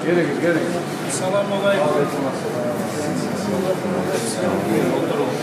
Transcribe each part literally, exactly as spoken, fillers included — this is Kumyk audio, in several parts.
Гелигиз, гелигиз. Салам алейкум. Алейкум ассалам. Олтуругъуз.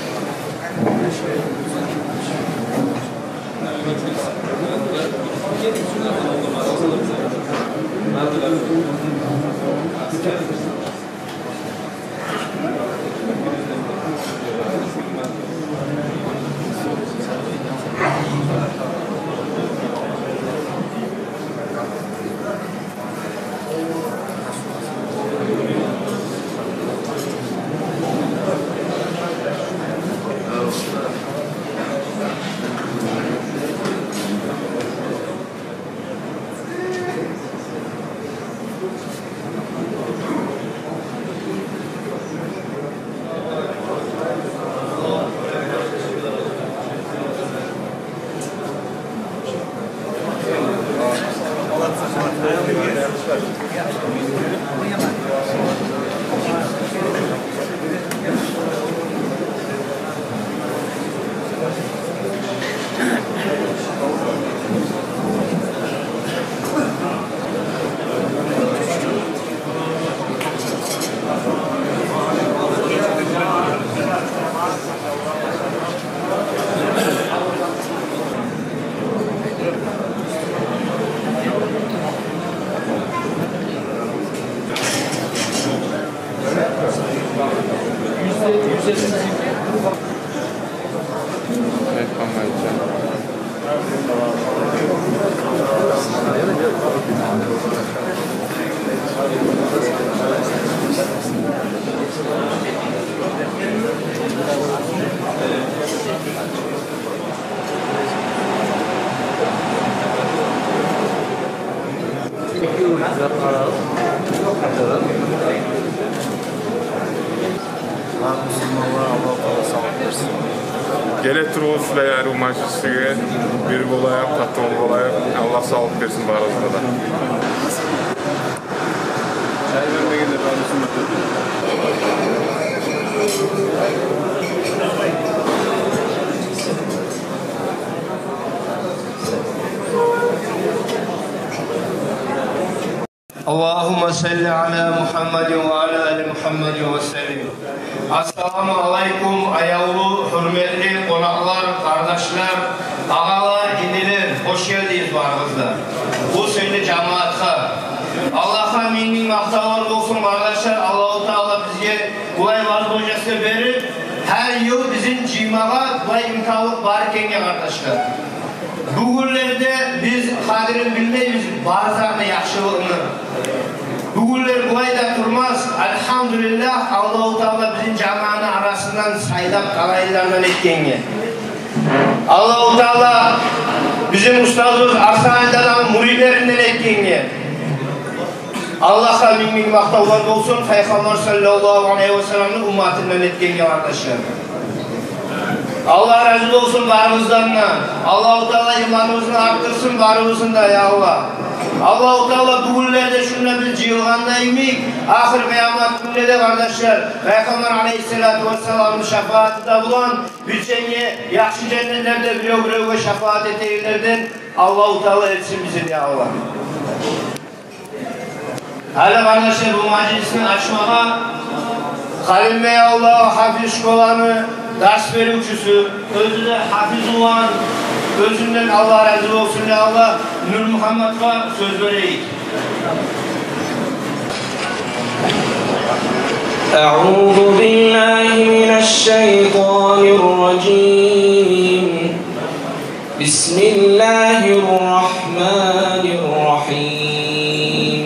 Бар мусулманлар, Аллагьу Таала савлукъ берсин. Геле туругъуз шулай арив мажлисге, бир болайыкъ, татывлу болайыкъ. Аллагь савлукъ берсин барыгъызгъа да. Чай бермегенде бар мусулманлар. اللهم صل على محمد وعلى آل محمد وسلم. Ассаламу алайкум, аявлу, гьюрметли къонакълар, къардашлар, агъалар, инилер, хош гелдигиз барыгъыз да бу сыйлы жамиятгъа. Аллагьгъа минг-минг макътавлар болсун, къардашлар. Аллагьу Таала бизге булай возможность берип, гьар йыл бизин жыймагъа булай имканлыкъ бар экенге, къардашлар. Бу гюнлерде биз къадирин билмейбиз бар затны, яхшылыгъыны. Бу гюнлер булай да турмас. Альгьамдулиллагь, Аллагьу Таала бизин жамиятны арасындан сайлап талайлылардан этгенге. Аллагьу Таала бизин устазыбыз Арслан даданы мюридлеринден этгенге. Аллагьгъа минг-минг макътавлар болсун, Пайхаммар саллаллагьу алайгьи ва салламны умматындан этгенге, къардашлар. Аллагь рази болсун барыбыздан да. Аллагьу Таала иманыбызны артдырсын барыбызны да, я Аллагь. Аллагьу Таала бу гюнлерде шунда биз жыйылгъанда йимик, ахыр къыямат гюнде де, къардашлар, Пайхаммар алайгьиссалату вассаламны шафааты да булан бирче яхшы женнетлерде бирев-биревге шафаат этегенлерден Аллагьу Таала этсин бизин, я Аллагь. Гьали, къардашлар, бу мажлисни ачмагъа Халимбекавулдагъы гьафиз школаны дарс беривчюсю, оьзю де гьафиз улан, оьзюнден Аллагь рази болсун, я Аллагь, Нурмугьамматгъа сёз берейик. أعوذ بالله من الشيطان الرجيم. بسم الله الرحمن الرحيم.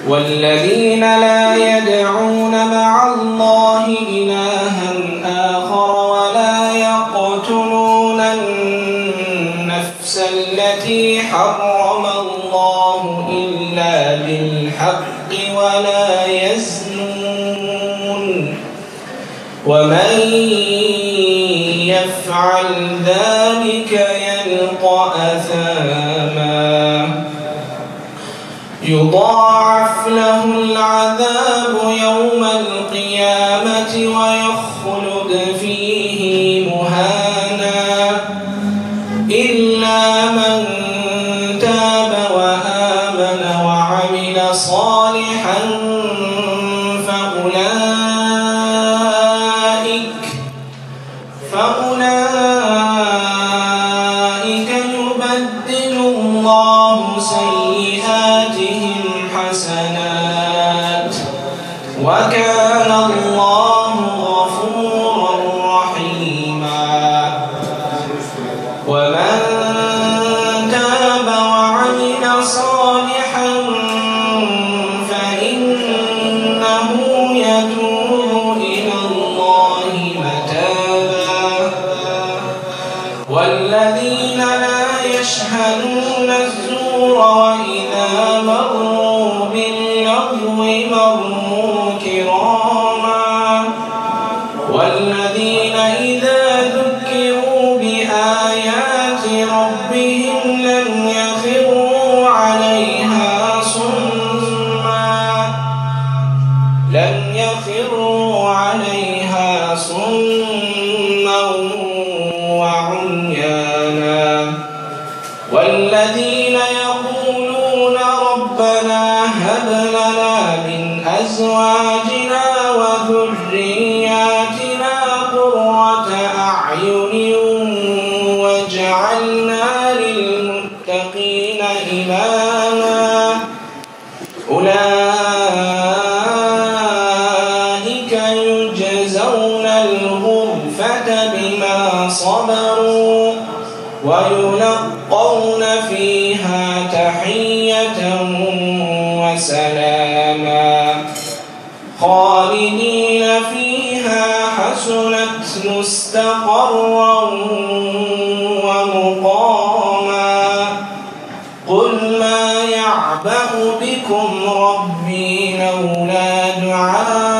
والذين لا يدعون مع الله إلها آخر ولا يقتلون النفس التي حرم الله إلا بالحق ولا يزنون ومن يفعل ذلك يلق أثاما يضاعف له العذاب يوم القيامة ويخلد فيه صالحا فأولئك، فأولئك يبدل الله سيئاتهم حسنات، وكان الله غفورا رحيما. ومن تاب وعمل صالحا فإنه يتوب إلى الله متابا. والذين لا يشهدون الزور وإذا مروا باللغو مروا كراما. والذين إذا ذكروا بآيات ربهم لم يخروا عليها صما، لم يخروا عليها صما وعميانا. والذين يقولون ربنا هب لنا من أزواجنا وذرياتنا قرة أعين واجعلنا للمتقين إماما. أولئك يجزون الغرفة بما صبروا ويلقون فيها تحية وسلاما. خالدين فيها حسنت مستقرا ومقاما. قل ما يعبأ بكم ربي لولا دعاؤكم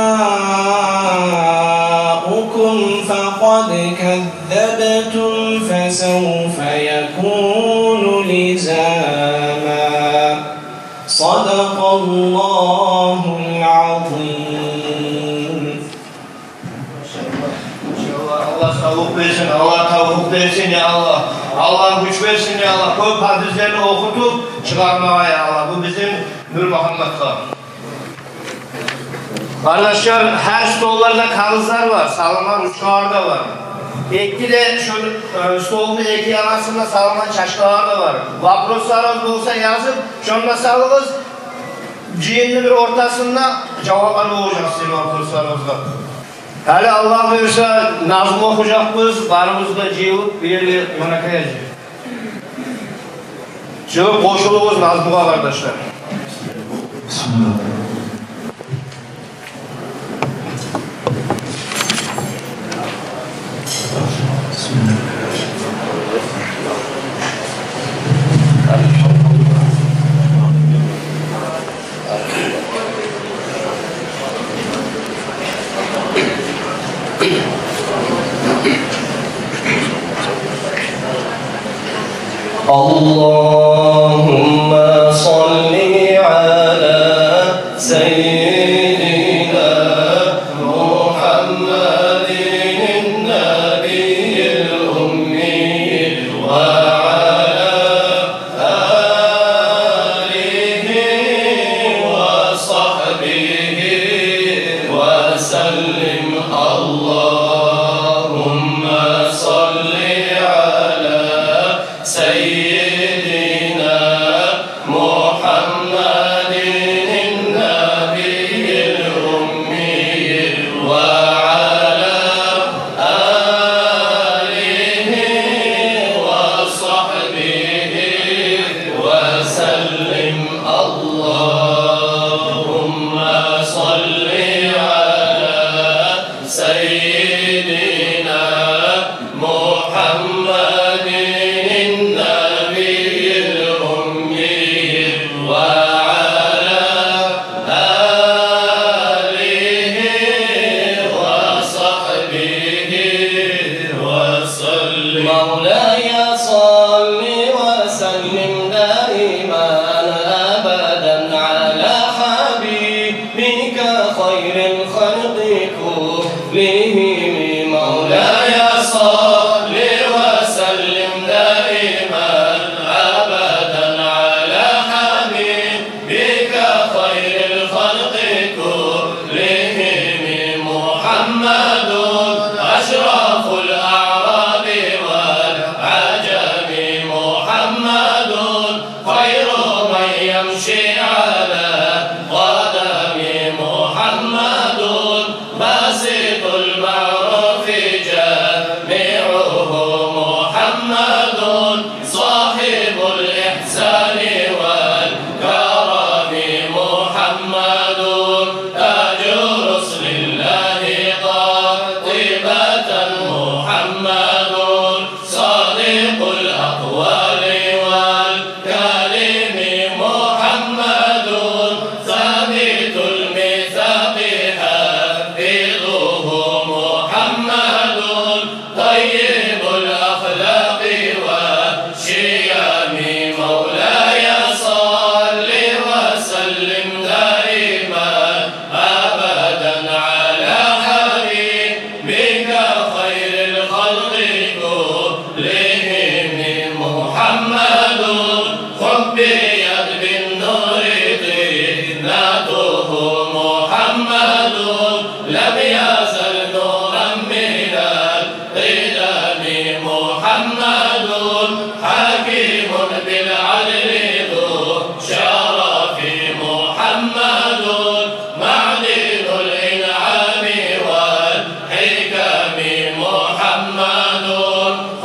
فقد كذبتم فسوف يكون لزاما. صدق الله العظيم. Иншаллагь, Аллагь савлукъ берсин, Аллагь тавфикъ берсин, я Аллагь. Аллагь гюч берсин, я Аллагь. Кёп гьадислени охутуп чыгъармагъа, я Аллагь. Бу бизин Нурмагьамматгъа. Къардашлар, гьар столларда кагъызлар бар, салынгъан ручкалар да бар. Эки де шо, э, столну эки янасында салынгъан чашкалар да бар. Вопросларыгъыз болса язып, шонда салыгъыз. Жыйынны бир ортасында жаваплар болажакъ сизин вопросларыгъызгъа. Гьали Аллагь буюрса, назму охужакъбыз, барыбыз да жыйылып бир ерге, мунакая жыйылып. Шо, къошулугъуз назмугъа, къардашлар. اللهم صل على سيدنا محمد النبي الأمي وعلى آله وصحبه وسلم. اللهم صل على سيدنا على قدم محمد، باسط المعروف جامعه محمد، صاحب الإحسان والكرم محمد، تاج رسل الله قاطبة محمد، صادق الأقوال والكلم محمد، ثابت الميثاق حافظه محمد، طيب الأخلاق والشيم. مولاي صل وسلم دائما أبدا على حبيبك خير الخلق كلهم محمد، خبيت بالنور طينته محمد، لم يزل نورا من القدم محمد، حكيم بالعدل ذو الشرف محمد، معدن الإنعام والحكم محمد،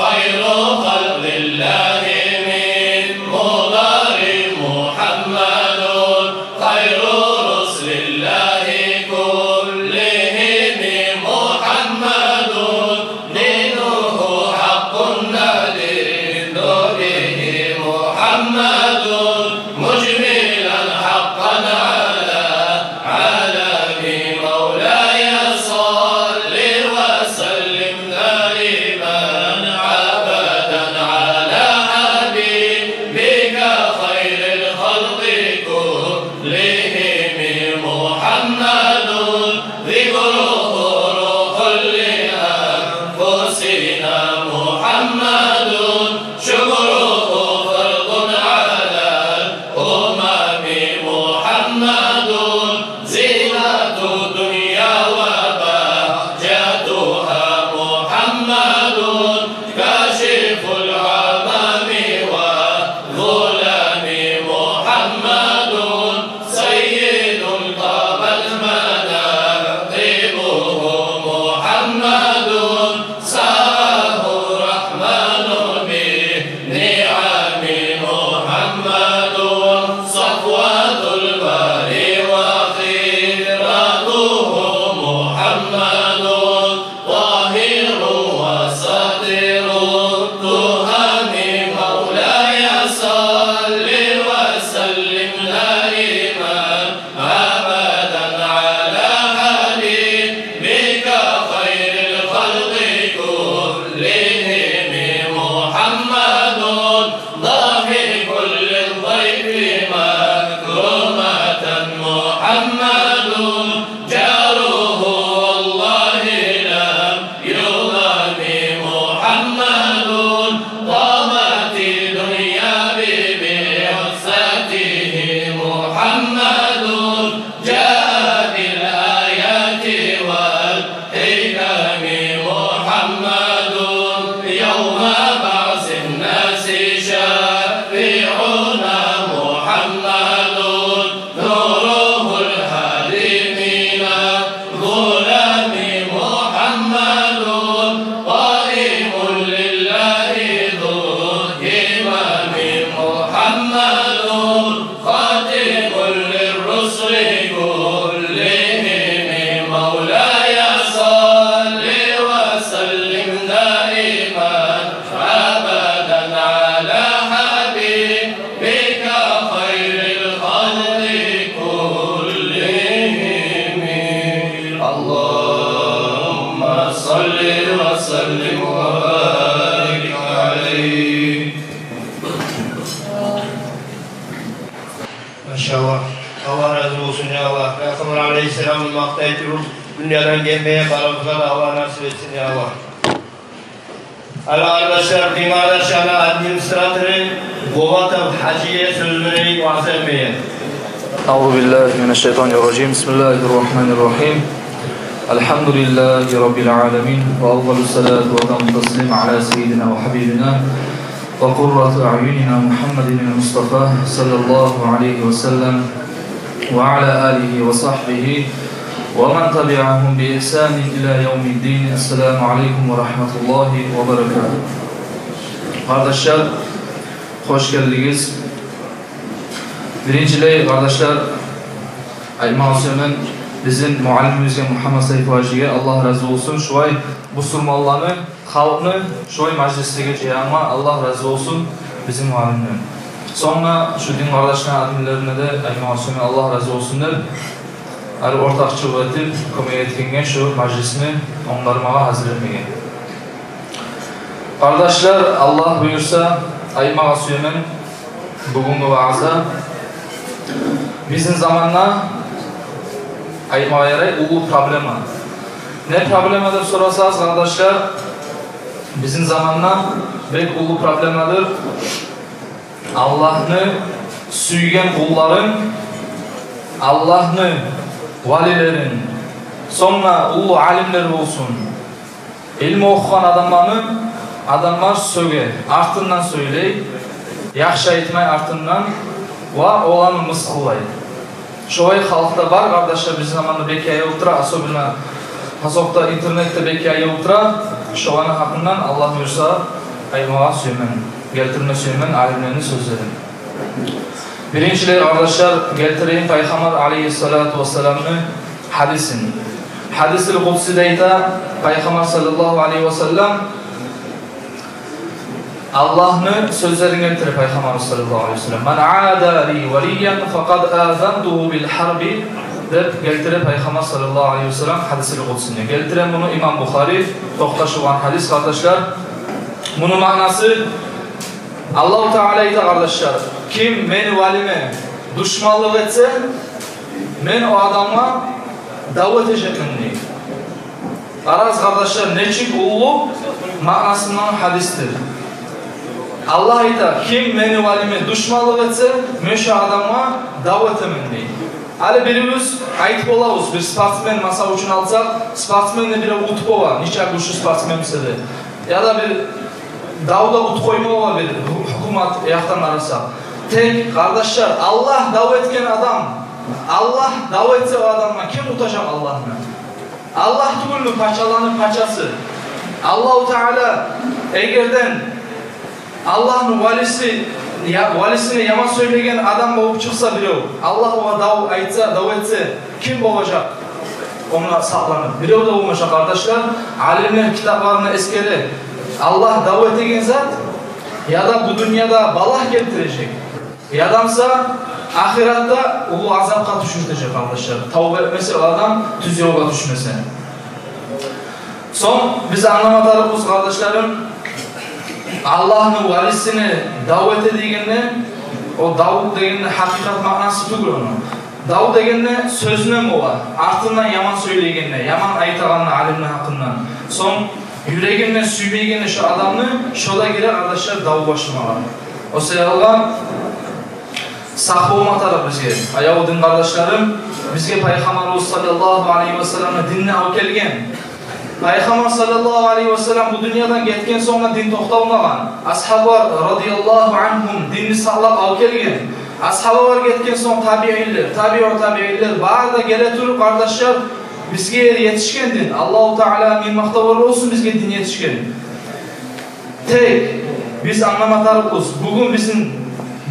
خير خلق الله من مضر محمد، خير رسل الله كلهم محمد، دينه حق ندين به محمد، مجملا حقا على علم. مولاي صل وسلم دائما أبدا على حبيبك خير الخلق كلهم محمد، ذكره روح لأنفسنا محمد، شكره فرض على الأمم محمد، زينة الدنيا وبهجتها محمد، كاشف الغمام والظلم محمد، سيد طابت مناقبه محمد، سعاه الرحمن بالنعم محمد، صفوة الباري وخيرته محمد، طاهر وساتر التهم. مولاي صل وسلم دائما أبدا على حبيبك خير الخلق كلهم محمد، ضاحك للضيف مكرمة محمد، جاره والله لم يضم محمد، طابت الدنيا ببعثته محمد، جاء بالآيات والحكم محمد، يوم بعث الناس شفيعنا محمد، نوره الهادي من الظلم محمد، قائم لله ذو الهمم محمد، خاتم للرسل كلهم. مولاي صل وسلم دائما أبدا على حبيبك خير الخلق كلهم. اللهم صل وسلم وبارك عليه. Машаллагь. Аллагь рази болсун, я Аллагь. Пайхаммар алейгьиссаламны макътай туруп, дюньядан гетмеге барыбызгъа да Аллагь насип этсин, я Аллагь. Ала, къардашлар, дин къардашланы администратору Булатов Гьажиге сёз берейик ваъза этмеге. أعوذ بالله من الشيطان الرجيم. بسم الله الرحمن الرحيم. الحمد لله رب العالمين، وأفضل الصلاة وأتم التسليم على سيدنا وحبيبنا وقرة أعيننا محمد المصطفى صلى الله عليه وسلم وعلى آله وصحبه ومن تبعهم بإحسان إلى يوم الدين. السلام عليكم ورحمة الله وبركاته. Къардашлар, хош гелдигиз. Биринчилей, къардашлар, айтмагъа сюемен бизин муаллимибизге Мугьаммат Сайфу гьажиге Аллагь рази болсун. Шулай бусурманланы, халкъны шулай мажлислеге жыягъангъа Аллагь рази болсун бизин муаллимден. Сонг да шу дин къардашланы админлерине де айтмагъа сюемен Аллагь рази болсун деп, гьар ортакъчылыкъ этип, кёмек этгенге шу мажлисни онгармагъа, гьазир этмеге. Къардашлар, Аллагь буюрса, айтмагъа сюемен бугюнгю ваазда бизин заманда, айтмагъа ярай, уллу проблема. Не проблема деп сорасагъыз, къардашлар, бизин заманда бек уллу проблемадыр Аллагьны сюйген къулларын, Аллагьны валилерин, сонг да уллу алимлер болсун, илму охугъан адамланы адамлар сёге, артындан сёйлей, яхшы айтмай артындан, ва оланы мысгъыллай. Шолай халкъда бар, къардашлар, бизин заманда бек яйылып тура, особенно пасокъда, интернетде бек яйылып тура. Шоланы гьакъындан, Аллагь буюрса, айтмагъа сюемен, гелтирме сюемен алимлени сёзлерин. Биринчилей, къардашлар, гелтирейим Пайхаммар алейгьиссалату вассаламны гьадисин. Гьадисил къудсиде айта Пайхаммар саллаллагьу алейгьи вассалам, Аллагьны сёзлерин гелтире Пайхаммар саллаллагьу алейгьи вассалам: «Ман ада ли валиян факъад азантугьу бил гьарби», — деп гелтире Пайхаммар саллаллагьу алейгьи вассалам гьадисил къудсини. Гелтире муну имам Бухари, токъташылгъан гьадис, къардашлар. Муну маънасы: Аллагьу Таала айта, къардашлар, ким мени валиме душманлыкъ этсе, мен о адамгъа дав этежекмен, дей. Къарагъыз, къардашлар, нечик уллу маънасындагъы гьадисдир. Аллагь айта, ким мени валиме душманлыкъ этсе, мен шо адамгъа дав этемен, дей. Гьали биревюбюз айтып болабыз, бир спортсмен масал учун алсакъ, спортсменни бирев утуп бола, нече гючлю спортсмен буса да. Яда бир давда утуп къойма бола бир гьу-, гьукумат якъдан къарасакъ. Тек, къардашлар, Аллагь дав этген адам, Аллагь дав этсе о адамгъа, ким утажакъ Аллагьны? Аллагь тюгюлмю пачаланы пачасы? Аллагьу Таала, эгерден Аллагьны валиси, я-, валисине яман сёйлеген адам болуп чыкъса бирев, Аллагь огъар дав айтса, дав этсе, ким болажакъ ондан сакъланып? Бирев де болмажакъ, къардашлар. Алимлер китапларында эсгере, Аллагь дав этеген зат яда бу дюньяда балагь гелтирежек, яда буса ахыратда уллу азапгъа тюшюртежек, къардашлар, тавба этмесе о адам, тюз ёлгъа тюшмесе. Сонг биз англама тарыкъбыз, къардашларым, Аллагьны валисине дав эте дегенде, о дав дегенде гьакъыкъат маънасы тюгюл ону. Дав дегенде сёзюнден бола, артындан яман сёйлегенде, яман айтагъанда алимни гьакъындан. Сонг юрегинден сюймейгенде шо адамны, шо да гире, къардашлар, дав башламагъа. О саялгъа сакъ болма тарыкъ бизге, аявлу дин къардашларым. Бизге Пайхаммарыбыз саллаллагьу алайгьи васаллам динни алып гелген. Пайхаммар саллаллагьу алайгьи васаллам бу дюньядан гетген сонг да дин токъталмагъан. Асгьабалар радияллагьу ангьум динни сакълап алып гелген. Асгьабалар гетген сонг табиинлер, табиу табиинлер, бары да геле туруп, къардашлар, бизге етишген дин. Аллагьу Таала минг макътавлар болсун, бизге дин етишген. Тек биз англама тарыкъбыз, бугюн бизин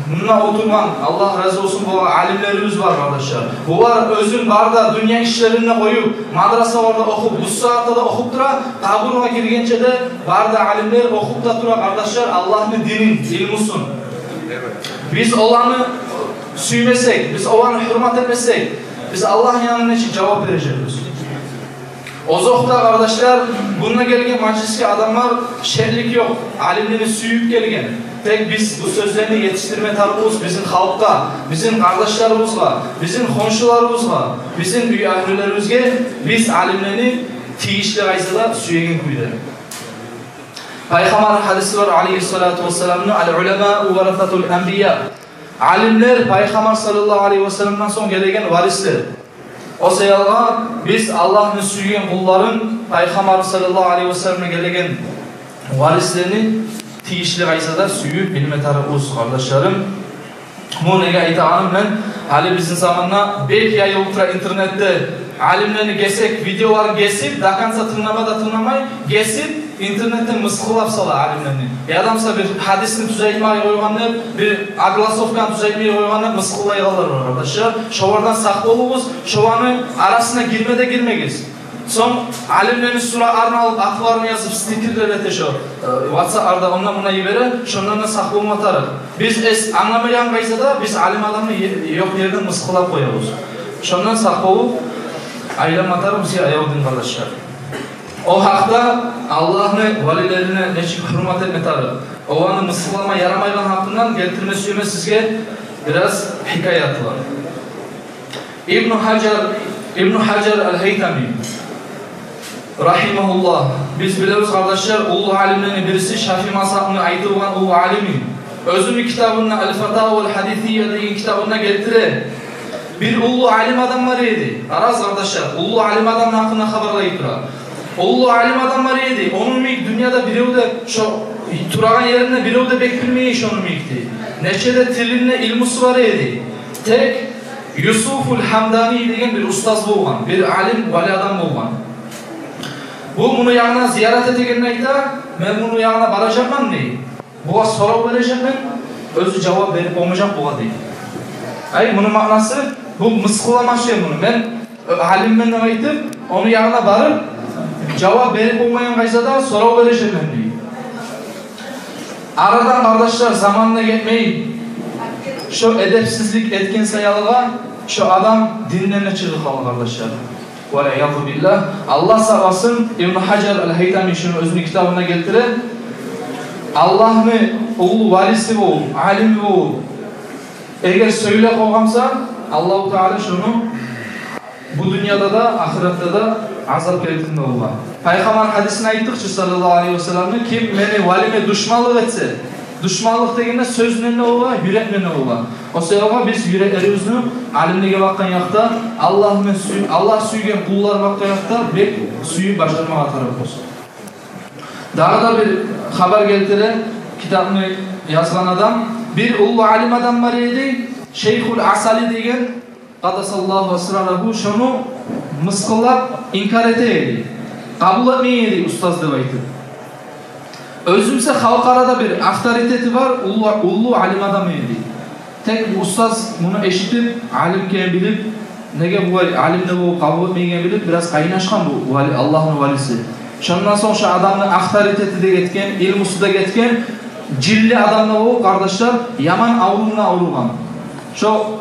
мунда олтургъан, Аллагь рази болсун, болгъан алимлерибиз бар, къардашлар. Булар оьзюн бары да дюнья ишлерин де къоюп, мадрасаларда охуп, бу сагьатда да охуп тура, къабургъа гиргенче де бары да алимлер охуп да тура, къардашлар, Аллагьны динин, илмусун. Биз оланы сюймесек, биз оланы гьюрмет этмесек, биз Аллагьны янына нечик жавап бережекбиз? Озокъда, къардашлар, мунда гелген мажлисге адамлар, шеклик ёкъ, алимлени сююп гелген. Тек биз бу сёзлени етишдирме тарыкъбыз бизин халкъгъа, бизин къардашларыбызгъа, бизин хоншуларыбызгъа, бизин уьй агьлюлерибизге биз алимлени тийишли къайдада сюеген кюйде. Пайхаммарны гьадиси бар, алайгьиссалату вассаламны: «Ал-уламау варасатул анбия». Алимлер Пайхаммар саллаллагьу алайгьи васалламдан сонг гелеген варислер. О саялгъа биз Аллагьны сюйген къулларын, Пайхаммар саллаллагьу алайгьи васалламдан гелеген варислени тийишли къайдада сююп билме тарыкъбыз, къардашларым. Муну неге айтагъаным мен, гьали бизин заманда бек яйылып тура интернетде, алимлени гесек, видеоларын гесип, до конца тынглама да тынгламай, гесип, интернетде мысгъыллап сала алимлени. Яда буса бир гьадисни тюзетмей къойгъан деп, бир огласовканы тюзетмей къойгъан деп мысгъыллайгъанлар бар, къардашлар. Шолардан сакъ болугъуз, шоланы арасына гирме де гирмегиз. Сонг алимлени суратларын алып, атларын язып, стикерлер эте шо, э, ватсапларда, онда-мунда йибере, шондан да сакъ болма тарыкъ. Биз эс англамайгъан къайдада биз алим адамны е-, ёкъ ерден мысгъыллап къоябыз. Шондан сакъ болуп айланма тарыкъ бизге, аявлу дин къардашлар. О гьакъда, Аллагьны валилерине нечик гьюрмат этме тарыкъ, оланы мысгъыллама ярамайгъан гьакъындан гелтирме сюемен сизге бираз гьикаятлар. Ибну Гьажар, Ибну Гьажар аль-Гьайтами, рагьимагьуллагь, биз билебиз, къардашлар, уллу алимлени бириси, Шафии мазгьабны айтылгъан уллу алими. Оьзюню китабында, «Аль-Фатава аль-Гьадисия» деген китабында гелтире. Бир уллу алим адам бар эди. Къарагъыз, къардашлар, уллу алим адамны гьакъында хабарлай тура. Уллу алим адам бар эди. Ону йимик дюньяда бирев де, шо турагъан еринде бирев де бек билмей эди шону йимикни. Нече де тилинде илмусу бар эди. Тек Юсуфуль Гьамдани деген бир устаз болгъан, бир алим, вали адам болгъан. Бу муну янына зиярат этегенде айта: «Мен муну янына баражакъман, – дей. – Бугъа сорав бережекмен, оьзю жавап берип болмажакъ бугъа», – дей. Ай, муну маънасы, бу мысгъыллама шей муну. Мен, э, алиммен деп айтып, ону янына барып, жавап берип болмайгъан къайдада сорав бережекмен, – дей. Арадан, къардашлар, заман да гетмей, шо эдепсизлик этген саялыгъа шо адам динден де чыгъып къала, къардашлар. Валь-иязу биллагь. Аллагь сакъласын, Ибну Гьажар аль-Гьайтами шуну оьзюню китабында гелтире. Аллагьны уллу валиси болуп, алими болуп, эгер сёйлеп къойгъан буса, Аллагьу Таала шуну бу дюньяда да, ахыратда да азап гелтирме бола. Пайхаммар гьадисин айтдыкъ чы, саллаллагьу алайгьи ва салламны: «Ким мени валиме душманлыкъ этсе», душманлыкъ дегенде сёз булан да бола, юрек булан да бола. О саялы биз юреклерибизни алимлеге бакъгъан якъда, Аллагьны сюй-, Аллагь сюйген къуллагъа бакъгъан якъда бек сюйюп башламагъа тарыкъ болсун. Дагъы да бир хабар гелтире китапны язгъан адам. Бир уллу алим адам бар эди, Шейхуль Асали деген, къаддасаллагьу асрарагьу, шону мысгъыллап, инкар эте эди. Къабул этмей эди устаз деп айтып. Оьзю буса халкъ арада бир авторитети бар, уллу, уллу алим адам эди. Тек бу устаз муну эшитип, алим экенин билип, неге булай алим де болуп къабул этмейгенин билип, бираз къыйнашгъан бу вали, Аллагьны валиси. Шондан сонг шо адамны авторитети де гетген, илмусу да гетген, жинли адам да болуп, къардашлар, яман аврувундан авругъан. Шо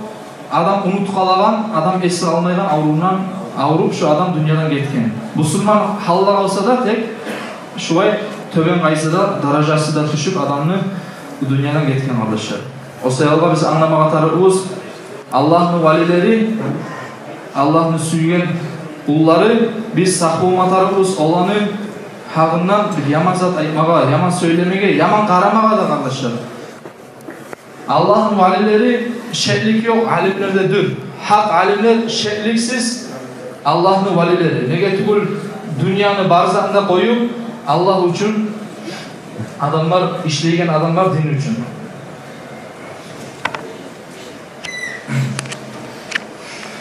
адам унутуп къалагъан, адам эс алмайгъан аврувундан авруп, шо адам дюньядан гетген. Бусурман гьалда къалса да, тек шулай тёбен къайдада даражасы да тюшюп, адамны дюньядан гетген, къардашлар. О саялы биз англамагъа тарыкъбыз, Аллагьны валилери, Аллагьны сюйген къуллары, биз сакъ болма тарыкъбыз оланы гьакъындан бир яман зат айтмагъа, яман сёйлемеге, яман къарамагъа да, къардашлар. Аллагьны валилери шеклик ёкъ алимлердедир. Гьакъ алимлер шекликсиз Аллагьны валилери. Неге тюгюл, дюньяны бар затын да къоюп, Аллагь учун адамлар, ишлейген адамлар дин учун.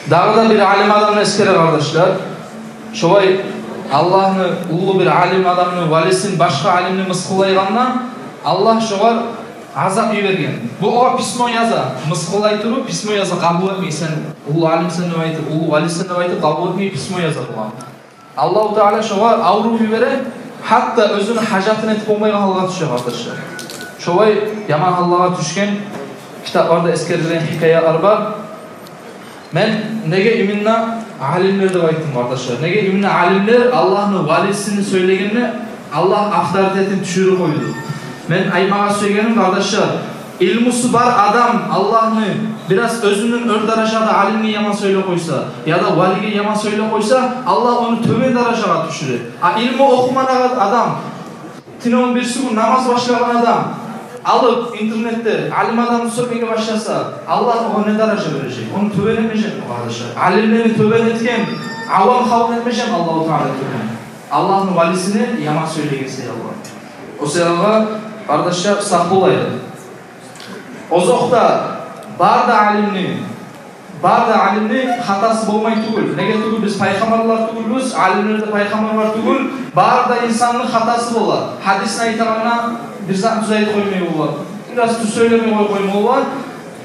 Дагъы да бир алим адамны эсгере, къардашлар. Шолай Аллагьны уллу бир алим адамны валисин башгъа алимни мысгъыллайгъанда, Аллагь шогъар азап йиберген. Бу огъар письмо яза, мысгъыллай туруп письмо яза, къабул этмей, сен уллу алимсен деп айтып, уллу валисен деп айтып, къабул этмей, письмо яза бугъар. Аллагьу Таала шогъар аврув йибере, гьатта оьзюню гьажатын этип болмайгъан гьалгъа тюше, къардашлар. Шолай яман гьаллагъа тюшген, китапларда эсгерилген гьикаялар бар. Мен неге именно алимлер деп айттым, къардашлар? Неге именно алимлер Аллагьны валисини сёйлегенде Аллагь авторитетин тюшюрюп къойду? Мен айтмагъа сюегеним, къардашлар, илмусу бар адам Аллагьны бираз оьзюнден оьр даражада алимге яман сёйлеп къойса, яда валиге яман сёйлеп къойса, Аллагь ону тёбен даражагъа тюшюре. А илму охумагъан адам, тюнегюн бирисигюн намаз башлагъан адам алып интернетде алим адамны сёкмеге башласа, Аллагь огъар не даража бережек? Ону тёбен этмежекми, къардашлар? Алимлени тёбен этген, авам халкъны этмежекми Аллагьу Таала тёбен? Аллагьны валисине яман сёйлеген саялы. О саялы Къардашлар, сакъ болайыкъ. Озокъда, бары да алимни, бары да алимни хатасы болмай тюгюл. Неге тюгюл, биз пайхаммарлар тюгюлбюз, алимлер де пайхаммарлар тюгюл. Бары да инсанны хатасы бола. Гьадисни айтагъанда бир зат тюз айтып къоймай бола. Бираз тюз сёйлемей къой-, къоймай бола.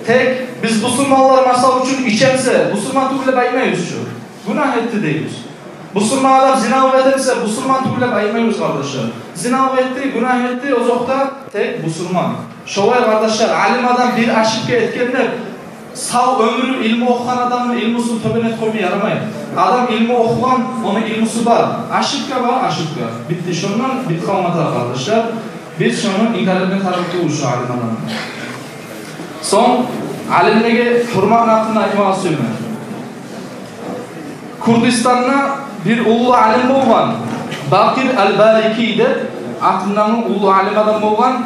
Тек биз бусурманлар, масала учун, ичемсе, бусурман тюгюл деп айтмайбыз чы. Гюнагь этди дейбиз. Бусурман адам зиналыкъ этемсе, бусурман тюгюл деп айтмайбыз, къардашлар. Зиналыкъ этди, гюнагь этди, озокъда, тек бусурман. Шолай, къардашлар, алим адам бир ошибка этгенде, сав оьмюрю илму охугъан адамны илмусун тёбен этип къойма ярамай. Адам илму охугъан, ону илмусу бар. Ошибка бар, ошибка. Битди, шондан битип къалма тарыкъ, къардашлар. Биз шону инкар этме тарыкъ тюгюл, шо алим адамны. Сонг алимлеге гьюрматны гьакъында айтмагъа сюемен. Курдистанда бир уллу алим болгъан, Бакир аль-Балики деп атындагъы уллу алим адам болгъан.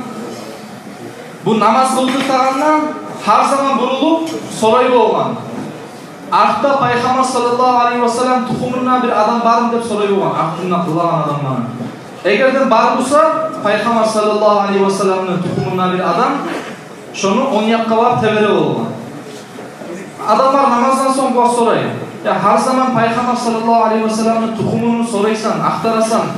Бу намаз къылдыртагъанда гьар заман бурулуп сорай болгъан. Артда Пайхаммар саллаллагьу алайгьи васаллам тухумунда бир адам бармы деп сорай болгъан, артында къылагъан адамланы. Эгер де бар буса, Пайхаммар саллаллагьу алайгьи васалламны тухумунда бир адам, шону онг якъгъа барып тебере болгъан. Адамлар намаздан сонг бу сорай: «Я, гьар заман Пайхаммар саллаллагьу алайгьи васалламны тухумун сорайсан, ахтарасан,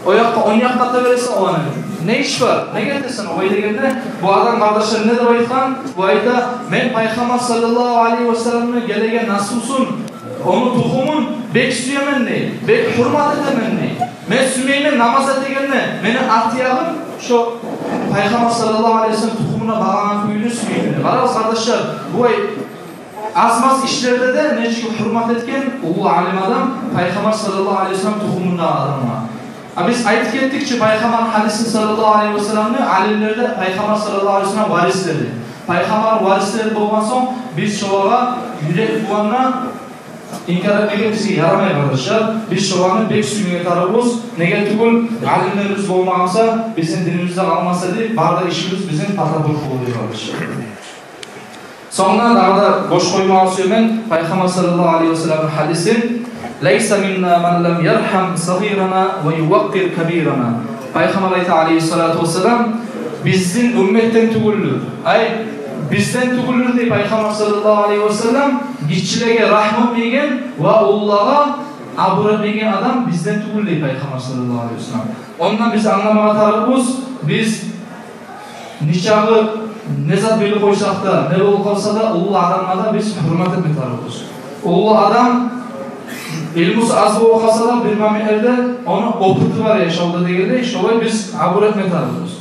о якъгъа, онг якъгъа тебересен, оланы не иш бар? Неге этесен олай?» — дегенде, бу адам, къардашлар, не деп айтгъан? Бу айта: «Мен Пайхаммар саллаллагьу алайгьи васалламны гелеген наслусун, ону тухумун бек сюемен, — дей, — бек гьюрмат этемен, — дей. — Мен сюймеймен намаз этегенни мени арт ягъым шо Пайхаммар саллаллагьу алайгьи васаллам тухумуна багъангъан кюйню сюймеймен». Къарагъыз, къардашлар, бу ай аз-маз ишлерде де нечик гьюрмат этген уллу алим адам Пайхаммар саллаллагьу алайгьи васаллам тухумундагъы адамгъа. А биз айтып гетдик чи Пайхаммар гьадисин, саллаллагьу алайгьи васалламны, алимлер де Пайхаммар саллаллагьу алайгьи васаллам варислери. Пайхаммар варислери болгъан сонг, биз шолагъа юрек булан да инкар этмеге бизге ярамай, къардашлар. Биз шоланы бек сюймеге тарыкъбыз. Неге тюгюл, алимлерибиз болмагъан буса, бизин динибиз де къалмас эди, бары да ишибиз бизин патапурт болур эди, къардашлар. Сонг дагъы да бош къоймагъа сюемен Пайхаммар саллаллагьу алайгьи васалламны гьадисин: «Лайса минна ман лам ярхам сагъирана ва ювакъкъир кабирана». Пайхаммар айта, алайгьиссалату вассалам: «Бизден умматдан тюгюлдюр». Ай, бизден тюгюлдюр, дей Пайхаммар саллаллагьу алайгьи васаллам, гиччилеге рагьму этмейген ва уллулагъа абур этмейген адам бизден тюгюл, дей Пайхаммар саллаллагьу алайгьи васаллам. Ондан биз англамагъа тарыкъбыз, биз нечакъы не зат билип къойсакъ да, не болуп къалса да, уллу адамгъа да биз гьюрмат этме тарыкъбыз. Уллу адам, илмусу аз болуп къалса да, бир моментлерде ону опыты бар яшавда дегенлей, шолай биз абур этме тарыкъбыз.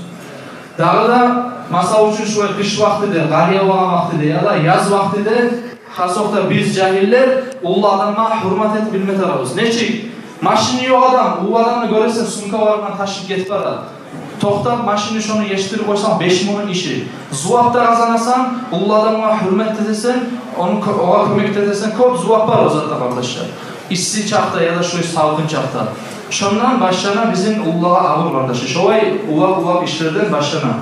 Дагъы да, масал учун, шулай къыш вакътиде, къар явагъан вакътиде яда яз вакътиде, хасокъда биз, жагьиллер, уллу адамгъа гьюрмат этип билме тарыкъбыз. Нечик? Машини ёкъ адам, уллу адамны гёресен, сумкаларындан ташып гетип бара. Токътап машинни, шону етишдирип къойсанг, беш минутну иши. Зувап да къазанасан, уллу адамгъа гьюрмат этесен, ону кё-, огъа кёмек этесен, кёп зувап бар о затда, къардашлар. Исси чакъда яда шулай салкъын чакъда. Шондан башлана бизин уллулагъа абур, къардашлар. Шолай увакъ-увакъ ишлерден башлана.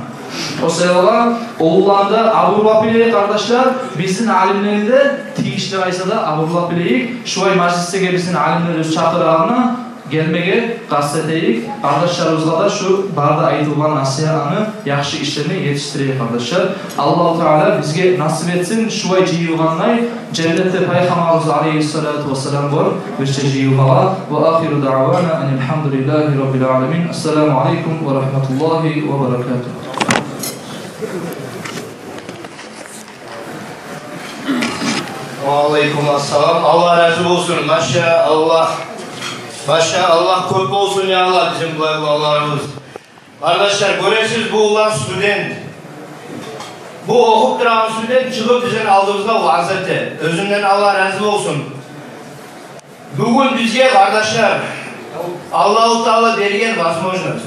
О саялы уллуланы да абурлап билейик, къардашлар. Бизин алимлени де тийишли къайсы да абурлап билейик. Шулай мажлислеге бизин алимлерибиз чакъыргъанда, гелмеге къаст этейик. Къардашларыбызгъа да шу бары да айтылгъан насигьатны, яхшы ишлени етишдирейик, къардашлар. Аллагьу Таала бизге насип этсин шулай жыйылгъандай, женнетде Пайхаммарыбыз алайгьиссалату вассалам булан бирче жыйылмагъа. Ва ахиру даъвана анил гьамдулиллагьи раббил аламин. Ассаламу алайкум ва рагьматуллагьи ва баракатугь. Ва алайкум ассалам. Аллагь рази болсун. Машааллагь. Машааллагь, кёп болсун, я Аллагь, бизин булай уланларыбыз. Къардашлар, гёресиз, бу улан студент. Бу охуп турагъан студент чыгъып бизин алдыбызгъа ваъза эте. Оьзюнден Аллагь рази болсун. Бугюн бизге, къардашлар, Аллагьу Таала берген возможность.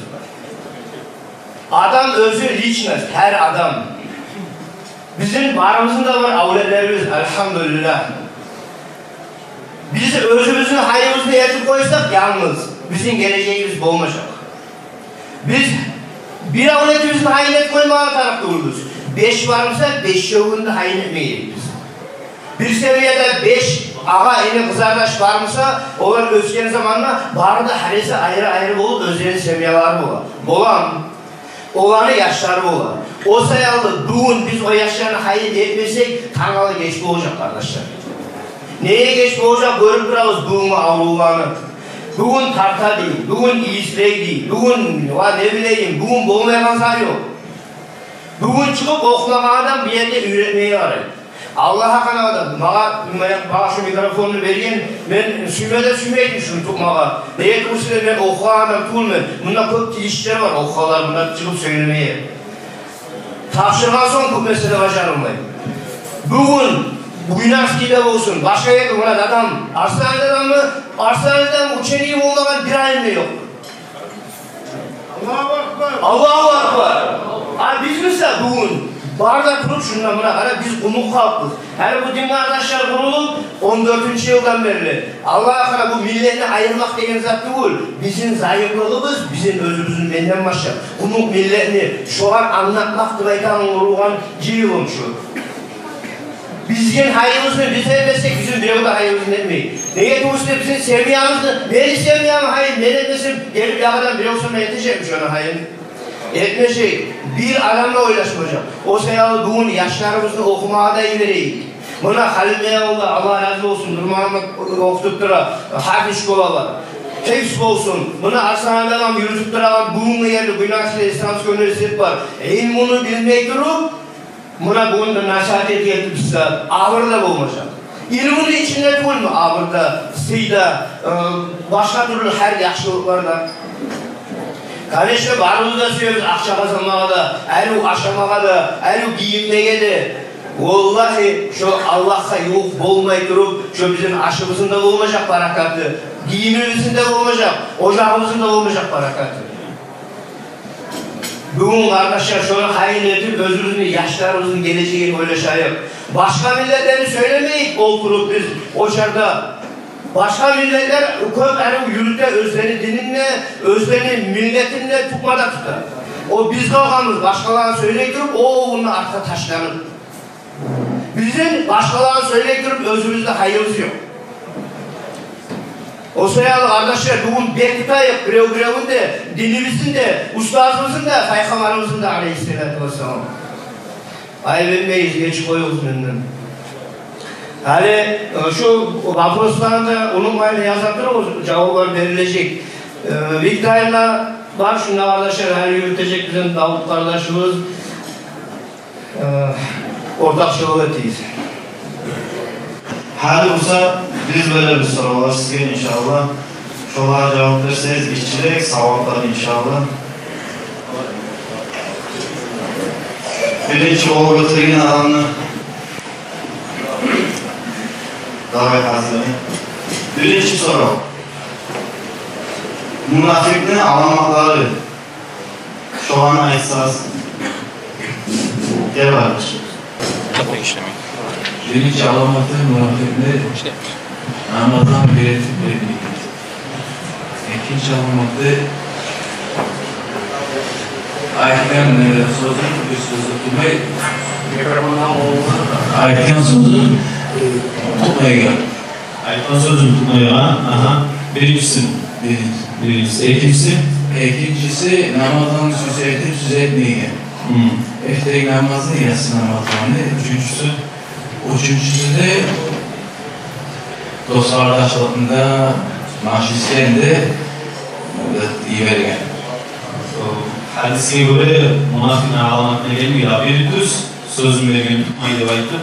Адам оьзю личность, гьар адам. Бизин барыбызны да бар авлетлерибиз, альгьамдулиллагь. Биз оьзюбюзню гьайыбызны этип къойсакъ, янгыз бизин гележегибиз болмажакъ. Биз бир авлетибизни гьайын этип къоймагъа тарыкъ тюгюлбюз. Беш бар буса, бешевюн де гьайын этме герекбиз. Бир семьяда беш агъа-ини, къызардаш бар буса, олар оьсген заманда бары да гьариси айры-айры болуп, оьзлерини семьялары бола. Боламы? Оланы яшлары бола. О саялы бугюн биз о яшланы гьайын этмесек, тангала геч болажакъ, къардашлар. Неге геч болажакъ, гёрюп турабыз бугюнгю аврувланы. Бугюн тарта дей, бугюн ийислей дей, бугюн, ва не билейим, бугюн болмайгъан зат ёкъ. Бугюн чыгъып охумагъан адам бир ерде уьйретмеге къарай. Аллагь гьакъына да, магъа, магъа шу микрофонну берген, мен сюйме де сюймей эдим шуну тутмагъа. Неге тюгюл де мен охугъан адам тюгюлмен. Мунда кёп тийишлер бар, охугъанлар, мунда чыгъып сёйлемеге. Тапшургъан сонг кёп меселе бажарылмай. Бугюн Буйнакскиде болсун, башгъа ерде, муна дадам, Арслан дадамны, Арслан дадам ученики болмагъан бир алим де ёкъ. Аллагьу акбар! Аллагьу акбар! А биз буса бугюн бар да туруп, шунда муна къара, биз къумукъ халкъбыз. Гьали бу дин къардашлар къурулуп он дёртюнчю йылдан берли. Аллагь гьакъына, бу миллетни айырмакъ деген зат тюгюл. Бизин зайыплыгъыбыз, бизин оьзюбюзню, менден башлап, къумукъ миллетни шогъар англатмакъ деп айтагъан къурулгъан йыйылым шу. Бизин гьайыбызны биз этмесек, бизин бирев де гьайыбызны этмей. Неге тюгюл де бизин семьябызны, мени семьямны гьайын мен этмесем, гелип ягъадан бирев сонг этежекми шону гьайын? Этмежек. Бир адам да ойлашмажакъ. О саялы бугюн яшларыбызны охумагъа да йиберейик. Муна Халимбекавулда, Аллагь рази болсун, Нурмагьаммат охутуп тура, гьарф школа бар. Гьифз болсун. Муна Арслан адам юрютюп турагъан бугюнгю ерни, Буйнакскиде исламский университет бар. Илмуну билмей туруп, муна бугюн де насигьат этип туса, абур да болмажакъ. Илмуну ичинде тюгюлмю абур да, сый да, э, башгъа тюрлю гьар яхшылыкълар да? Конечно, барыбыз да сюебиз акъча къазанмагъа да, арив ашамагъа да, арив гийинмеге де. Валлагьи, шо Аллагьгъа ювукъ болмай туруп, шо бизин ашыбызны да болмажакъ баракаты, гийимибизни де болмажакъ, ожагъыбызны да болмажакъ баракаты. Бугюн, къардашлар, шону гьайын этип, оьзюбюзню, яшларыбызны гележегин ойлашайыкъ. Башгъа миллетлени сёйлемейик олтуруп биз о чарда. Башгъа миллетлер кёп арив юрюте оьзлени динин де, оьзлени миллетин де тутма да тута. О биз къалгъанбыз башгъалагъа сёйлей туруп, о онда артгъа ташланып. Бизин башгъалагъа сёйлей туруп оьзюбюзню гьайыбыз ёкъ. О саялы, къардашлар, бугюн бек тутайыкъ бирев-биревню де, динибизни де, устазыбызны да, Пайхаммарыбызны да, алейгьиссалату вассалам. Айып этмегиз, гечип къоюгъуз менден. Гьали, э, шу вопросланы да унутмайлы яза туругъуз, жаваплар берилежек. Э, викторина бар, шунда, къардашлар, гьали юрютежек бизин Давут къардашыбыз. Э, ортакъчылыкъ этигиз. Гьали буса биз беребиз соравлар сизге, иншаллагь. Шолагъа жавап берсегиз, гиччирек саваплар, иншаллагь. Биринчи къол гётерген адамны. Давай, гьазир. Биринчи сорав. Мунафикъни аламатлары. Шоланы айтсагъыз. Гел, къардаш. Биринчи аламаты мунафикъни намаздан бир этип бермейген. Экинчи аламаты айтгъан, э, сёзюн, бир сёзюн тутмай. Айтгъан сёзюн, э, тутмайгъан. Айтгъан сёзюн тутмайгъан, агьа. Биринчиси. Биринчиси. Биринчиси. Экинчиси. Экинчиси, намаздан сюйсе этип, сюйсе этмейген. Гьм. Эртен намазны, яссы намазланы. Уьчюнчюсю, уьчюнчюсю де дос-къардашлыкъны да, мажлисни де йиберген. Гьадисге гёре, мунафикъни аламатына гелмей, я бир тюз, сёзюн берген, тутмай деп айтып.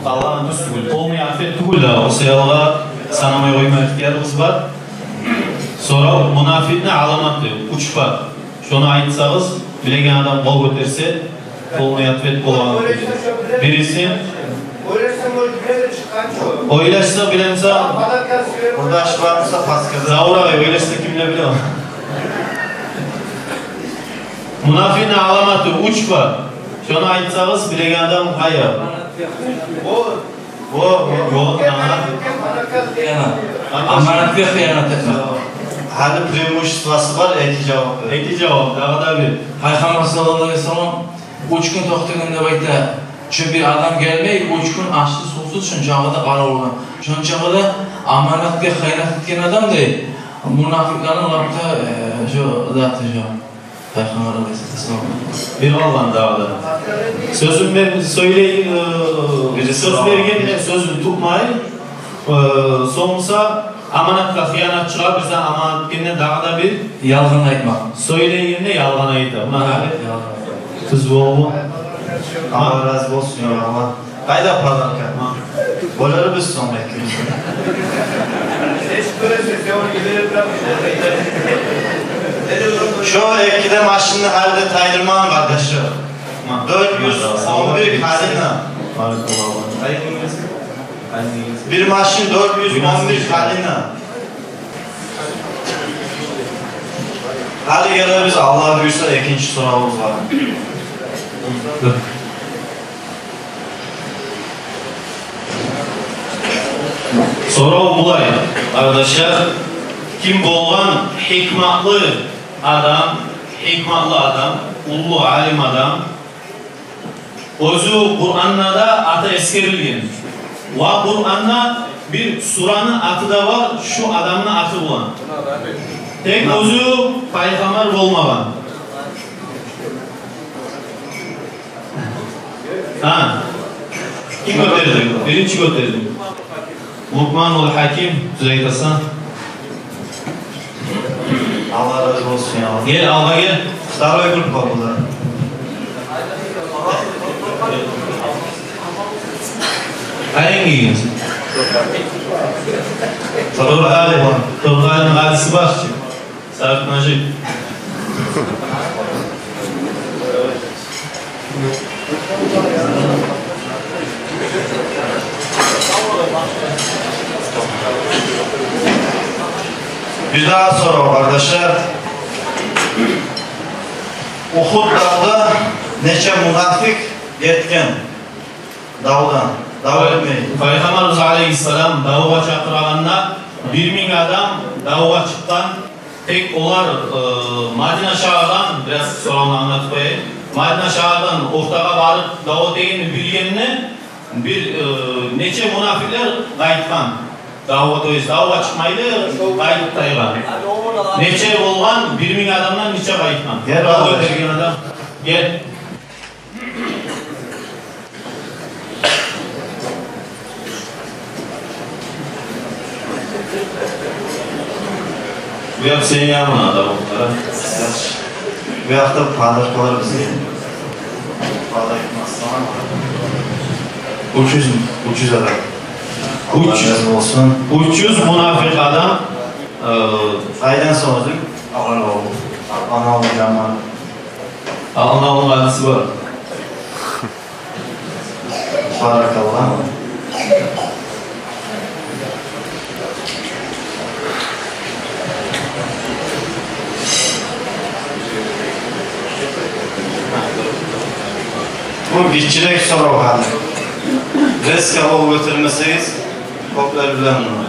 Къалгъаны тюз тюгюл, полный ответ тюгюл де, о саялы санамай къойма ихтиярыбыз бар. Сорав: мунафикъни аламаты уьч бар. Шону айтсагъыз, билеген адам къол гётерсе, полный ответ болагъан. Бириси. Ойлашса, билемсе. Къурдаш бар буса, подсказать. Заур агъай, ойлашса, кимлер биле? Мунафикъни аламаты уьч бар. Шону айтсагъыз, билеген адам къайда? О, о, о, о, ана. Аманатгъа хыянат этме. Гьали преимуществосу бар, эки жавап бер. Эки жавап, дагъы да бир. Пайхаммар саллаллагьу алайгьи ва саллам уьч гюн токътагъан деп айта. Чы бир адам гелмей, уьч гюн ашсыз-сувсуз, шончакъы да къара болгъан. Шончакъы да аманатгъа хыянат этген адам дей. Мунафикъланы лап да, э, шо заты шо. Бир къалгъан дагъы да. Сёзюн мен сёйлей, э, сёз бергенде сёзюн тутмай, э, сонг буса аманатгъа хыянатчыгъа, бизге аманат гелгенде дагъы да бир ялгъан айтмакъ. Сёйлегенде ялгъан айта. Муна гьали. Ялгъан айта. Тюз болмай. Аллагь рази болсун, я Аллагь. Къайда подарка? Боларбыз сонг экибиз. Шо эки де машинни гьали де тайдырмагъан, къардашлар. Дёрт юз он бир калина. Бир машин дёрт юз он бир калина. Гьали гелебиз, Аллагь буюрса, экинчи соравубузгъа. Сорав булай, къардашлар: ким болгъан гьикматлы адам, гьикматлы адам, уллу алим адам, оьзю Къуранда да аты эсгерилген. Ва Къуранда бир сураны аты да бар шу адамны аты булан. Тек оьзю пайхаммар болмагъан. Гьа. Ким гётерди? Биринчи гётерди. Лукъманул Гьаким, тюз айтасан. Аллагь рази болсун, я Аллагь. Гел, алгъа гел. Второй группа бу да. Къайдан гелгенсен? Тургъали. Тургъалини къадиси бар чы. Сагъыт Нажип. Бирдагъы сорав, къардашлар. Угьуд давда нече мунафикъ гетген давдан, дав этмей? Пайхаммарыбыз алейгьиссалам давгъа чакъырагъанда бир минг адам давгъа чыкъгъан. Тек олар, э, Мадина шагьардан, бираз соравну англатып къояйым, Мадина шагьардан ортагъа барып дав этегенни билгенде, бир, э, нече мунафикълер къайтгъан. Давгъа, то есть, давгъа чыкъмайлы, къайтып тайгъан. Нече болгъан, бир минг адамдан нече къайтгъан? Гел, дав этеген адам. Гел. Бу якъ сени янынг, адам, къара. Бу якъда подаркалар бизге. Алейкум ассалам. Уьч юз, уьч юз адам. Уьч юз. Аллагь рази болсун. Уьч юз мунафикъ адам. Э, къайдан сонг оьзюнг? Алан авул. Алан авул жаман. Алан авулну къадиси бар. Баракалла. Бу гиччирек сорав гьали. Резко къол гётермесегиз, кёплер биле муну.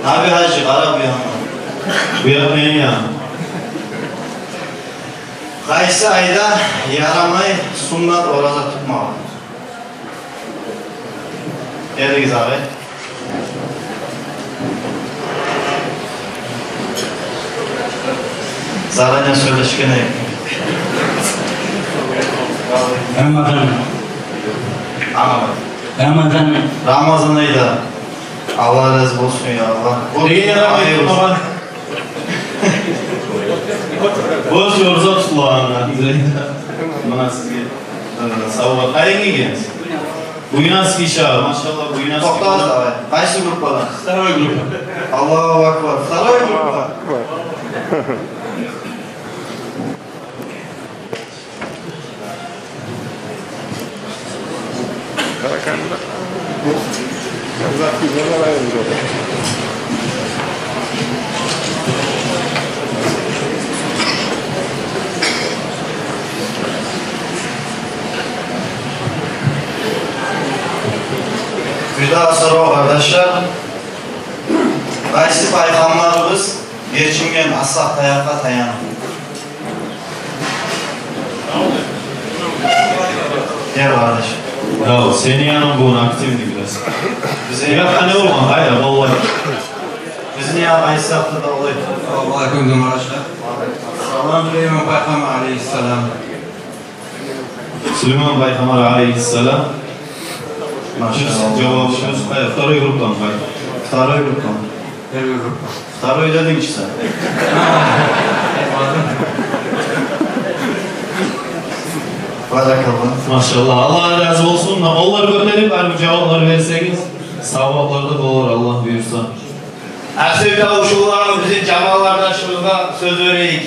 Наби гьажи, къара бу янына. Бу якъ мени яным. Къайсы айда ярамай суннат ораза тутмагъа? Гелигиз, агъай. Заранее сёйлешген эдик. Рамазан. Рамазан. Рамазан. Рамазан айда. Аллагь рази болсун, я Аллагь. Неге ярамай тутмагъа? Бош ораза тутулагъанда. Муна сизге, э, савгъат. Къайдан гелгенсиз? Буйнакский шагьар, машаллагь, Буйнакский. Токътагъыз, давай. Къайсы группадан? Второй группа. Аллагьу акбар. Второй группа. Бирдагъы сорав, къардашлар. Къайсы пайхаммарыбыз гечинген асакъ таякъгъа таянып? Гел, къардаш. Дав, сени янынг бугюн активный бираз. Бизин... Бираз къане болгъан, къайда, валлагь. Бизин ян къайсы гьакъда да олай. Алейкум, Дюмараша. Салам, Сулейман пайхаммар алейгьиссалам. Сулейман пайхаммар алейгьиссалам. Машалла. Жавапчыбыз къайда? Второй группамы къайда? Второй группамы? Первый группа. Второй дединг чи сен. Баракалла. Машалла. Аллагь рази болсун. Къоллар гётерип, гьар бир жаваплар берсегиз, саваплар да болур, Аллагь буюрса. Асил тавушлу болгъан бизин жамаалардашыбызгъа сёз берейик.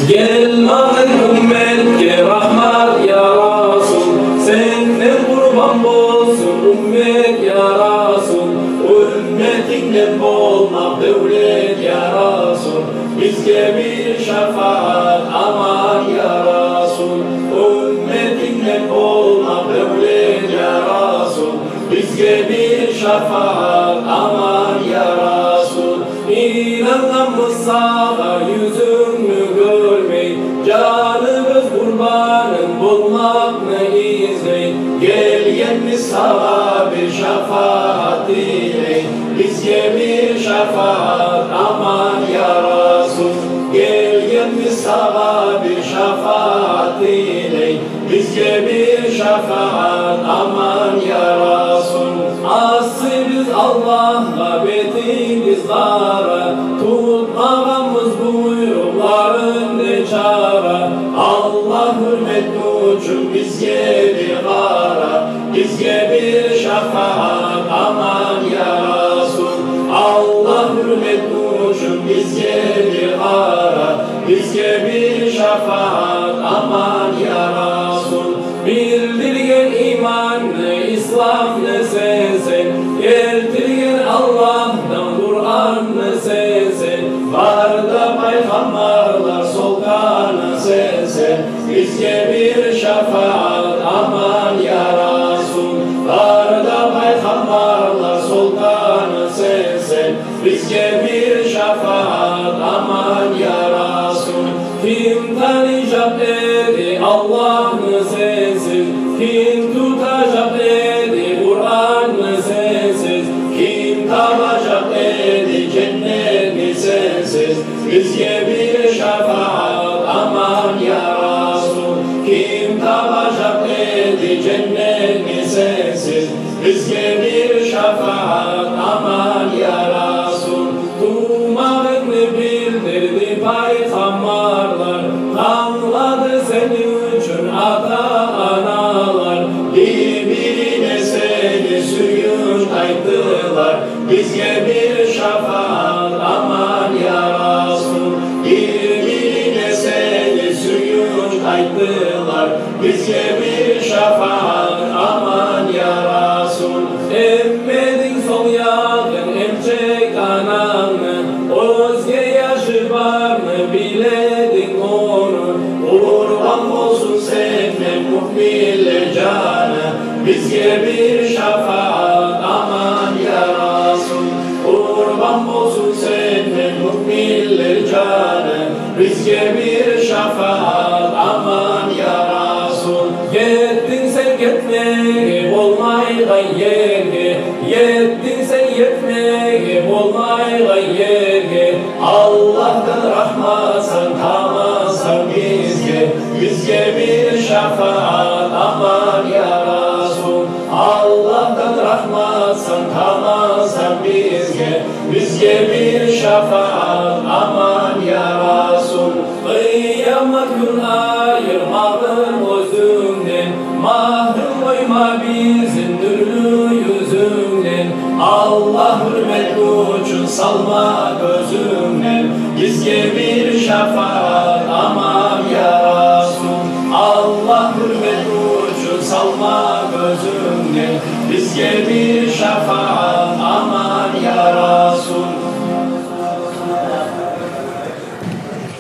Гел магъа умметге рагьмат, я Расул, сенден къурбан болсун уммет, я Расул, умметингден болмакъ девлет, я Расул, бизге бир шафагьат, аман, я Расул, умметингден болмакъ девлет, я Расул, бизге бир шафагьат, аман, я Расул. Инангъанбыз сагъа юзюнгню гёрмей, жаныбыз къурбанынг болмакъны излей. Гелгенбиз сагъа бир шафагьат тилей, бизге бир шафагьат, аман, я Расул. Гелгенбиз сагъа бир шафагьат тилей, бизге бир шафагьат, аман, я Расул. Асибиз Аллагьгъа бетибиз къара, тутмагъанбыз буйрукъларын, не чара. Аллагь гьюрмети учун бизге бир къара, бизге бир шафагьат, аман, я Расул. Аллагь гьюрмети учун бизге бир къара, бизге бир шафагьат, аман, я Расул. Билдирген иманны, исламны сенсен, гелтирген Аллагьдан Къуранны сенсен, бары да пайхаммарлар солтаны сенсен, бизге бир шафагьат, аман, я Расул. Бары да пайхаммарлар солтаны сенсен, бизге бир шафагьат, аман, я Расул. Ким таныжакъ эди Аллагьны сенсиз? Ким тутажакъ эди Къуранны сенсиз? Ким табажакъ эди женнетни сенсиз? Бизге бир шафагьат, аман, я Расул. Ким табажакъ эди женнетни сенсиз? Бизге бир шафагьат, аман, я Расул. Тувмагъынгны билдирди пайхаммарлар, къанлады сени учун ата-аналар. Бир-бирине сени сююнч айтдылар, бизге бир шафагьат, аман, я Расул. Бир-бирине сени сююнч айтдылар, бизге бир шафагьат, аман, я Расул. Эммединг сол ягъын, эмчек анангны, оьзге яшы бармы, билединг ону. Къурбан болсун сенден муъминлер жаны, бизге бир шафагьат, аман, я Расул. Къурбан болсун сенден муъминлер жаны, бизге бир шафагьат, аман, я Расул. Гетдинг сен гетмеге болмайгъан ерге, гетдинг сен гетмеге болмайгъан ерге. Аллагьдан рагьматсан тамасан бизге, бизге бир шафагьат, аман, я Расул. Аллагьдан рагьматсан тамасан бизге, бизге бир шафагьат, аман, я Расул. Къыямат гюн айырмагъын оьзюнгден, магьрюм къойма бизин нюрлю юзюнгден. Аллагь гьюрмети учун салма гёзюнгден, бизге бир шафагьат, аман, я Расул. Аллагь гьюрмети учун салма гёзюнгден, бизге бир шафагьат, аман, я Расул.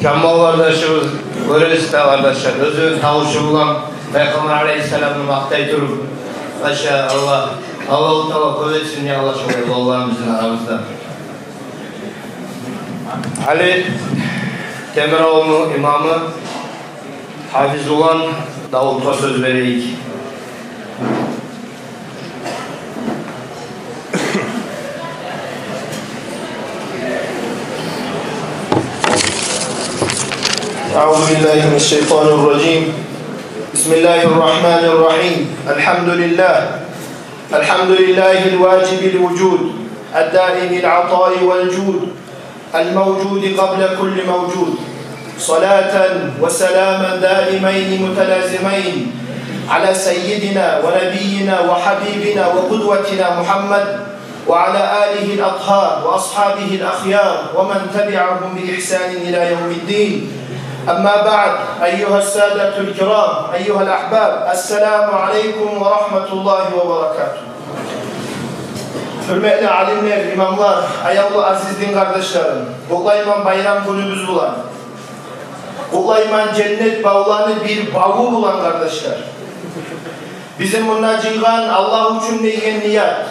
Жамаат къардашыбыз, гёресиз де, къардашлар, оьзюню тавушу булан Пайхаммар алейгьиссаламны макътай туруп, машааллагь, Аллагьу Таала кёп этсин, я Аллагь, шолай уланланы бизин арабызда. Гьали Темир авулну имамы Гьафизулланы Давутгъа сёз берейик. أعوذ بالله من الشيطان الرجيم. بسم الله الرحمن الرحيم. الحمد لله. الحمد لله الواجب الوجود، الدائم العطاء والجود، الموجود قبل كل موجود. صلاة وسلاما دائمين متلازمين على سيدنا ونبينا وحبيبنا وقدوتنا محمد وعلى آله الأطهار وأصحابه الأخيار ومن تبعهم بإحسان إلى يوم الدين. أما بعد، أيها السادة الكرام، أيها الأحباب، السلام عليكم ورحمة الله وبركاته. Гьюрметли алимлер, имамлар, аявлу азиз дин къардашларым, къутлайман байрам гюнюбюз булан. Къутлайман женнет бавланы бир баву булан, къардашлар. Бизин мунда жыйгъан Аллагь учун деген ният,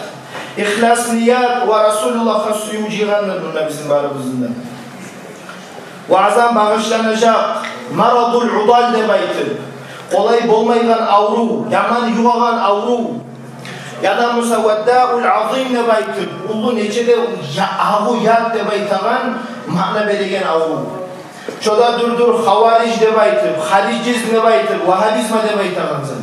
ихлас ният ва Расулуллагьгъа сююв жыйгъандыр мунда бизин барыбызны да. Ваазам багъышланажакъ «Марадул удал» деп айтып, къолай болмайгъан аврув, яман югъагъан аврув, яда буса «Ваддаул азим» деп айтып, уллу, нече де я-, агъу ят деп айтагъан маъна береген аврув. Шо да дюрдюр хавариж деп айтып, харижизм деп айтып, вагьабизма деп айтагъан зат.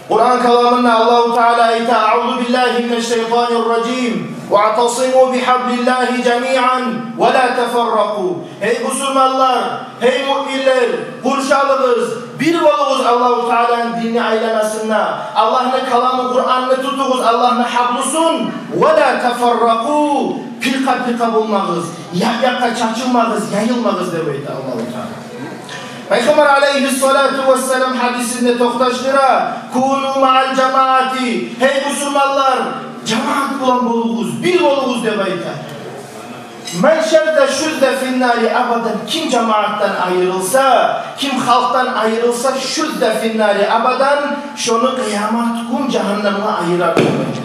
Къуран каламында Аллагьу Таала айта: «Аузу биллагьи минаш шайтанир ражим. Ваътасиму бихаблиллагьи жамиан ва ла тафарракъу». Гьей бусурманлар, гьей муъминлер, къуршалыгъыз, бир болугъуз Аллагьу Тааланы динни айланасында. Аллагьны каламы Къуранны тутугъуз, Аллагьны гьаблусун. «Ва ла тафарракъу». Пиркъа-пиркъа болмагъыз, якъ-якъгъа чачылмагъыз, яйылмагъыз деп айта Аллагьу Таала. Пайхаммар алайгьиссалату вассалам гьадисинде токъташдыра: «Куну маъал жамаати». Гьей бусурманлар, жамаат булан болугъуз, бир болугъуз деп айта. «Ман шазза шузза финнари абадан». Ким жамаатдан айрылса, ким халкъдан айрылса, «шузза финнари абадан», шону къыямат гюн жагьаннамгъа айырар деп айта.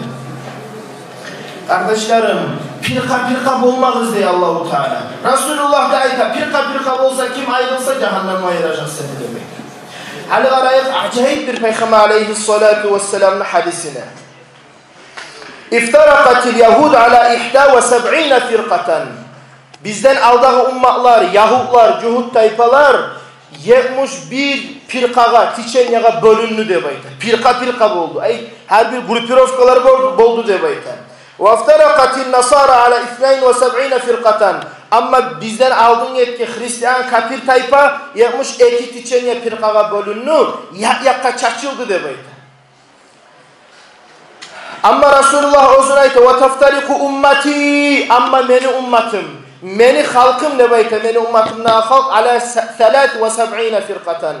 Къардашларым, пиркъа-пиркъа болмагъыз дей Аллагьу Таала. Расулуллагь да айта: «Пиркъа-пиркъа болса, ким айрылса, жагьаннамгъа айыражакъ сени», – деп айта. Гьали къарайыкъ, ажайып бир Пайхаммар алайгьиссалату вассаламны гьадисине. «Ифтаракъатил ягьуду ала ихда ва сабъина фиркъатан». Бизден алдагъы умматлар, ягьудлар, жугьут тайпалар етмиш бир пиркъагъа, течениягъа бёлюндю деп айта. Пиркъа-пиркъа болду. Ай, гьар бир группировкалар бол-, болду деп айта. «Вафтаракъатин насара ала иснайн ва сабъина фиркъатан». Амма бизден алдын гетген христиан, капир тайпа етмиш эки течение, пиркъагъа бёлюндю, якъ-якъгъа чачылды деп айта. Амма Расулуллагь оьзюн айта: «Ва тафтарикъу уммати», амма мени умматым, мени халкъым деп айта, мени умматымдагъы халкъ, «ала са-, салас ва сабъина фиркъатан».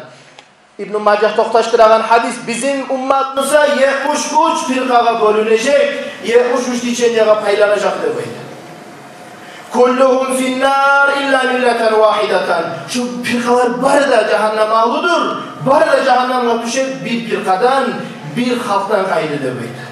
Ибну Мажагь токъташдырагъан гьадис, бизин умматыбыз етмиш уьч пиркъагъа бёлюнежек, етмиш уьч течениягъа пайланажакъ деп айта. «Куллугьум финнар илла миллатан вагьидатан». Шу пиркъалар бары да жагьаннам агьлудур. Бары да жагьаннамгъа тюшер бир пиркъадан, бир халкъдан къайры деп айта.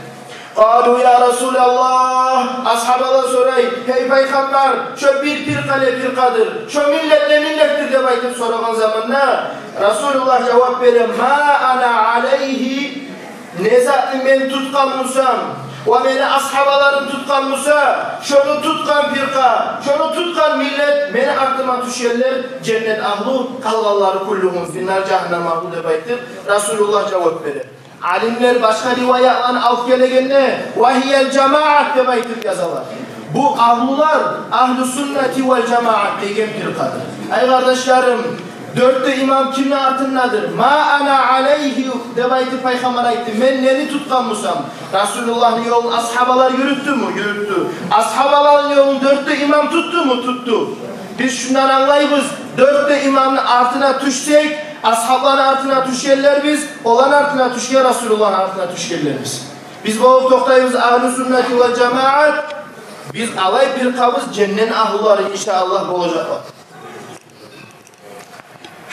«Къалу я Расулаллагь», асгьабалар сорай: «Гьей Пайхаммар, шо бир пиркъа не пиркъадыр? Шо миллет не миллетдир?» – деп айтып сорагъан заманда Расулуллагь жавап бере: «Ма ана алайгьи». Не затны мен тутгъан бусам ва мени асгьабаларым тутгъан буса, шону тутгъан пиркъа, шону тутгъан миллет, мени артыма тюшгенлер женнет агьлу, къалгъанлары «куллугьум финнар», жагьаннам агьлу деп айтып, Расулуллагь жавап бере. Алимлер башгъа риваятланы алып гелегенде, «ва гьиял жамаат» деп айтып язалар. Бу агьлулар «Агьлу суннати вал жамаат» деген пиркъадыр. Ай къардашларым, дёрт де имам кимни артындадыр? «Ма ана алайгьи» деп айтып Пайхаммар айтды. Мен нени тутгъан бусам, Расулуллагьны ёлун асгьабалар юрютдюмю? Юрютдю. Асгьабаланы ёлун дёрт де имам тутдуму? Тутду. Биз шундан англайбыз: дёрт де имамны артына тюшсек, асгьабланы артына тюшгенлербиз, оланы артына тюшген, Расулуллагьны артына тюшгенлербиз. Биз болуп токътайбыз «Агьлу суннати вал жамаат». Биз алай пиркъабыз, женнет агьлулары, иншааллагь, болажакъ.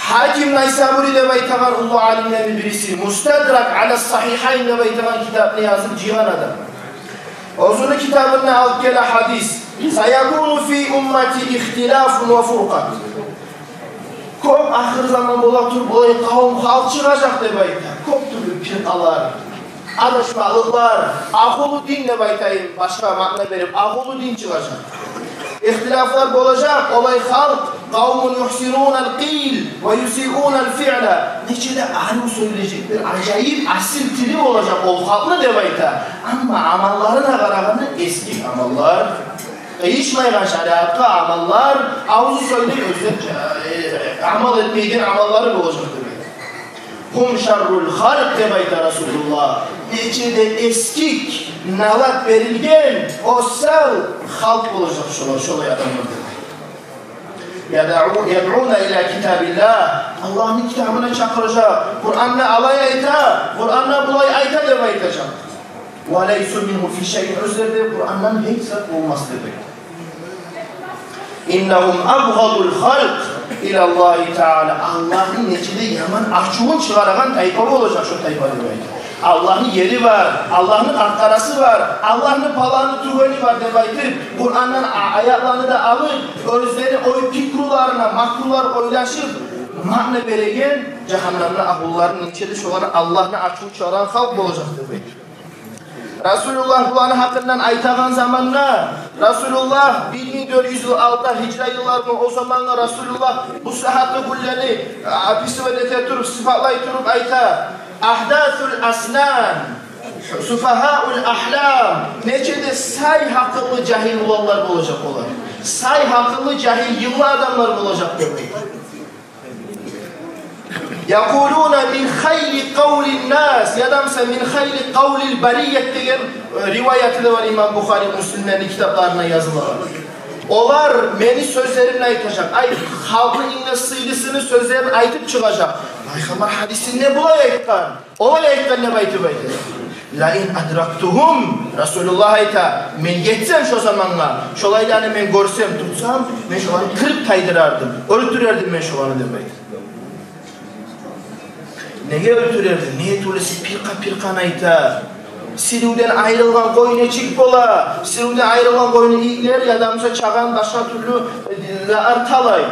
Гьаким Найсабури деп айтагъан уллу алимлени бириси, «Мустадрак ала сагьигьайн» деп айтагъан китапны язып жыйгъан адам. Оьзюню китабында алып геле гьадис: «Саякуну фи уммати ихтилафун ва фуркъа». Кёп ахыр заман бола туруп, булай къавум халкъ чыгъажакъ деп айта. Кёп тюрлю пиркъалар, адашмакълыкълар, агьлу дин деп айтайым, башгъа маъна берип, агьлу дин чыгъажакъ. Ихтилафлар болажакъ, олай халкъ «Къавмун юхсинунал къил ва юсиунал фиъла». Нече де арив сёйлежек, бир ажайып асил тили болажакъ ол халкъны деп айта. Амма амалларына къарагъанда эсгик амаллар, къыйышмайгъан шариатгъа амаллар, авзу сёйлей, оьзлер, э, амал этмейген амаллары болажакъ деп айта. «Гьум шаррул халкъ», — деп айта Расулуллагь. Нече де эсгик, налат берилген, осал халкъ болажакъ шолар, шолай адамлар деп айта. «Ядъу-, ядъуна ила китабиллагь». Аллагьны китабына чакъыражакъ. Къуранда алай айта, Къуранда булай айта деп айтажакъ. «Ва лайсу мингьу фи шайъ». Оьзлерде Къурандан гьеч зат болмас деп айта. «Иннагьум абгъадул халкъ илаллагьи таала». Аллагьны нече де яман ачувун чыгъарагъан тайпа болажакъ шо тайпа деп айта. Аллагьны ери бар, Аллагьны къаркъарасы бар, Аллагьны паланы тюгени бар деп айтып, Къурандан а-, аятланы да алып, оьзлени ой-пикруларына макрулар ойлашып, маъна береген жагьаннамны агьлуларын, нече де шоланы Аллагьны ачуву чыгъарагъан халкъ болажакъ деп айта. Расулуллагь буланы гьакъындан айтагъан заманда, Расулуллагь бир минг дёрт юз йыл алда, гьижра йылларында, о замангъы Расулуллагь бу сагьатны гюнлени, а, описывать эте туруп, сыпатлай туруп айта: «Агьдасул аснан, суфагьаул агьлам». Нече де сай гьакъыллы, жагьил уланлар болажакъ олар. Сай гьакъыллы, жагьил, йыллы адамлар болажакъ деп айта. «Якъулуна мин хайри къавлин нас», яда буса «мин хайри къавлил барият» деген, э, риваяты да бар имам Бухари, Муслимлени китапларына язылгъан. Олар мени сёзлеримни айтажакъ. Ай, халкъны инг де сыйлысыны сёзлерин айтып чыгъажакъ. Пайхаммар гьадисинде булай айтгъан. Олай айтгъан деп айтып айта. «Ла ин адрактугьум», Расулуллагь айта, мен етсем шо замангъа, шолайланы мен гёрсем, тутсам, мен шоланы къырып тайдырардым, оьлтюрердим мен шоланы деп айта. Неге оьлтюрердим? Неге тюгюл эсе, пиркъа-пиркъаны айта. Сиривден айрылгъан къой нечик бола? Сиривден айрылгъан къойну ийитлер яда буса чагъан, башгъа тюрлю, э, зат талай.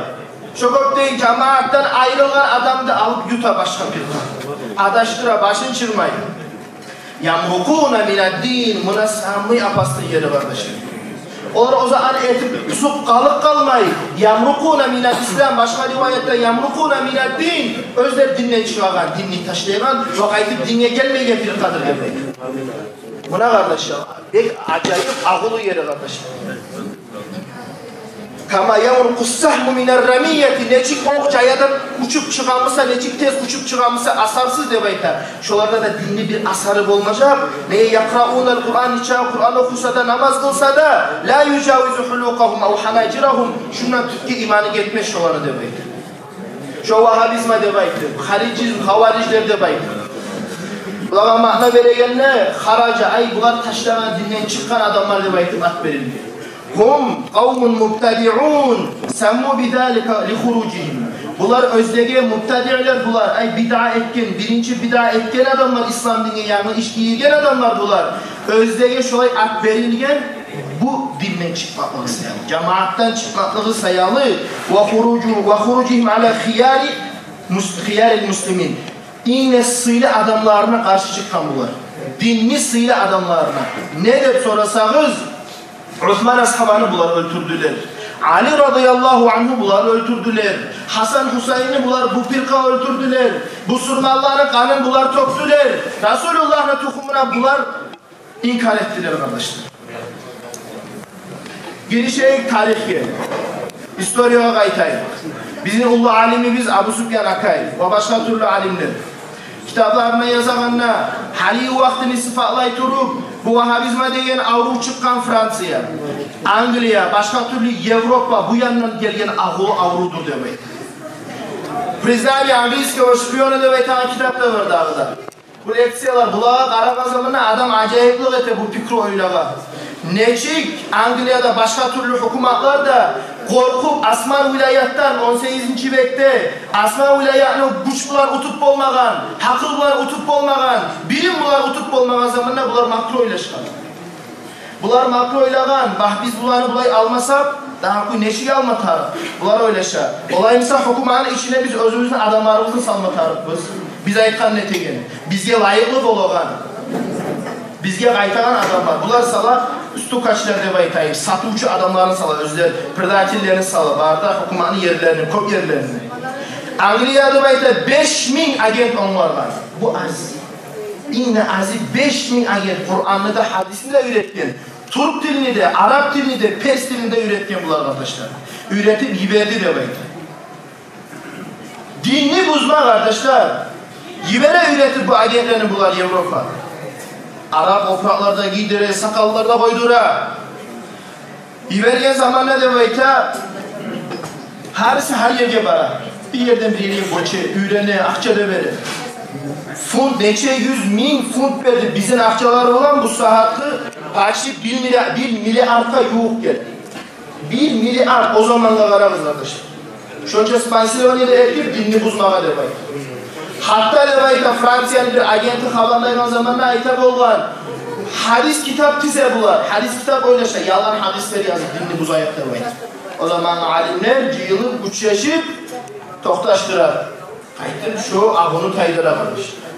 Шо кюйде жамаатдан айрылгъан адамны алып юта башгъа пиркъа. Адашдыра, башын чырмай. «Ямрукъуна минад-дин». Муна самый опасный ери, къардашлар. Олар о затны этип, бузуп къалып къалмай. «Ямрукъуна минал ислам», башгъа риваятда «ямрукъуна минад-дин». Оьзлер динден чыгъагъан, динни ташлайгъан, ва къайтып динге гелмейген пиркъадыр деп айта. Муна, къардашлар, бек ажайып агъулу ери, къардашлар. «Кама ямрукъус-сагьму минар-рамияти», нечик окъ жаядан учуп чыгъа буса, нечик тез учуп чыгъа буса, асарсыз деп айта. Шоларда да динни бир асары болмажакъ. Не, «якъраунал Къуран», нечакъы Къуран охуса да, намаз къылса да, «ла южавизу гьулукъагьум ав гьанажирагьум», шундан тюпге иманы етмес шоланы деп айта. Шо вагьабизм деп айтып, харижизм, хаварижлер деп айтып. Булагъа маъна берегенде, хаража, ай, булар ташлагъан, динден чыкъгъан адамлар деп айтып ат берилген. «Гьум къавмун мубтадиун, самму бизалика ли хуружигьим». Булар оьзлеге мубтадиълер булар, ай, бидъа этген, биринчи бидъа этген адамлар, ислам динге янгы иш гийирген адамлар булар. Оьзлеге шолай ат берилген, бу динден чыкъмакълыгъы саялы, жамаатдан чыкъмакълыгъы саялы. «Ва хуружу-, ва хуружигьим ала хияри мус-, хиярил муслимин». Инг де сыйлы адамларына къаршы чыкъгъан булар. Динни сыйлы адамларына. Не деп сорасагъыз, Усман асгьабаны булар оьлтюрдюлер. Али радияллагьу ангьу булар оьлтюрдюлер. Гьасан Гьусайинни булар, бу пиркъа оьлтюрдюлер. Бусурманланы къанын булар тёкдюлер. Расулуллагьны тухумуна булар инкар этдилер, къардашлар. Гиришейик тарихге. Историягъа къайтайыкъ. Бизин уллу алимибиз Абусупиян Акай ва башгъа тюрлю алимлер китапларына язагъанда, гьали вакътини сыпатлай туруп, бу вагьабизм деген аврув чыкъгъан Франция, Англия, башгъа тюрлю Европа, бу яндан гелген агъулу аврувдур деп айта. «Признание английского шпиона» деп айтагъан китап да бар дагъы да. Бу лекциялар, булагъа къарагъан заманда адам ажайыплыкъ эте бу пикру ойлагъа. Нечик Англияда, башгъа тюрлю гьукуматлар да къоркъуп, Осман вилаятдан, он сегизинчи векде Осман вилаятны гюч булан утуп болмагъан, гьакъыл булан утуп болмагъан, билим булан утуп болмагъан заманда булар макру ойлашгъан. Булар макру ойлагъан, багь, биз буланы булай алмасакъ, дагъы нечик алма тарыкъ? Булар ойлаша. Олай буса, гьукуматны ичине биз оьзюбюзню адамларыбызны салма тарыкъбыз. Биз айтгъанны этеген, бизге лайыкълы болагъан, бизге къайтагъан адамлар. Булар сала, стукачлар деп айтайым, сатывчу адамларын сала, оьзлер предательлерин сала, бары да гьукуматны ерлерини, кёп ерлерини. Англия деп айта, беш минг агент онгаргъан. Бу аз. Инг де азы беш минг агент Къуранны да, гьадисни де уьйретген. Тюрк тилини де, арап тилини де, перс тилини де уьйретген булар, къардашлар. Уьйретип йиберди деп айта. Динни бузма, къардашлар. Йибере уьйретип бу агентлени булар Европа. Арап опуракълар да гийдире, сакъаллар да къойдура. Йиберген заманда деп айта, гьариси гьар ерге бара. Бир ерден бир ерге гёче, уьйрене, акъча да бере. Фунт, нече юз минг фунт берди. Бизин акъчалар булан бу сагьатгъы почти бир миллиард, бир миллиардгъа ювукъ гелди. Бир миллиард, о замангъа къарагъыз, къардашлар. Шонча спонсирование де этип, динни бузмагъа деп айта. Гьатта деп айта, Францияны бир агенти хабарлайгъан заманда айта болгъан: гьадис китап тизе булар, гьадис китап ойлаша, ялгъан гьадислер язып, динни бузайыкъ деп айта. О заман алимлер жыйылып, гючешип, токъташдыра. Къайтып шо агъуну тайдыра, къардашлар.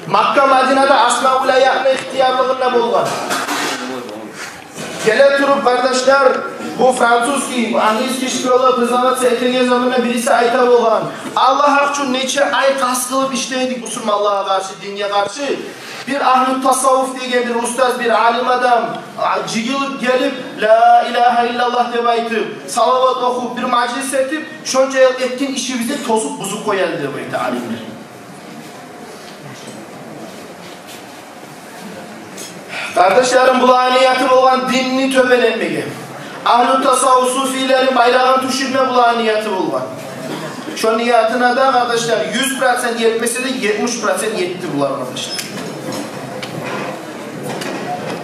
Макка, Мадинада Асма вилаятны ихтиярлыгъында болгъан. Геле туруп, къардашлар, бу французский, английский шпионлар признаваться этеген заманда бириси айта болгъан: Аллагь гьакъ учун, нече ай къаст къылып ишлей эдик бусурманлагъа къаршы, динге къаршы. Бир агьлю тасаввуф деген бир устаз, бир алим адам, а, жыйылып гелип, ла илагьа иллаллагь деп айтып, салават охуп, бир мажлис этип, шонча йыл этген ишибизни тозуп, бузуп къоя эди деп айта алимлер. Къардашларым, буланы нияты болгъан динни тёбен этмеге. Агьлю тасаввуф, суфийлени байрагъын тюшюрме буланы нияты болгъан. Шо ниятына да, къардашлар, юз процент етмесе де, етмиш процент етди булар, къардашлар.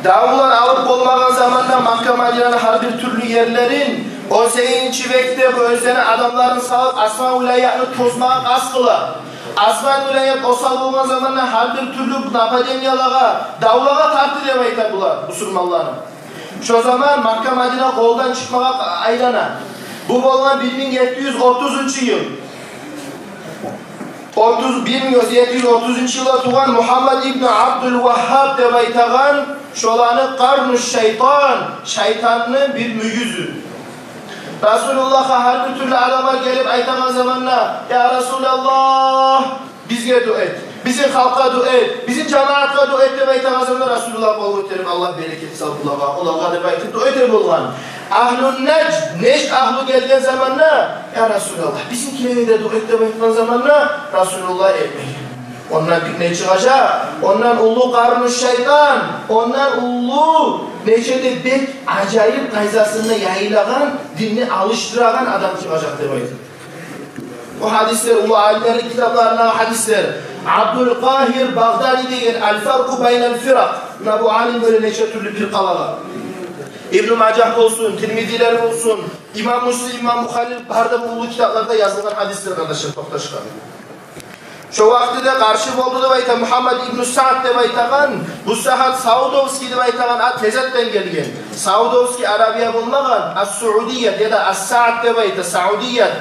Давлар алып болмагъан заманда Макка, Мадинаны гьар бир тюрлю ерлерин, он сегизинчи векде бу оьзлени адамларын салып, Асма вилаятны тозмагъа къаст къыла. Асма вилаят осал болгъан заманда гьар бир тюрлю нападенияларгъа, давлагъа тартды деп айта булар, бусурманланы. Шо заман Макка, Мадина къолдан чыкъмагъа айлана. Бу болгъан бир минг етти юз отузунчу йыл. Отуз, бир минг етти юз отузунчу йылда тувгъан Мугьаммад ибну Абдул Вагьгьаб деп айтагъан, шоланы къарну шайтан, шайтанны бир мюйюзю. Расулуллагьгъа гьар бир тюрлю адамлар гелип айтагъан заманда: «Я Расулаллагь, бизге дуа эт, бизин халкъгъа дуа эт, бизин жамаатгъа дуа эт», — деп айтагъан заманда Расулуллагь къол гётерип: «Аллагь берекет сал булагъа, олагъа», — деп айтып дуа эте болгъан. Агьлу Нажд, Нажд агьлу гелген заманда: «Я Расулаллагь, бизинкилеге де дуа эт», — деп айтгъан заманда Расулуллагь этмеген. Ондан питне чыгъажакъ, ондан уллу къарну шайтан, ондан уллу, нече де бек ажайып къайдасында яйылагъан, динни алышдырагъан адам чыгъажакъ деп айтып. Бу гьадислер уллу алимлени китапларында гьадислер. Абдулкъагьир Багъдади деген «Аль-Фаркъу байналь фиракъ». Муна бу алим бола нече тюрлю фиркъалагъа. Ибну Мажагь болсун, Тирмизилер болсун, имам Муслим, имам Бухари, бары да бу уллу китапларда язылгъан гьадислер, къардашлар, токъташгъан. Шо вакътиде къаршы болду деп айта Мугьаммад ибну Саад деп айтагъан, бу сагьат Саудовский деп айтагъан ат леззетден гелген. Саудовский Арабия болмагъан, ас-Саудият яда ас-Саад деп айта, Саудият.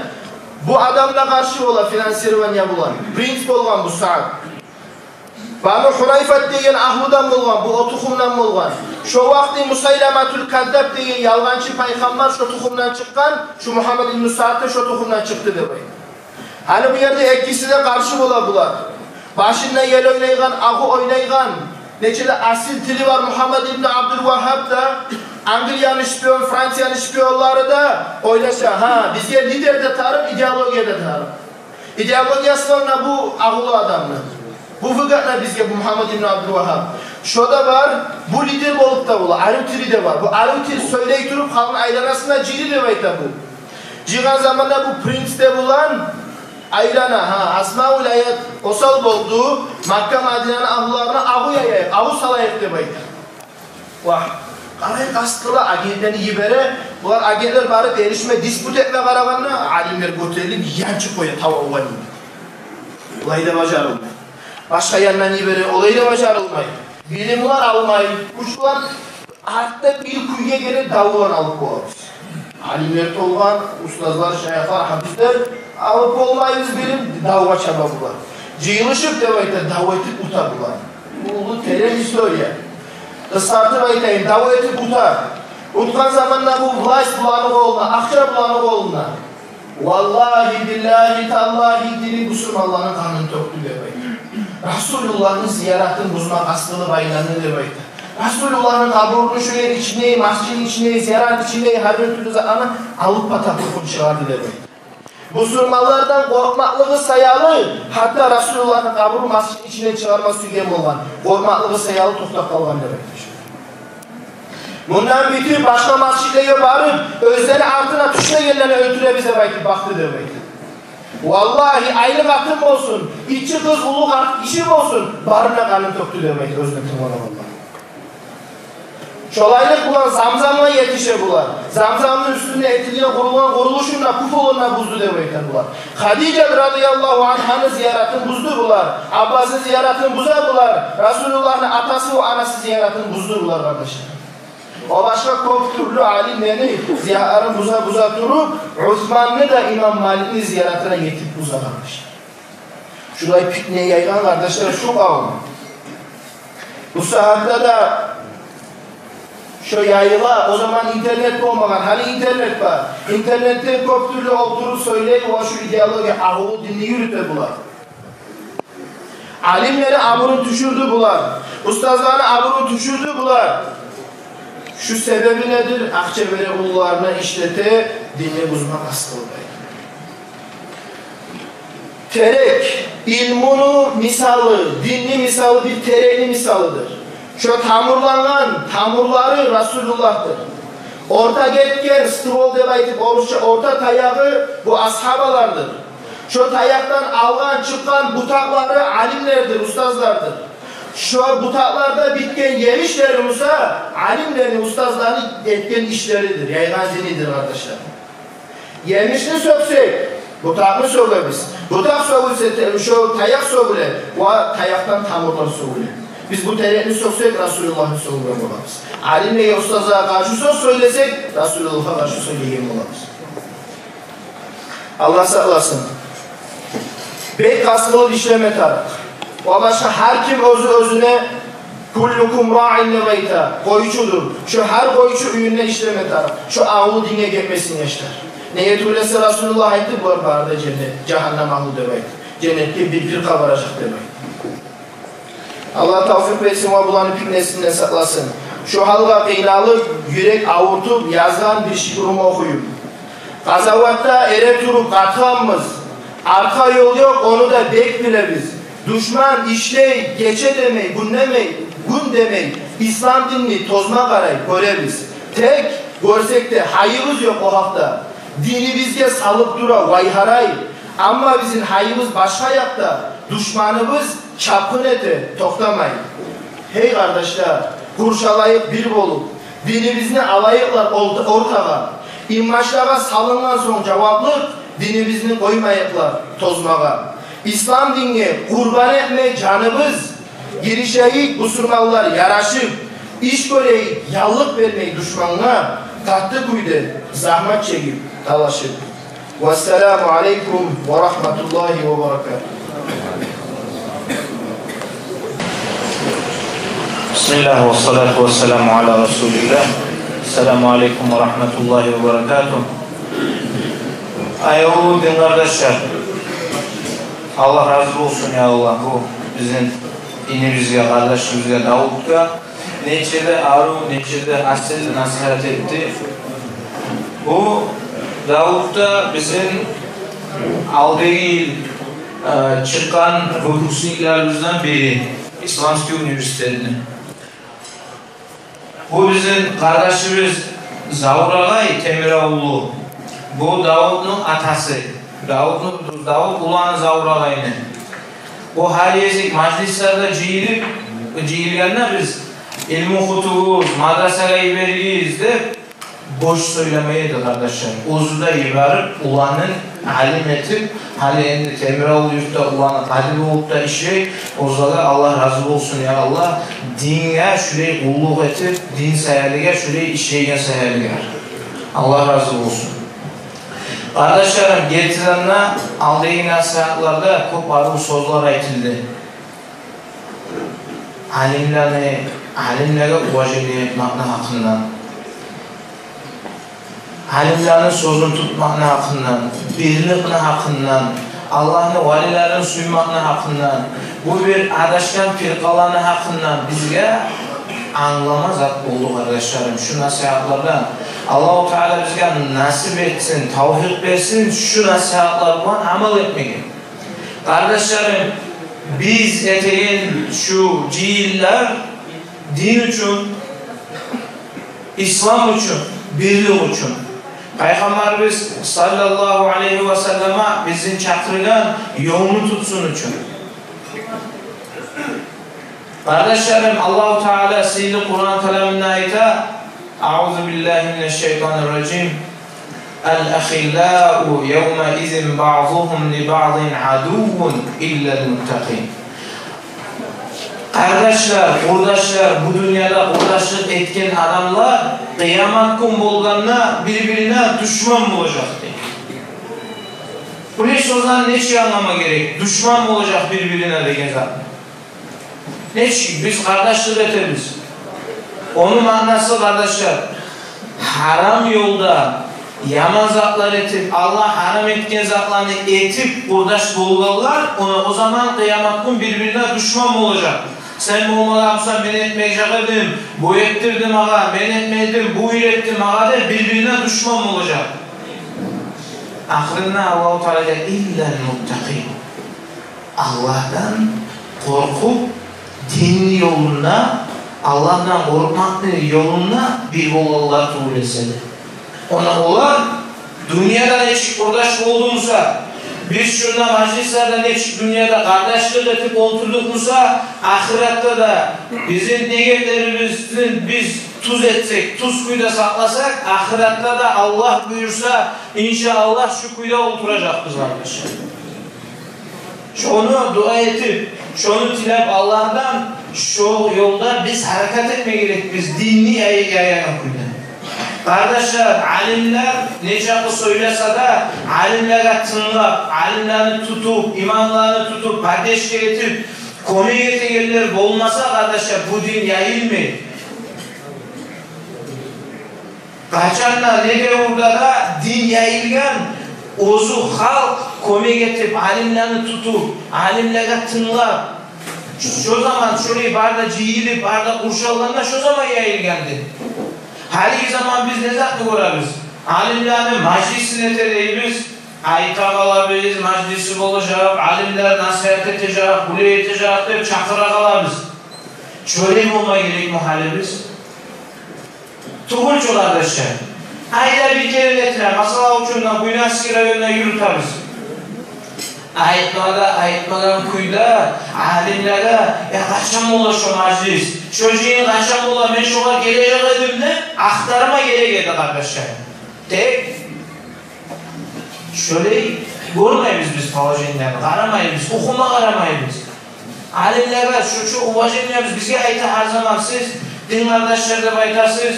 Бу адам да къаршы бола финансирование булан. Принц болгъан бу Саад. Бану Гьурайфат деген агьлудан болгъан, бу о тухумдан болгъан. Шо вакъти Мусайламатул Каззаб деген ялгъанчы пайхаммар шо тухумдан чыкъгъан, шу Мугьаммад ибну Саад да шо тухумдан чыкъды деп айта. Гьали бу ерде экиси де къаршы бола булар. Башында ел ойнайгъан, агъу ойнайгъан, нече де асил тили бар Мугьаммад ибну Абдул Вагьгьаб да, Англияны шпион, Францияны шпионлары да ойлаша: «Гьа, бизге лидер де тарыкъ, идеология да тарыкъ». Идеологиясы бар муна бу агъулу адамны. Бу выгодно бизге, бу Мугьаммад ибну Абдул Вагьгьаб. Шо да бар, бу лидер болуп да бола, арив тили де бар. Бу арив тил сёйлей туруп, халкъны айланасына жыйды деп айта бу. Жыйгъан заманда бу принц де булан айлана, гьа, Асма вилаят осал болду, Макка, Мадинаны агьлуларына агъу яяйыкъ, агъу салайыкъ деп айта. Вагь, къарай, къаст къыла, агентлени йибере. Булар, агентлер, барып эришме, диспут этме къарагъанда, алимлер гётерилип янчып къоя тававгъа дейди. Булай да бажарылмай. Башгъа яндан йибере, олай да бажарылмай. Билимлер алмай, учулар артда бир кюйге геле, давлар алып болабыз. Алимлер толгъан, устазлар, шайыхлар, гьафизлер, алып болмайбыз билим, давгъа чаба булар. Жыйылышып деп айта, дав этип ута булар. Уллу терен история. Къысгъартып айтайым, дав этип ута. Утгъан заманда бу власть буланы къолунда, акъча буланы къолунда. Валлагьи, биллагьи, таллагьи, дини бусурманланы къанын тёкдю деп айта. Расулулланы зияратын бузмакъ асгъылып айланды деп айта. Расулулланы къабурун шо ер ичинде, масжидни ичинде, зиярат ичинде, гьар бир тюрлю затланы алып патапчыкъ чыгъарды деп айта. Бусурманлардан къоркъмакълыгъы саялы, гьатта Расулулланы къабурун масжидни ичинден чыгъарма сюйген болгъан. Къоркъмакълыгъы саялы токътап къалгъан деп айта. Мундан битип, башгъа масжидлеге барып, оьзлени артына тюшмегенлени оьлтюребиз деп айтып бакъды деп айта. Валлагьи, айлы къатын болсун, ичи къыз, уллу къарт гиши болсун, барына къанын тёкдю деп айта, оьзюне тынгламагъанлар. Шолайлыкъ булан Замзамгъа етише булар. Замзамны уьстюнде этилген, къурулгъан къурулушун да, куполун да бузду деп айта булар. Хадижат радияллагьу ангьаны зияратын бузду булар. Аббасны зияратын буза булар. Расулулланы атасы ва анасы зияратын бузду булар, къардашлар. Ва башгъа кёп тюрлю алимлени зияратларын буза-буза туруп, Усманны да, имам Маликни зияратына етип буза, къардашлар. Шулай питне яйгъан, къардашлар, шу къавум. Бу сагьатда да шо яйыла, о заман интернет болмагъан, гьали интернет бар. Интернетде кёп тюрлю олтуруп сёйлей ва шу идеология, агъулу динни юрюте булар. Алимлени абурун тюшюрдю булар. Устазланы абурун тюшюрдю булар. Шу себеби недир? Акъча бере, уллуларына ишлете, динни бузмакъ асгъылып. Терек, илмуну мисалы, динни мисалы бир терекни мисалыдыр. Шо тамурлангъан тамурлары Расулуллагьдыр. Орта гетген ствол деп айтып, орусча орта таягъы, бу асгьабалардыр. Шо таякъдан алгъан, чыкъгъан бутакълары алимлердир, устазлардыр. Шо бутакъларда битген емишлери буса алимлени, устазланы этген ишлеридир, яйгъан динидир, къардашлар. Емишни сёксек, бутакъны сёгебиз. Бутакъ сёгюлсе, те-, шо таякъ сёгюле, ва таякъдан тамурлар сёгюле. Биз бу терекни сёксек, Расулуллагьны сёгюген болабыз. Алимлеге, устазлагъа къаршы сёз сёйлесек, Расулуллагьгъа къаршы сёйлеген болабыз. Аллагь сакъласын. Бек къаст къылып ишлеме тарыкъ. Ва башгъа, гьар ким оьзю оьзюне, «Куллукум раъин» деп айта, къойчудур. Шо гьар къойчу уьюнде ишлеме тарыкъ. Шо агъулу динге гетмесин, яшлар. Неге тюгюл эсе Расулуллагь айтды, булар бары да женнет, жагьаннам агъулу деп айтды. Женнетге бир-бир къабаражакъ деп айтды. Аллагь тавфикъ берсин ва буланы питнесинден сакъласын. Шо гьалгъа къыйналып, юрек авуртуп язгъан бир шиъруму охуюм. Къазаватда эретуруп къатгъанбыз. Артгъа ёл ёкъ, ону да бек билебиз. Душман ишлей гече демей, гюн демей, гюн демей, ислам динни тозма къарай гёребиз. Тек гёрсек де гьайыбыз ёкъ о гьакъда. Динибизге салып тура вай-гьарай. Амма бизин гьайыбыз башгъа якъда. Душманыбыз чапгъын эте токътамай. Гьей, къардашлар, къуршалайыкъ бир болуп, динибизни алайыкълар олт-, ортагъа. Инбашлагъа салынгъан сонг жаваплыкъ, динибизни къоймайыкълар тозмагъа. Ислам динге къурбан этме жаныбыз, гиришейик, бусурманлар, ярашып, иш гёрейик, яллыкъ бермей душмангъа, къатты кюйде, загьмат чегип, талашып. Вассаламу алейкум ва рагьматуллагьи ва баракатугь. Бисмиллагь, вассалату вассаламу аля расулиллагь. Ассаламу алейкум ва рагьматуллагьи ва баракатугь. Аявлу дин къардашлар, Аллагь рази болсун, я Аллагь, бу бизин инибизге, къардашыбызгъа Давутгъа нече де арив, нече де асил насигьат этди. Бу Давут да бизин алдагъы йыл, э, чыкъгъан выпускниклерибизден бири, Исламский университетни. Бу бизин къардашыбыз Завур агъай Темиравуллу. Бу Давутну атасы. Давутну, Давут уланы Завур агъайны. Бу гьар гезик мажлислерде жыйылып, жыйылгъанда биз, «Илму къутугъуз, мадрасагъа йиберигиз», — деп, бош сёйлемей эди, къардашлар. Оьзю де йиберип, уланын алим этип, гьали энди Темиравул юртда уланы къади болуп да ишлей. Оьзлеге Аллагь рази болсун, я Аллагь. Динге шулай къуллукъ этип, дин саялыгъа шулай ишлейген саялыгъа. Аллагь рази болсун. Къардашларым, гертиден де алдагъы насигьатларда кёп арив сёзлер айтылды. Алимлени Алимлеге уважение этмекни гьакъындан, алимлени сёзюн тутмакъны гьакъындан, бирликни гьакъындан, Аллагьны валилерин сюймекни гьакъындан, бу бир адашгъан фиркъаланы гьакъындан бизге англама зат болду, къардашларым, шу насигьатлардан. Аллагьу Таала бизге насип этсин, тавфикъ берсин шу насигьатлар булан амал этмеге. Къардашларым, биз этеген шу жыйынлар дин учун, ислам учун, бирлик учун. Пайхаммарыбыз саллаллагьу алайгьи ва саллама бизин чакъыргъан ёлну тутсун учун. Къардашларым, Аллагьу Таала сыйлы Къуран каламында айта: «Аузу биллагьи минаш шайтанир ражим. Ал-ахиллау явмаизин баъзугьум ли баъзин адуввун иллал муттакъин». Къардашлар, къурдашлар, бу дюньяда къурдашлыкъ этген адамлар къыямат гюн болгъанда бир-бирине душман болажакъ дей. Бу не сёзлени нечик англама герек? Душман болажакъ бир-бирине деген зат. Нечик биз къардашлыкъ этебиз? Ону маънасы, къардашлар, гьарам ёлда, яман затлар этип, Аллагь гьарам этген затланы этип къурдаш болгъанлар, она о заман къыямат гюн бир-бирине душман болажакъ. Сен болмагъан бусанг, мен этмежек эдим, бу этдирди магъа, мен этмедим, бу уьйретди магъа деп бир-бирине душман болажакъ. Ахырында Аллагьу Таала айта: «Иллал муттакъин». Аллагьдан къоркъуп, динни ёлунда, Аллагьдан къоркъмакъны ёлунда бир болгъанлар тюгюл эсе де. Она олар дюньяда нечик къурдаш болдумуса, биз шунда мажлислерде нечик дюньяда къардашлыкъ этип олтурдукъмуса, ахыратда да бизин негетлерибизни биз тюз этсек, тюз кюйде сакъласакъ, ахыратда да Аллагь буюрса, иншааллагь, шу кюйде олтуражакъбыз, къардашлар. Шону дуа этип, шону тилеп Аллагьдан, шо ёлда биз гьаракат этме герекбиз, динни яй-, яягъан кюйде. Къардашлар, алимлер нечакъы сёйлесе де, алимлеге тынглап, алимлени тутуп, имамланы тутуп, поддержка этип, кёмек этегенлер болмаса, къардашлар, бу дин яйылмай. Къачан да, не девюрде де дин яйылгъан, оьзю халкъ кёмек этип, алимлени тутуп, алимлеге тынглап, шо заман шолай бары да жыйылып, бары да къуршалгъанда, шо заман яйылгъан дин. Гьалиги заман биз не затны гёребиз? Алимлени мажлисин эте дейбиз, айта къалабыз, мажлиси болажакъ, алимлер насигьат этежек, булай этежек деп чакъыра къалабыз. Шолай болма герекми гьалибиз? Тюгюл чю, къардашлар. Айда бир керен этиле, масала учун, Буйнакский районда юрютебиз. Айтма да айтмагъан кюйде алимлеге: «Я, къачан бола шо мажлис? Шо жыйын къачан бола? Мен шогъар гележек эдим», — деп ахтарма герек эди, къардашлар. Тек шолай гёрмейбиз биз положениени, къарамайбыз, ухума къарамайбыз. Алимлеге шу, шу уважениебиз, бизге айта гьар заман: «Сиз дин къардашлар деп айтасыз,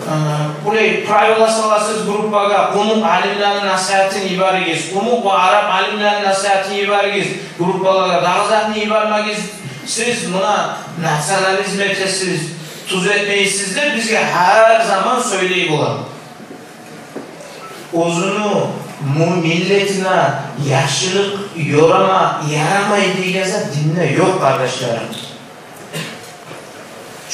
э, булай правила саласыз группагъа, къумукъ алимлени насигьатын йиберигиз, къумукъ ва араб алимлени насигьатын йиберигиз группалагъа, дагъы затны йибермегиз, сиз муна национализм этесиз, тюз этмейсиз», — деп бизге гьар заман сёйлей бола. Оьзюню му-, миллетине яхшылыкъ ёрама, ярамай деген зат динде ёкъ, къардашларым.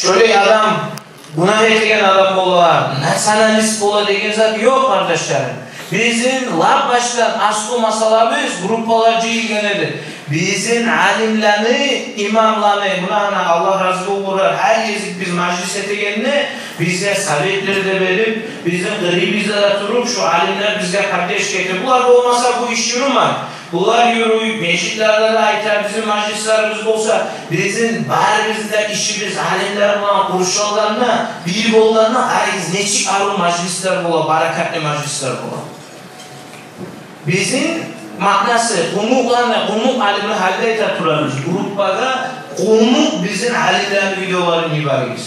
Шолай адам гюнагь этеген адам бола, националист бола деген зат ёкъ, къардашларым. Бизин лап башдан аслу масъалабыз, группалар жыйылгъан эди, бизин алимлени, имамланы, муна, ана, Аллагь рази болгъурлар, гьар гезик биз мажлис этегенде бизге советлер де берип, бизин къырыйыбызда да туруп, шу алимлер бизге поддержка этип. Булар болмаса, бу иш юрюмей. Булар юрюй, межитлерде де айта, бизин мажлислерибиз болса, бизин барыбызны да ишибиз алимлер булан къуршалгъанда, бир болгъанда, къарагъыз, нечик арив мажлислер бола, баракатлы мажлислер бола. Бизин маънасы, къумукъланы, къумукъ алимни гьалда айта турабыз. Группагъа къумукъ бизин алимлени видеоларын йиберигиз.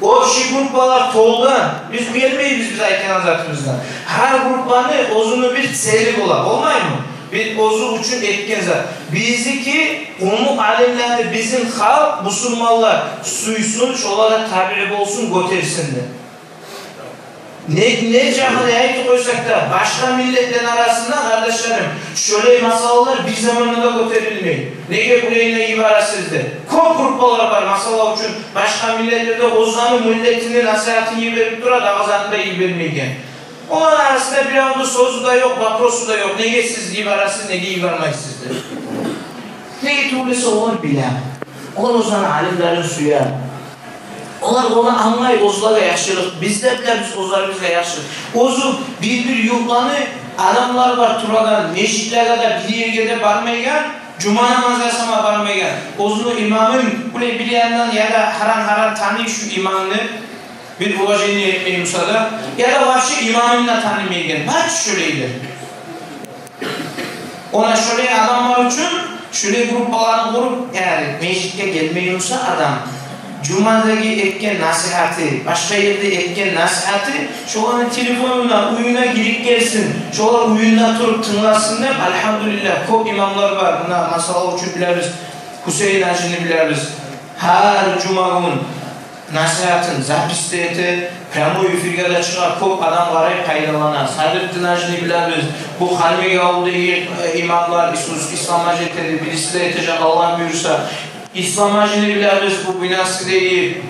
Общий группалар толгъан. Биз уялмайбыз биз айтагъан затыбыздан. Гьар группаны оьзюню бир цели бола, болмаймы? Бир оьзю учун этген зат. Бизики къумукъ алимлени бизин халкъ, бусурманлар сюйсюн, шолагъа табиъ болсун, гётерсин деп. Не, не жагъына айтып къойсакъ да, башгъа миллетлени арасында, къардашларым, шолай масъалалар бир заманда да гётерилмей. Неге булайына йибересиз деп. Кёп группалар бар, масала учун, башгъа миллетлерде оьзлени миллетини насигьатын йиберип тура, дагъы затын да йибермейген. Оланы арасында биревню сёзю де ёкъ, вопросу да ёкъ. Неге сиз йибересиз, неге йибермейсиз деп. Неге тюгюл эсе олар биле. Олар оьзлени алимлерин сюе. Олар ону англай, оьзлеге яхшылыкъ. Биз де билебиз оьзлерибизге яхшы. Оьзю бир-бир юртланы адамлар бар турагъан, межитлеге де, бир ерге де бармайгъан, жума намаз ясама бармайгъан. Оьзюню имамын булай бир яндан я да гьаран-гьаран таный шу имамны, бир уважение этмей буса да, я да вообще имамын да танымайгъан. Бар чы шолайлар. Она шолай адамлар учун шолай группаланы къуруп, ягъни межитге гелмей буса адам, жумадагъы этген насигьаты, башгъа ерде этген насигьаты, шоланы телефонуна, уьюне гирип гелсин, шолар уьюнде туруп тынгласын деп. Альгьамдулиллагь, кёп имамлар бар. Муна, масала учун, билебиз, Гьюсейин гьажини билебиз. Гьар жума гюн насигьатын запись де эте, прямой эфирге де чыгъа, кёп адам къарай, пайдалана. Садрутдин гьажини билебиз, бу Халимбекавулда имамлар, Ис-, Ислам гьажи этеди, бириси де этежек, Аллагь буюрса. Ислам гьажини билебиз, бу Буйнакскидеги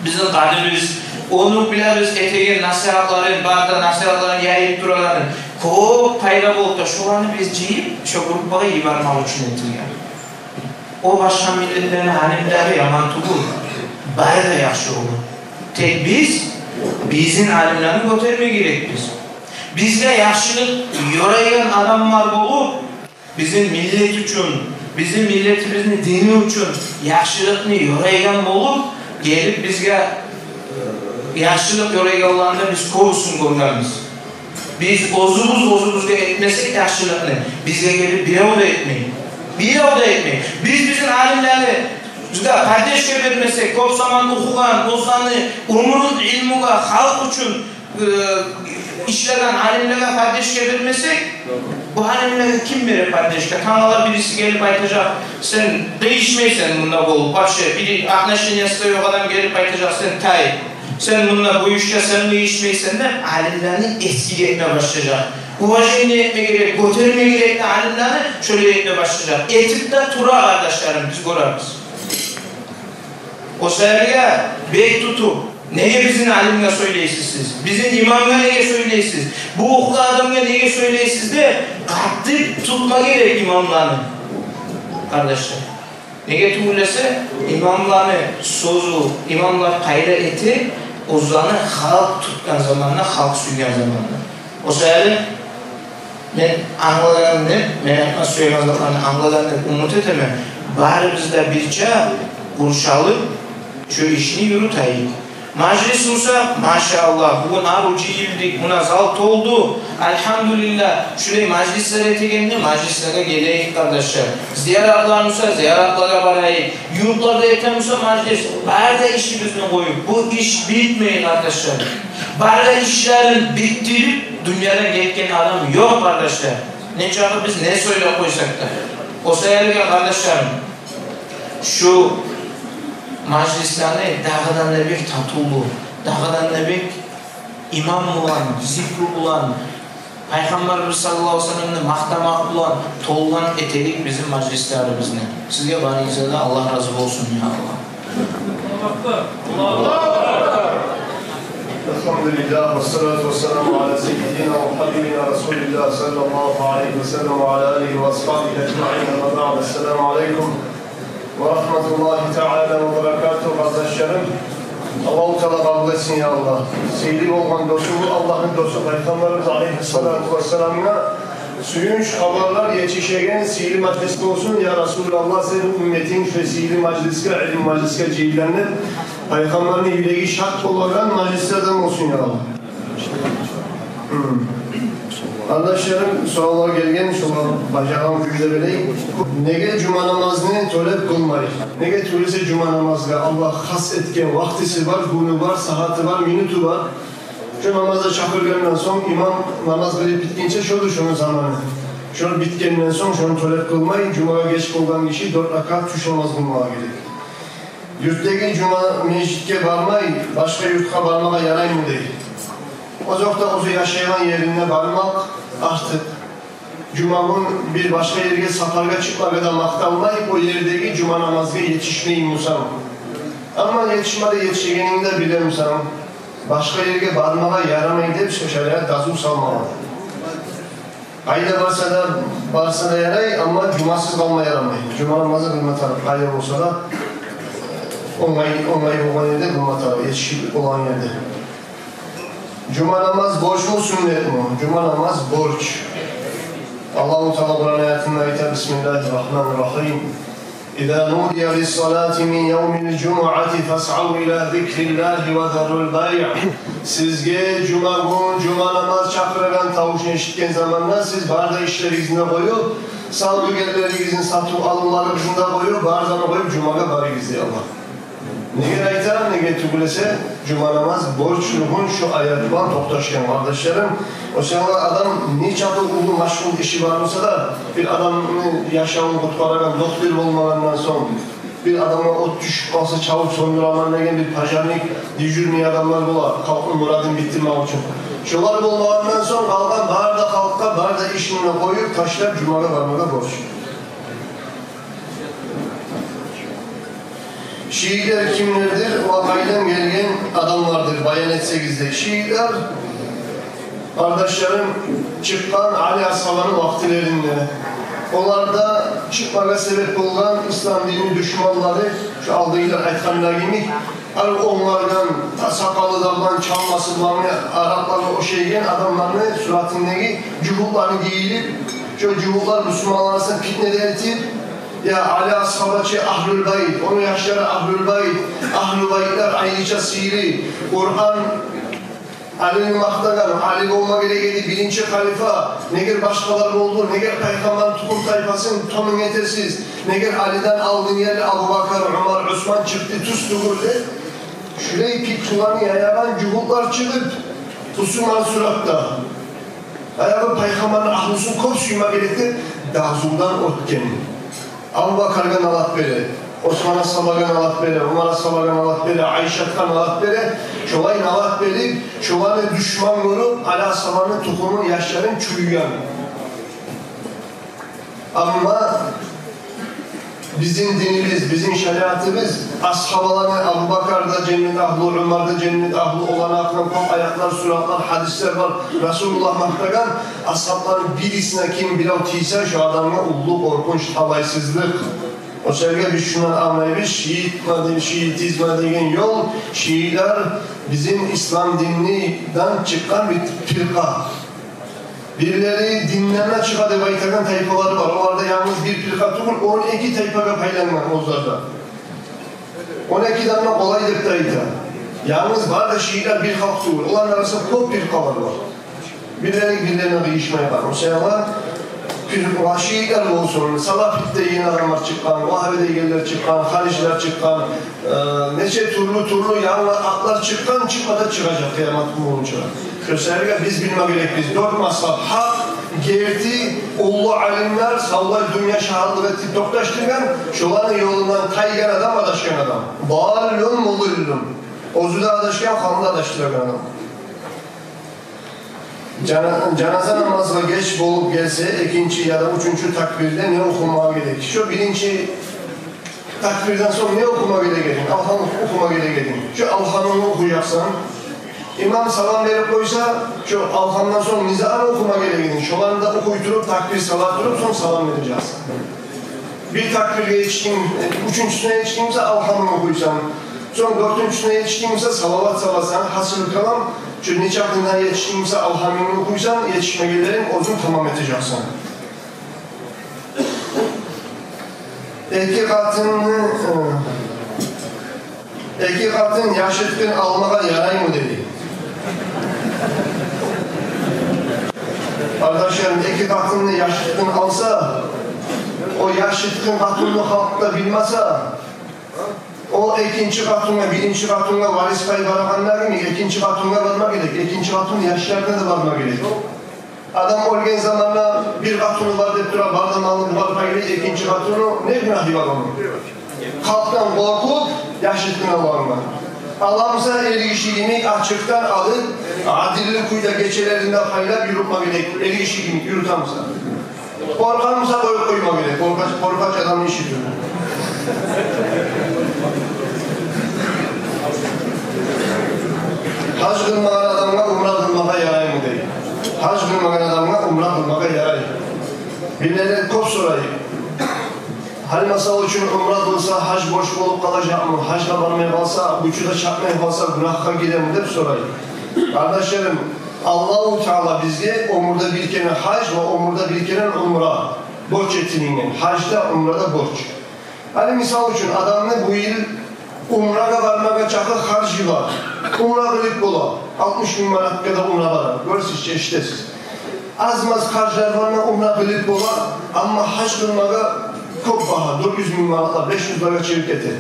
бизин къадибиз. Ону билебиз, этеген насигьатларын, бары да насигьатларын яйып турагъанын. Кёп пайда болуп да, шоланы биз жыйып, шо группагъа йибермек учун этилген. О башгъа миллетлени алимлери яман тюгюл, бары да яхшы болур. Тек биз бизин алимлени гётерме герекбиз. Бизге яхшылыкъ ёрайгъан адамлар болуп, бизин миллет учун, бизин миллетибизни дини учун яхшылыкъны ёрайгъан болуп, гелип бизге, э, яхшылыкъ ёрайгъанланы биз кёбюсюн гёргенбиз. Биз оьзюбюз оьзюбюзге этмесек яхшылыкъны, бизге гелип бирев де этмей. Бирев де этмей. Биз бизин алимлени бизге поддержка бермесек, кёп заман охугъан, оьзлени оьмюрюн илмугъа, халкъ учун, э, ишлеген алимлеге поддержка бермесек, бу алимлеге ким бере поддержка? Тангала бириси гелип айтажакъ: «Сен къыйышмайсан мунда болуп, вообще бир отношениясы да ёкъ адам гелип айтажакъ: сен тай, сен мунда бу ишге сен къыйышмайсан», — деп, алимлени эсгик этме башлажакъ. Уважение этме герек, гётерме герек де алимлени, шолай этме башлажакъ. Этип де тура, къардашларым, биз гёребиз. О саялы бек тутуп, неге бизин алимге сёйлейсиз сиз? Бизин имамгъа неге сёйлейсиз? Бу охугъан адамгъа неге сёйлейсиз деп, къатты тутма герек имамланы, къардашлар. Неге тюгюл эсе, имамланы сёзю, имамлар къайда эте, оьзлени халкъ тутгъан заманда, халкъ сюйген заманда. О саялы мен англагъанымны, мен айтма сюеген затланы англагъанны умут этемен. Барыбыз да бирче къуршалып, шу ишни юрютейик. Мажлис буса, машааллагь, бугюн арив жыйылдыкъ, муна зал толду. Альгьамдулиллагь, шулай мажлислер этегенде мажлислеге гелейик, къардашлар. Зияратлар буса, зияратлагъа барайыкъ. Юртларда этеген буса мажлис, бары да ишибизни къоюп, бу иш битмей, къардашлар. Бары да ишлерин битдирип, дюньядан гетген адам ёкъ, къардашлар. Нечакъы биз не сёйлеп къойсакъ да. О саялы, къардашларым, шу мажлислени дагъыдан да бек татывлу, дагъыдан да бек иман булан, зикру булан, Пайхаммарыбыз саллаллагьу алайгьи ва салламны макътамакъ булан толгъан этейик бизин мажлислерибизни. Сизге барыгъызгъа да Аллагь рази болсун, я Аллагь. الحمد لله والصلاة والسلام على سيدنا وحبيبنا رسول الله صلى الله عليه وسلم وعلى آله وأصحابه أجمعين. أما بعد، السلام عليكم ورحمة الله تعالى وبركاته. Къардашларым, Аллагьу Таала къабул этсин, я Аллагь. Сыйлы болгъан досу, Аллагьны досу, Пайхаммарыбыз алайгьиссалату вассаламгъа сююнч хабарлар етишеген сыйлы мажлис болсун. Я Расулаллагь, сени умметинг шу сыйлы мажлисге, илму мажлисге жыйылгъан деп, Пайхаммарны юреги шат болагъан мажлислерден болсун, я Аллагь. Гьм. Къардашларым, суаллар гелген, шолар бажаргъан кюйде берейик. Неге жума намазны тёлеп къылмайыкъ? Неге тюгюл эсе жума намазгъа Аллагь хас этген вакътиси бар, гюню бар, сагьаты бар, минуту бар. Шу намазгъа чакъыргъандан сонг, имам намаз къылып битгинче, шоду шону заманы. Шону битгенден сонг, шону тёлеп къылмай, жумагъа геч болгъан гиши дёрт ракаат тюш намаз къылмагъа герек. Юртдагъы жума межитге бармай, башгъа юртгъа бармагъа яраймы дей. Озокъда, оьзю яшайгъан ерине бармакъ артыкъ. Жума гюн бир башгъа ерге сапаргъа чыкъмагъа да макъталмай, о ердеги жума намазгъа етишмейми бусанг. Амма етишмеге етишегенинг де билемисен, башгъа ерге бармагъа ярамай деп шариат дазу салмагъан. Къайда барса да, барса да ярай, амма жумасыз къалма ярамай. Жума намазы къылма тарыкъ, къайда болса да, онгай, онгай болгъан ерде къылма тарыкъ, етишип болгъан ерде. Жума намаз борчму, сюннетми? Жума намаз борч. Аллагьу Таала Къуран аятында айта: «Бисмиллагьи ррагьмани ррагьим. Иза нудия лиссалати мин явмил жумуати фасъав ила зикриллагьи ва зарул байъ». Сизге жума гюн жума намаз чакъырагъан тавушун эшитген заманда, сиз бары да ишлеригизни де къоюп, савдюгерлеригизни, сатыв-алывларыгъызны да къоюп, бары да къоюп, жумагъа барыгъыз, дей Аллагь. Неге айта, неге тюгюл эсе, жума намаз борчлугъун шу аят булан токъташгъан, къардашларым. О саялы адам нечакъы уллу машгъул иши бар буса да, бир адамны яшавун къутгъарагъан доктор болмагъандан сонг, бир адамгъа от тюшюп къалса, чабып сёндюремен деген бир пожарник, дежурный адамлар бола, халкъны мурадын битдирмек учун. Шолар болмагъандан сонг, къалгъан бары да халкъгъа, бары да ишин къоюп ташлап, жумагъа бармагъа борч. Шиитлер кимлердир ва къайдан гелген адамлардыр, баян этсегиз де. Шиитлер, къардашларым, чыкъгъан Али асгьабаны вакътилеринде. Олар да чыкъмагъа себеп болгъан ислам динни душманлары, шу алдагъылар айтгъанлары йимик, ар онгаргъан, сакъалы да булан, чалмасы булан, арапланы ошайгъан адамланы суратындагъы жугьутланы гийирип, шу жугьутлар бусурманланы арасында питне де этип, я Али асгьаба чы агьлюл байт, ону яшлары агьлюл байт, агьлюл байтлар айрыча сыйлы, Къуран Алини макътагъан, Али болма герек эди биринчи халифа, неге башгъалар болду, неге пайхаммарны тухум-тайпасын тонунг этесиз, неге Алиден алдын гелди Абу Бакар, Умар, Усман, чыкъды тюз тюгюл деп, шулай пикруланы яягъан жугьутлар чыгъып, бусурман суратда. Баягъы пайхаммарны агьлюсюн кёп сюйме герек деп дазудан оьтген. Абу Бакаргъа налат бере, Осман асгьабагъа налат бере, Умар асгьабагъа налат бере, Айшатгъа налат бере. Шолай налат берип, шоланы душман гёрюп, Али асгьабаны тухумун, яшларын чуйгъан. Амма бизин динибиз, бизин шариатыбыз асгьабаланы, Абу Бакар да женнет агьлю, Умар да женнет агьлю, оланы гьакъында кёп аятлар, суратлар, гьадислер бар. Расулуллагь макътагъан асгьабланы бирисине ким бирев тийсе, шу адамгъа уллу къоркъунч, талайсызлыкъ. О саялы биз шундан англайбыз, шиитме де-, шиитизме деген ёл, шиитлер бизин ислам динден чыкъгъан бир пиркъа. Бирлери динден де чыгъа деп айтагъан тайпалары бар. Олар да янгыз бир пиркъа тюгюл, он эки тайпагъа пайлангъан оьзлер де. Он эки де къолай деп де айта. Янгыз бары да шиитлер бир халкъ тюгюл. Оланы арасында кёп пиркъалар бар. Бирлери бирлерине къыйышмайгъан. О саялы пиркъа, шиитлер болсун, салафит деген адамлар чыкъгъан, вагьаби дегенлер чыкъгъан, харижилер чыкъгъан, э, нече тюрлю-тюрлю янгы атлар чыкъгъан, чыкъма да чыгъажакъ къыямат гюн болгъунча. Шо саялы биз билме герекбиз, дёрт мазгьаб гьакъ, герти, уллу алимлер, савлай дюнья шагьатлыкъ этип токъташдыргъан, шоланы ёлундан тайгъан адам адашгъан адам. Даллун мудиллун. Оьзю де адашгъан, халкъны да адашдырагъан адам. Жана-, жаназа намазгъа геч болуп гелсе, экинчи яда уьчюнчю такбирде не охумагъа герек? Шо биринчи такбирден сонг не охума герек эдинг? Алгьам охума герек эдинг. Шо алгьамынгны охужакъсан. Имам салам берип къойса, шо алгьамдан сонг низагьны охума герек эдинг. Шоланы да охуй туруп, такбир сала туруп, сонг салам бережексен. Бир такбирге етишдинг, уьчюнчюсюне етишдинг буса, алгьамынгны охуйсан. Сонг дёртюнчюсюне етишдинг буса, салават саласан. Гьасили калам, шо нечакъына етишдинг буса, алгьамынгны охуйсан, етишмегенлеринг оьзюнг тамам этежексен. Эки къатынны, э, эки къатын яшыртгъын алмагъа яраймы дей. Къардашларым, эки къатынны яшыртгъын алса, о яшыртгъын къатынны халкъ да билмесе, о экинчи къатынгъа, биринчи къатынгъа варис пай барагъанда йимик, экинчи къатынгъа барма герек, экинчи къатынны яшларына да барма герек. Адам оьлген заманда бир къатыны бар деп тура, бар да малын бугъар пайлай, экинчи къатыны не гюнагьы бар ону? Халкъдан къоркъуп, яшыртгъын алгъангъа. Аламыса, эргиши йимик ачыкъдан алып, адилли кюйде гечелерин де пайлап юрютме герек, эргиши йимик юрютемиса. Къоркъамыса, къоюп къойма герек. Къоркъач, къоркъач адамны иши тюгюл. Гьаж къылмагъан адамгъа умра къылмагъа яраймы дей. Гьаж къылмагъан адамгъа умра къылмагъа ярай. Бирлери кёп сорай. Гьали, масал учун, умра къылса, гьаж борч болуп къалажакъмы? Гьажгъа бармай къалса, гючю де чатмай къалса, гюнагьгъа гиреми деп сорай. Къардашларым, Аллагьу Таала бизге оьмюрде бир керен гьаж ва оьмюрде бир керен умра борч этилинген. Гьаж да, умра да борч. Гьали, мисал учун, адамны бу йыл умрагъа бармагъа чакъы харжы бар. Умра къылып бола. Алтмыш минг манатгъа да умра бара. Гёресиз чи, эшитесиз. Аз-маз харжлар бар, умра къылып бола, амма гьаж къылмагъа кёп багьа, дёрт юз минг манатгъа, беш юзлеге чыгъып гете.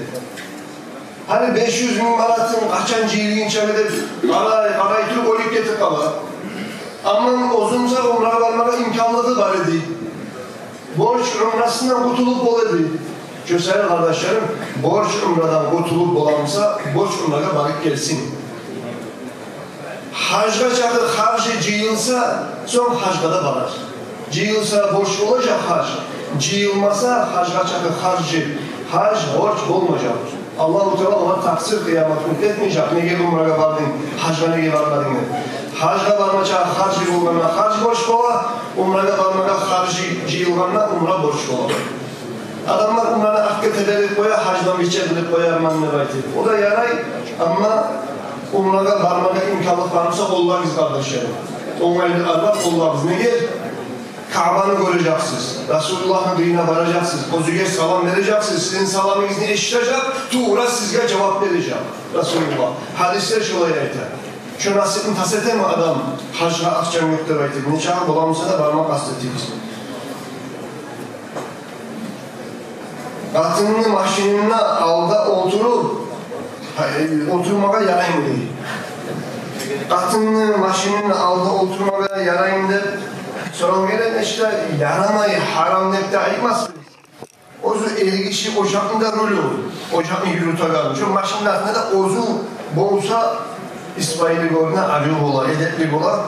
Гьали беш юз минг манатын къачан жыйылгъынча деп къарай, къарай туруп, оьлюп гетип къала. Амма оьзюнде умрагъа бармагъа имканлыгъы бар эди. Борч умрасындан къутулуп бола эди. Шо саялы, къардашларым, борч умрадан къутулуп боламыса, борч умрагъа барып гелсин. Гьажгъа чакъы харжы жыйылса, сонг гьажгъа да барар. Жыйылса, борч болажакъ гьаж. Жыйылмаса, гьажгъа чакъы харжы, гьаж борч болмажакъ. Аллагьу Таала огъар такъсыр, къыямат гюн этмежек: «Неге умрагъа бардынг, гьажгъа неге бармадынг?» деп. Гьажгъа барма чакъы харжы болгъанда, гьаж борч бола, умрагъа бармагъа харжы жыйылгъанда, умра борч бола. Адамлар умраны артгъа теберип къоя, гьаждан бирче къылып къоярман деп айтып. О да ярай, амма умрагъа бармагъа имканлыкъ бармыса, къоллагъыз, къардашларым. Онгайлы арбап къоллагъыз. Неге? Каабаны гёрежексиз, Расулуллагьны къырыйына баражакъсыз, оьзюгер салам бережексиз, сизин саламыгъызны эшитежек, тувра сизге жавап бережек Расулуллагь. Гьадислер шолай айта. Шо насипни тас этеми адам, гьажгъа акъчам ёкъ деп айтып? Нечакъы боламыса да, барма къаст этигиз. Къатынны машининде алда олтуруп, гьа, э, олтурмагъа яраймы дей. Къатынны машининде алда олтурмагъа яраймы деп сорав геле, ишде, ярамай, гьарам деп де айтмас. Оьзю эргиши ожакъны да рулю, ожакъны юрютеген. Шо машинни артында да оьзю болса, исбайы гёрюне, арив бола, эдепли бола.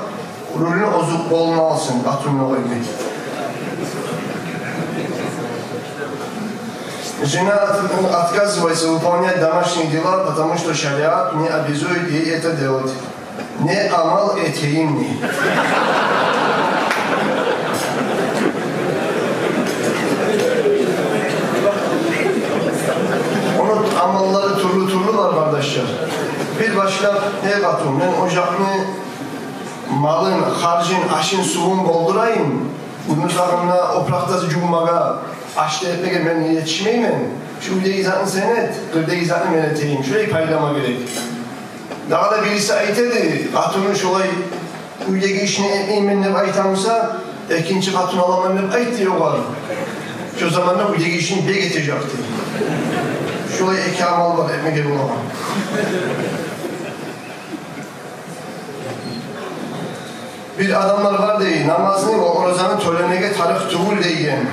Рулну оьзю къолуна алсын, къатынны къоймай. Жена от-, отказывается выполнять домашние дела, потому что шариат не обязует ей это делать. Не амал этейим, не. Ону амаллары тюрлю-тюрлю бар, къардашлар. Бир башлап: «Эй къатын, мен ожакъны малын, харжын, ашын, сувун болдурайым. Гюндюз заманда опуракъда жувмагъа, аш да этмеге мен етишмеймен. Шу уьйдеги затны сен эт, къырдагъы затны мен этейим». Шолай пайдама герек. Дагъы да бириси айта эди, къатыны шолай: «Уьйдеги ишни этмеймен деп айтамыса, экинчи къатын аламан деп айт», — дей огъар. Шо заманда уьйдеги ишни бек этежек, дей. Шолай эки амал бар этмеге болагъан. Бир адамлар бар, дей, намазны ва оразаны тёлемеге тарыкъ тюгюл дейген.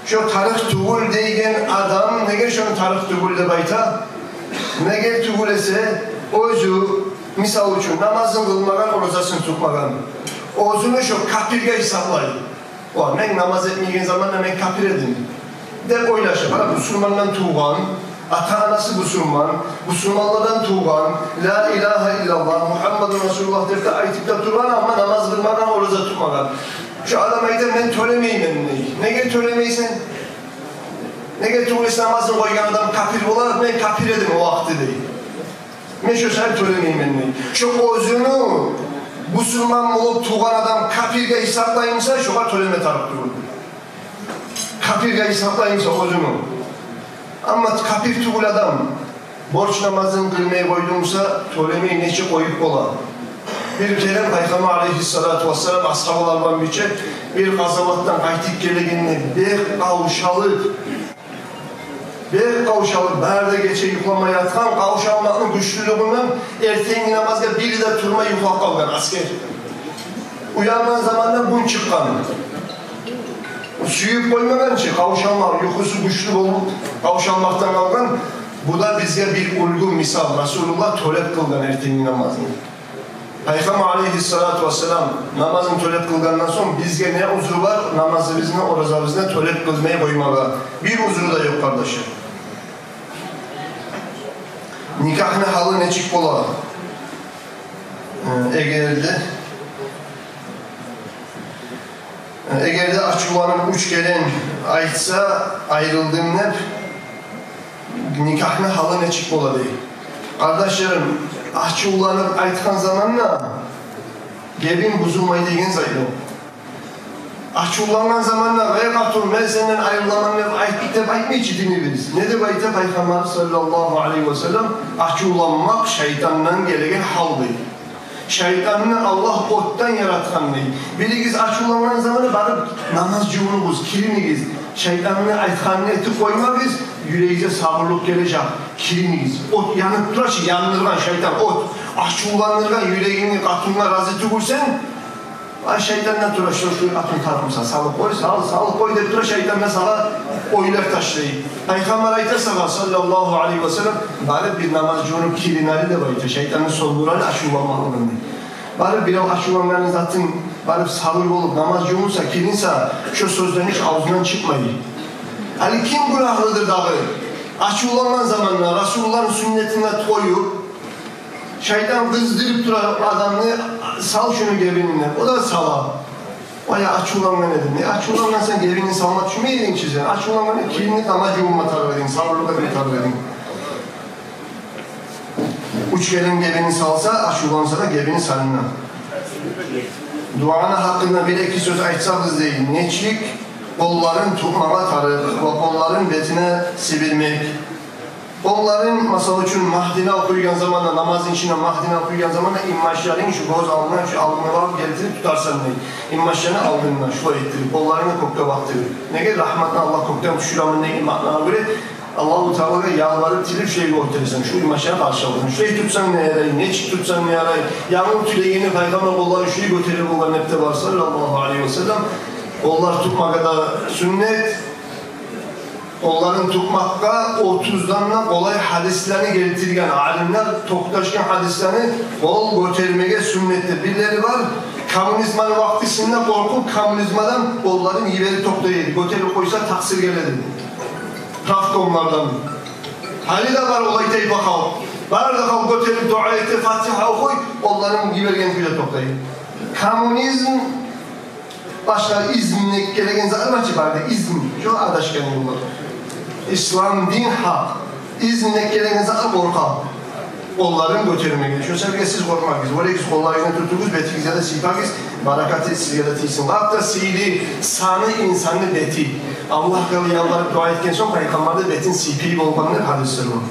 Шо тарыкъ тюгюл дейген адам неге шону тарыкъ тюгюл деп айта? Неге тюгюл эсе, оьзю, мисал учун, намазын къылмагъан, оразасын тутмагъан, оьзюн шо капирге гьисаплай. «Ва, мен намаз этмейген заманда мен капир эдим», — деп ойлаша. Къара, бусурмандан тувгъан, ата-анасы бусурман, бусурманлардан тувгъан, «Ла илагьа иллаллагь, Мугьаммадун Расулуллагь» деп де айтып да тургъан, амма намаз къылмагъан, ораза тутмагъан. Шо адам айта: «Мен тёлемеймен», — дей. «Неге тёлемейсен?» «Неге тюгюл эсе, намазын къойгъан адам капир болар, мен капир эдим о вакъти», — дей. «Мен шо саялы тёлемеймен», — дей. Шо оьзюню бусурман болуп тувгъан адам капирге гьисаплаймыса, шогъар тёлеме тарыкъ тюгюл. Капирге гьисаплаймыса оьзюню. Амма капир тюгюл адам борч намазын къылмай къойдумуса, тёлемей нечик къоюп бола? Бир керен Пайхаммар алейгьиссалату вассалам асгьабалар булан бирче бир къазаватдан къайтып гелегенде, бек къавшалып, бек къавшалып, бары да гече юхламай ятгъан, къавшалмакъны гючлюлюгюнден эртенги намазгъа бири де турмай юхлап къалгъан аскер. Уянгъан заманда гюн чыкъгъан. Сююп къоймагъан чы, къавшалмакъ, юхусу гючлю болуп, къавшалмакъдан къалгъан. Бу да бизге бир уьлгю, мисал. Расулуллагь тёлеп къылгъан эртенги намазны. Пайхаммар алейгьиссалату вассалам намазын тёлеп къылгъандан сонг, бизге не узру бар намазыбызны, оразабызны тёлеп къылмай къоймагъа? Бир узру да ёкъ, къардашлар. Никахны гьалы нечик бола? Э, эгер де, э, эгер де ачувланып уьч керен айтса, айрылдым деп, никахны гьалы нечик бола дей. Къардашларым, ачувланып айтгъан заманда гебин бузулмай деген зат ёкъ. Ачувлангъан заманда: «Гьей къатын, мен сенден айрыламан», — деп айт, деп айтмай чы динибиз. Не деп айта Пайхаммар саллаллагьу алайгьи васаллам? Ачувланмакъ шайтандан гелеген гьал дей. Шайтанны Аллагь отдан яратгъан дей. Билигиз, ачувлангъан заманда барып намаз жувунугъуз, киринигиз. Шайтанны айтгъанын этип къоймагъыз, юрегигизге сабурлукъ гележек. Киринигиз. От янып тура чы, яндыргъан шайтан от. Ачувландыргъан юрегингни, къатынынга рази тюгюлсен, а шайтан да тура, шо, шо къатын тарыкъмыса, салып къой, сал, салып къой деп тура, шайтан да сагъа ойлар ташлай. Пайхаммар айта сагъа, саллаллагьу алайгьи васаллам: «Барып бир намаз жувунуп кирин гьали», — деп айта. Шайтанны сёндюр гьали ачувланмакълыгъын дей. Барып бирев ачувлангъан затын барып сабур болуп намаз жувунса, киринсе, шо сёз де гьеч авзундан чыкъмай. Гьали ким гюнагьлыдыр дагъы? Ачувлангъан заманда Расулуллагьны сюннетин де къоюп, шайтан къыздырып тура адамны: «Сал шуну гебинине». О да сала. «Ой, ачувлангъан эдим». Не ачувлангъансан, гебинин салма тюшмей эдинг чи сен. Ачувлангъан эдинг, киринме, намаз жувунма тарыкъ эдинг, сабурлукъ этме тарыкъ эдинг. Уьч керен гебинин салса, ачувланса да гебинин салына. Дуаны гьакъында бир-эки сёз айтсагъыз дей, нечик къолларын тутмагъа тарыкъ ва къолларын бетине сибирмек. Къолларын, масала учун, Магьдини охуйгъан заманда, намазны ичинде Магьдини охуйгъан заманда, инбашларын шу гёз алдына, шу алдына барып гелтирип тутарсан дей. Инбашларын алдына шулай этдирип, къолларын кёкге бакъдырып. Неге? Рагьматны Аллагь кёкден тюшюреми деген маънагъа гёре, Аллагьу Таалагъа ялбарып, тилеп шулай гётересен, шу инбашларын къаршы алгъын. Шулай тутсанг не ярай, нечик тутсанг не ярай? Янгур тюлегенде Пайхаммар къолларын шулай гётере болгъан деп де бар, саллаллагьу алайгьи васаллам. Къоллар тутмагъа да сюннет. Къолларын тутмакъгъа отуздан да къолай гьадислени гелтирген алимлер, токъташгъан гьадислени, къол гётермеге сюннет деп. Бирлери бар, коммунизманы вакътисинде къоркъуп, коммунизмадан къолларын йиберип токътай эди. Гётерип къойса, такъсыр геле эди правкомлардан. Гьали де бар олай тайпа халкъ. Бары да халкъ гётерип дуа эте, Фатигьа охуй, къолларын йиберген кюйде токътай. Коммунизм башгъа, изм деп гелеген затлар бар чы бары да, изм. Шо адашгъан ёллар. Ислам дин гьакъ. Изм деп гелеген затдан къоркъа. Къолларын гётермеге. Шо себепге сиз къоркъмагъыз. Вёрегиз, къолларыгъызны тутугъуз, бетигизге де сыйпагъыз. Баракаты сизге де тийсин. Лап да сыйлы, саны инсанны бети. Аллагьгъа ялбарып дуа этген сонг, Пайхаммар да бетин сыйпай болгъан деп гьадислер бар.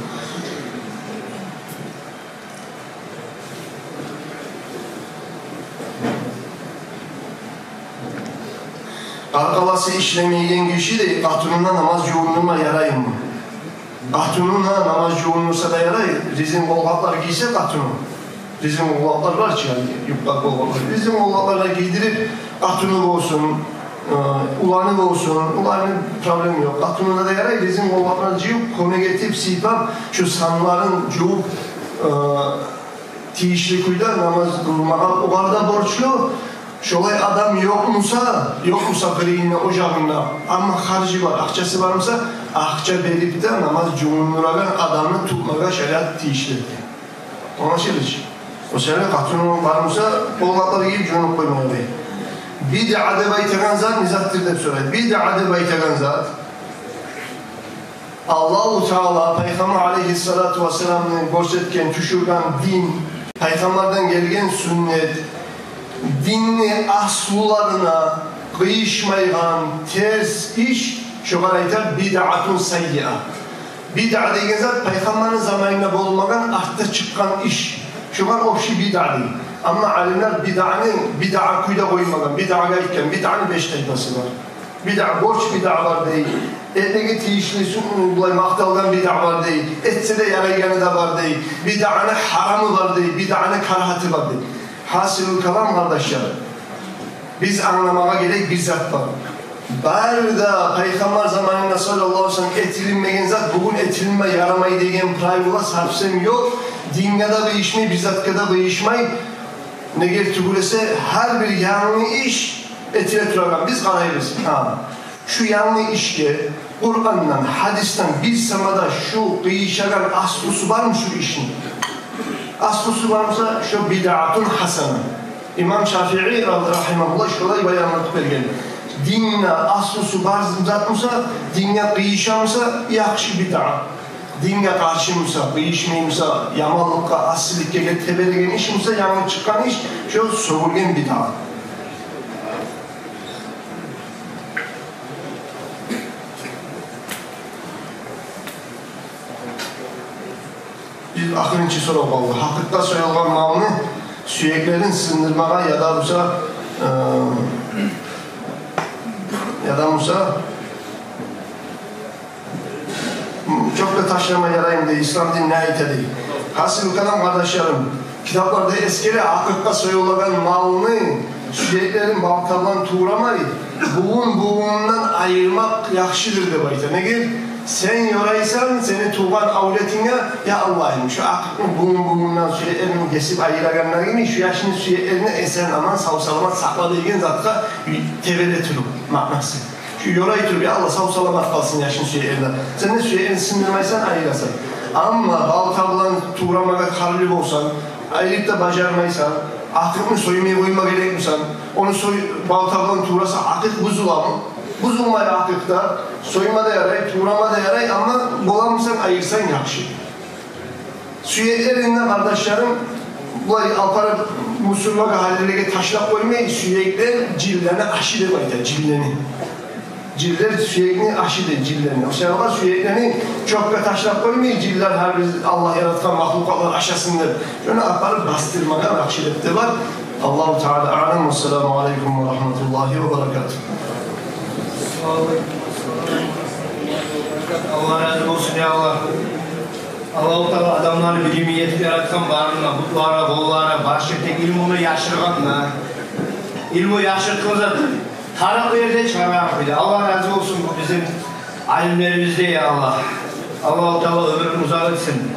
Къаркъарасы ишлемейген гиши де къатынына намаз жувундурма яраймы? Къатынына намаз жувундурса да ярай, резин къолгъаплар гийсе къатыны. Резин къолгъаплар бар чы, яни, юбка къолгъаплар. Резин къолгъаплар да гийдирип, къатыны болсун, э, уланы болсун, уланы, проблема ёкъ. Къатынына да ярай, резин къолгъаплар жыйып, кёмек этип, сыйпап, шу санларын жувуп, э, тийишли кюйде намаз къылмагъа огъар да борчлу. Шолай адам ёкъмуса, ёкъмуса къырыйында, ожагъында, амма харжы бар, акъчасы бармуса, акъча берип де намаз жувундурагъан адамны тутмагъа шариат тийишли. Англашылды чы? О себепли къатыны бармуса, къолгъаплар гийип жувунуп къоймагъа дей. Бидъа деп айтагъан зат не затдыр деп сорай. Бидъа деп айтагъан зат Аллагьу Таала Пайхаммар алейгьиссалату вассаламны гёрсетген, тюшюрген дин, Пайхаммардан гелген сюннет, динни аслуларына къыйышмайгъан терс иш, шогъар айта бидъатун саййиа. Бидъа деген зат Пайхаммарны заманында болмагъан, артда чыкъгъан иш. Шогъар общий бидъа дей. Амма алимлер бидъаны бидъа кюйде къоймагъан, бидъагъа айтгъан, бидъаны беш тайпасы бар. Бидъа, борч бидъа бар дей, этмеге тийишли, сюннет, булай макъталгъан бидъа бар дей, этсе де ярайгъаны да бар дей, бидъаны гьарамы бар дей, бидъаны карагьаты бар дей. Гьасили калам, къардашлар, Биз англамагъа герек бир зат бар. Бары да Пайхаммар заманында, саллаллагьу алайгьи ва саллам, этилинмеген зат бугюн этилинме ярамай деген правила совсем ёкъ. Динге де къыйышмай, бир затгъа да къыйышмай. Неге тюгюл эсе, гьар бир янгы иш этиле турагъан, биз къарайбыз. Гьа. Шу янгы ишге Къурандан, гьадисден бир сама да шу къыйышагъан аслусу бармы шу ишни? Аслусу бар буса, шу бидъатун гьасана. Имам Шафии ра-, рагьимагьуллагь шолай баянлап берген. Динде аслусу бар зат буса, динге къыйыша буса, яхшы бидъа. Динге къаршы буса, къыйышмай буса, яманлыкъгъа, асиликге тебереген иш буса, янгы чыкъгъан иш, шу сёгюлген бидъа. Бир ахырынчы сорав къалды. Гьакъыкъгъа союлгъан малны сюеклерин сындырмагъа яда буса, э, яда буса, чёпге ташлама яраймы дей, ислам дин не айта дей. Гьасили калам, къардашларым, китапларда эсгере, гьакъыкъгъа союлагъан малны сюеклерин балта булан туврамай, бугюн бугюнден айырмакъ яхшыдыр деп айта. Неге? Сен ёрайсан, сени тувгъан авлетинге: «Я Аллагьым, шу гьакъыкъны бугюн бугюнден сюеклерин гесип айырагъанлар йимик, шу яшны сюеклерин эсен-аман, сав-саламат сакъла», — деген затгъа тебере туруп маънасы. Шу ёрай туруп: «Я Аллагь, сав-саламат къалсын яшны сюеклери». Сен де сюеклерин сындырмайсан, айырасан. Амма балта булан туврамагъа къарарлы болсанг, айрып да бажармайсан, гьакъыкъны соймай къойма герек бусанг, ону сой-, балта булан тувраса, гьакъыкъ бузуламы? Бузулмай гьакъыкъ да, сойма да ярай, туврама да ярай, амма боламысан, айырсанг яхшы. Сюеклерин де, къардашларым, булай алып барып мусорлагъа, гьаллеге ташлап къоймай, сюеклер жинлени ашы деп айта, жинлени. Жинлер сюекни ашы дей, жинлени. О саялы сюеклени чёпге ташлап къоймай, жинлер, гьар бир Аллагь яратгъан махлукъатлар ашасын деп, шону алып барып бастырмагъа яхшы деп де бар. Аллагьу Таала аълам. Вассаламу алайкум ва рагьматуллагьи ва баракатугь. Аллагь рази болсун, я Аллагь. Аллагьу Таала адамланы билими етип яратгъан барына, бутлары, къоллары, башы, тек илмуну яшыргъан да. Илму яшыртгъан зат тарыкълы ерде чыгъаргъан эди. Аллагь рази болсун бу бизин алимлерибизден, я Аллагь. Аллагьу Таала оьмюрюн узакъ этсин.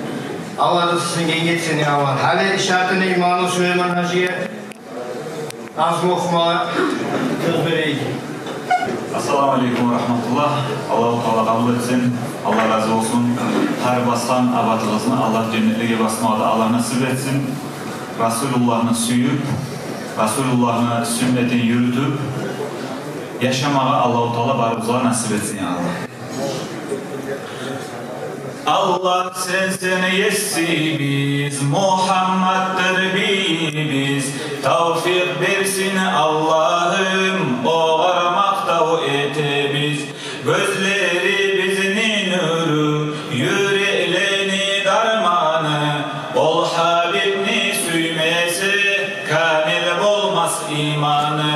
Аллагь ризкъысын генг этсин, я Аллагь. Гьали ишаратыны имамы Сулейман гьажиге назму охума сёз берейик. Ассаламу алейкум ва рагьматуллагь. Аллагьу Таала къабул этсин. Аллагь рази болсун. Гьар басгъан абатыгъызны Аллагь женнетлеге басмагъа да Аллагь насип этсин. Расулуллагьны сююп, Расулуллагьны сюннетин юрютюп яшамагъа Аллагьу Таала барыбызгъа насип этсин, я Аллагь. Аллагь, сенсен есибиз, Мугьаммаддыр бийибиз. Тавфикъ берсин Аллагьым, огъар макътав этебиз. Гёзлерибизни нюрю, юреклени дарманы, ол Гьабибни сюймесе, камил болмас иманы.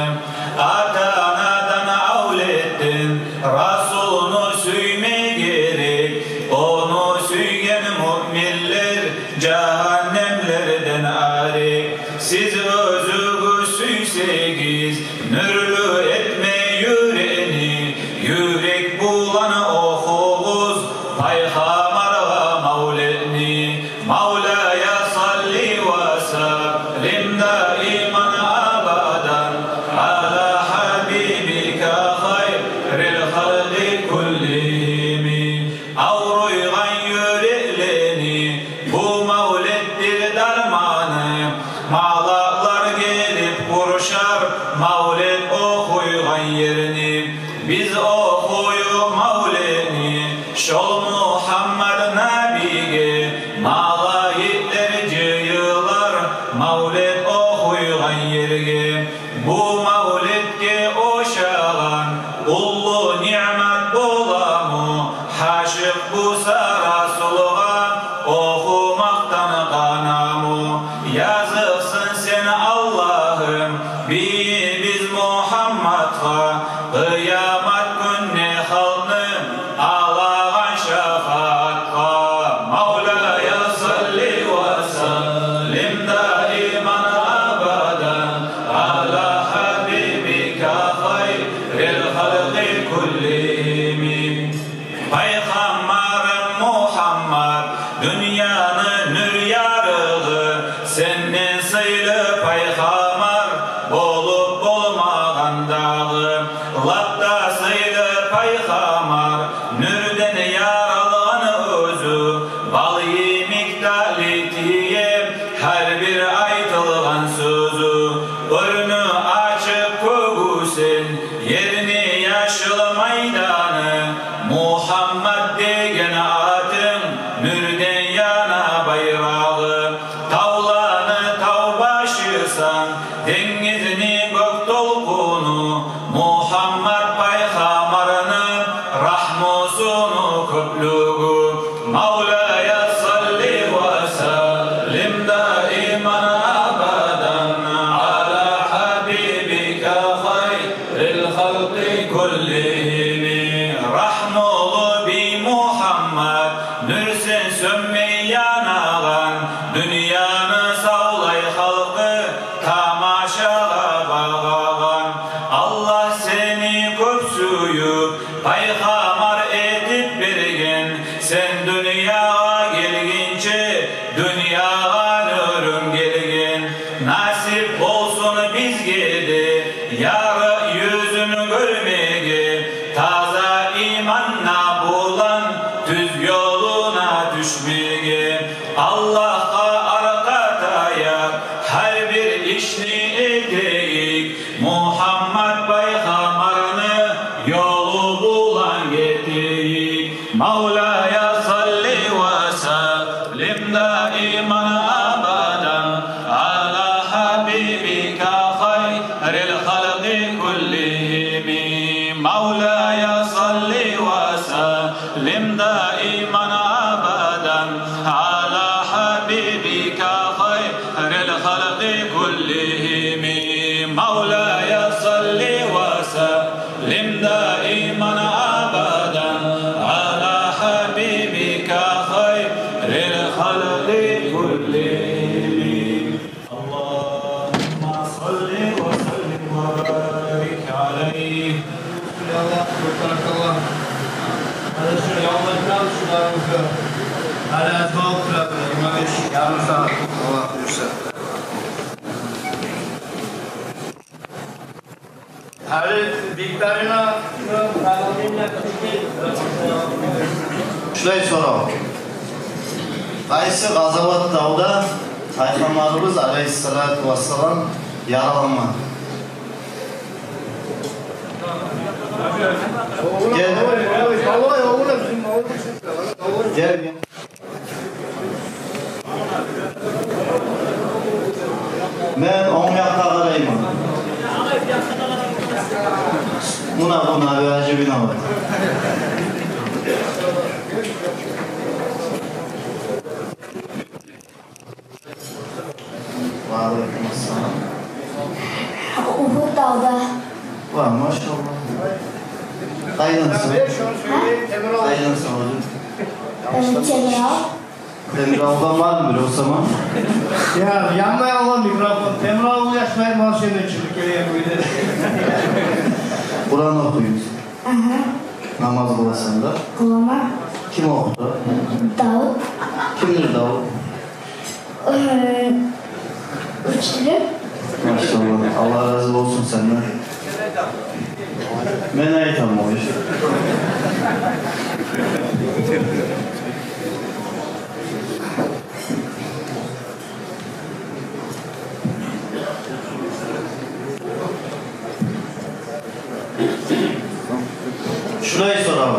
Ата-анадан, авлетден Расулну сюйме герек, ону сюйген муъминлер жагьаннемлерден арек. Сиз оьзюгюз сюйсегиз, нюрлю этме юрекни, юрек булан охугъуз Пайхаммаргъа мавлетни. مولاي صل وسلم دائما أبدا على حبيبك خير الخلق كلهم. Авруйгъан юреклени бу мавлетдир дарманы. Малаклар гелип къуршар мавлет охуйгъан ерни. Биз охуюкъ мавлетни шол Мугьаммад набийге, малайиклер жыйылар мавлет охуйгъан ерге. Бу мавлетге ошагъан уллу ниъмат боламы? Гьашыкъ буса Расулгъа, охумакъдан къанамы? Языкъсын сен, Аллагьым, бийибиз Мугьаммадгъа, къыямат гюнде халкъны алагъан шафагьатгъа. مولاي صل وسلم دائما أبدا على حبيبك ишни этейик, Мугьаммат пайхаммарны ёлу булан гетейик. مولاي صل وسلم دائما أبدا على حبيبك خير الخلق كلهم. مولاي صل وسلم دائما أبدا على حبيبك خير الخلق كلهم. مولاي صل وسلم دائما أبدا على حبيبك خير الخلق كلهم. اللهم صل وسلم وبارك عليه. Баракаллагь. Гьали шу яллардан шуларыбызгъа гьали аз къалып турады, йигирма беш, ярым сагьат, Аллагь буюрса. Гьали викторина. Шулай сорав. Къайсы къазават давда Пайхаммарыбыз алейгьиссалату вассалам яралангъан? Гел. Гел, гел. Мен онг якъгъа къарайман. Муна, муна, бир ажибин алайым. Ва алейкум ассалам. Угьуд давда. Ва, машаллагь. Къайдасан? Гьа? Къайдасан оьзюнг? Мен Темирав. Темиравдан бармы бир осаман? Я, янмай алгъан микрофон. Темирав яшмай, мал шенде чыгъып гелген буйда. Къуран охуймусан? Агьа. Намаз къыласан да? Къыламан. Ким охута? Давут. Кимдир Давут? Э, учитель. Машаллагь. Аллагь рази болсун сенден. Мен айтаман о ишни. Шулай сорав.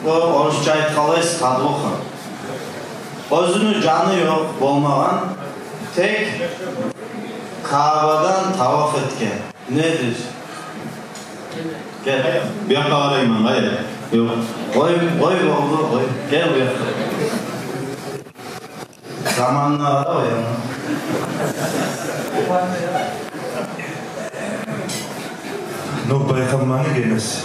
О, орусча айтгъанлай, стадлуха. Оьзюню жаны ёкъ болмагъан, тек Каабадан таваф этген. Недир? Гел. Бу якъгъа къарайман, къайда? Ёкъ. Къой, къой, болду, къой. Гел бу якъгъа. Заманына къара, о ягъына. Нугь пайхаммарны гемиси.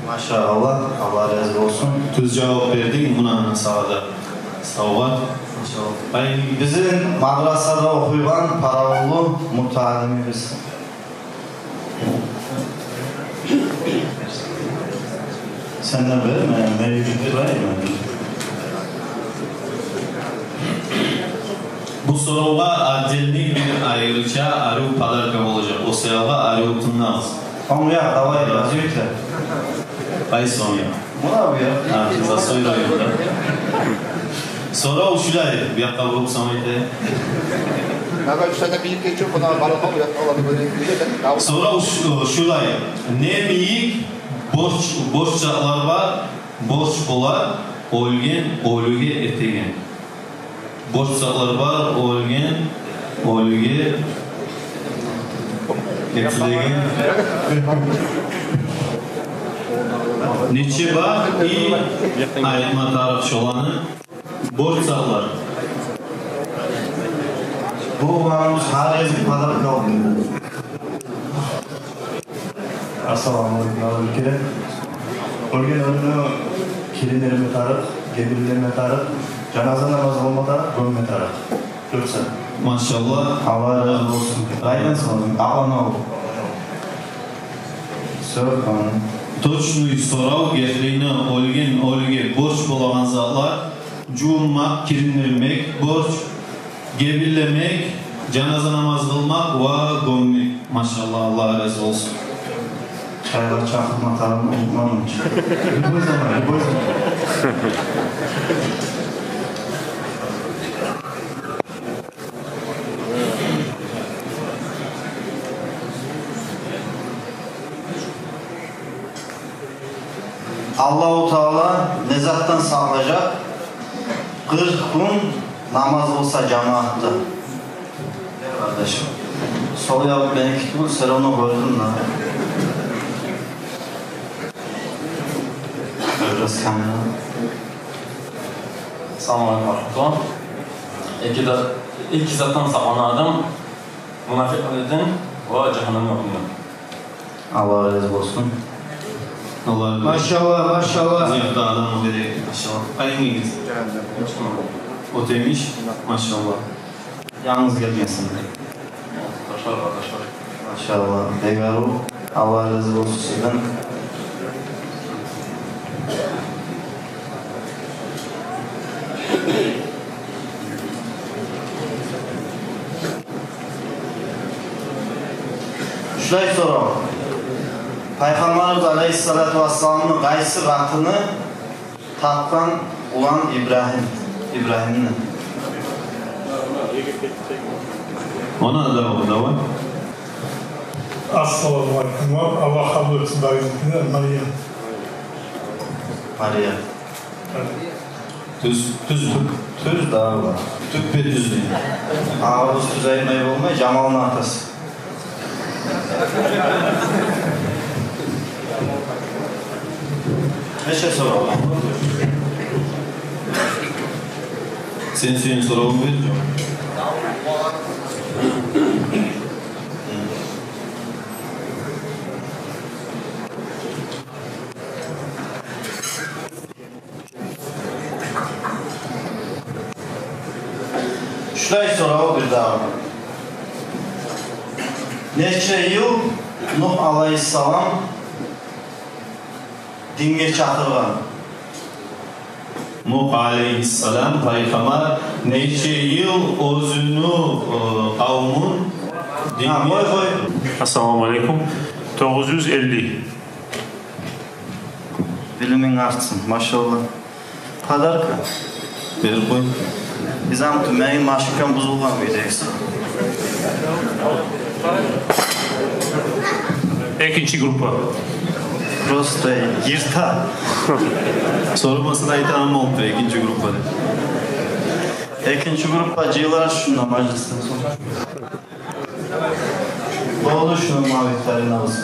Машаллагь, Аллагь рази болсун. Тюз жавап бердинг, муна сагъа да савгъат. Машаллагь. Ай, бизин мадрасада охуйгъан паравуллу муталимибиз. Сен де бер, мен, мен юрютюп турайым. Бу соравгъа отдельный бир айрыча арив подарка болажакъ. О саялы арив тынглагъыз. Онг якъ, давай, развитие. Къайсы онг якъ? Муна бу якъ. Гьа, за сой районда. Сорав шулай, бу якъгъа буруп сама айта. Нагал шада бийик гечип, муна барама, бу якъгъа барып гёрейик. Сорав шу-, шулай. Не мийик борч, борч затлар бар, борч бола оьлген оьлюге этеген. Борч затлар бар, оьлген оьлюге этилеген. Нече бар и айтма тарыкъ шоланы? Борч затлар. Бу уланыбыз гьар гезик подарок алды. Ассаламу алейкум, Абдулкерим. Оьлген оьлюню кириндирме тарыкъ, гебинлеме тарыкъ, жаназа намаз къылма тарыкъ, гёмме тарыкъ. Дёрт зат. Машаллагь. Аллагь рази болсун. Къайдан сонг? Алан ал. Сорав. Точный сорав, гертилей, оьлген оьлюге борч болагъан затлар: жувунмакъ, кириндирмек борч, гебинлемек, жаназа намаз къылмакъ ва гёммек. Машаллагь, Аллагь рази болсун. Чайгъа чакъырма тарыкъны унутмагъанман. Любой заман, любой заман. Аллагьу Таала не затдан сакълажакъ къыркъ гюн намаз къылса жамаатда? Къардашым, сол ягъы меники тюгюл, всё равно гёрдюм да. Бираз камера. Салам алейкум ва рахматуллагь. Эки да, эки затдан сакълана адам: мунафикъликден ва жагьаннемни отундан. Аллагь рази болсун. Аллагь рази болсун. Машаллагь, машаллагь. Зиярат адам герек, машаллагь. Къайын гелгенсиз? Отемиш, машаллагь. Янгыз гелгенсиз? Къардашлар, къардашлар. Машаллагь, бек арив. Аллагь рази болсун сизден. Шулай сорав. Пайхаммарыбыз алейгьиссалату вассаламны къайсы къатыны тапгъан улан Ибрагьим, Ибрагьимни? Она, давай, давай. Ассаламу алейкум. Аллагь къабул этсин, Давид, Мария. Мария. Тюз, тюз, тюз дагъы бар. Тюппе-тюз дей. Агъа, биз тюз айтмай болмай, Жамалны атасы. Нече сорав? Сен сюйген соравну бер. Шулай сорав бир дагъы. Нече йыл Нугь алейгьиссалам динге чакъыргъан? Нугь алейгьиссалам пайхаммар нече йыл оьзюню, э, къавмун динге... Гьа, къой, къой. Ассаламу алейкум. Тогъуз юз элли. Билиминг артсын, машаллагь. Подарка. Берип къой. Биз ам тюмегин машинкам бузулгъан гийдегиз. Экинчи группа. Просто йырта. Сорамаса да айтагъан болуп тура, экинчи группа деп. Экинчи группа жыйылар шунда мажлисден сонг. Болду, шуну ма викторинабыз.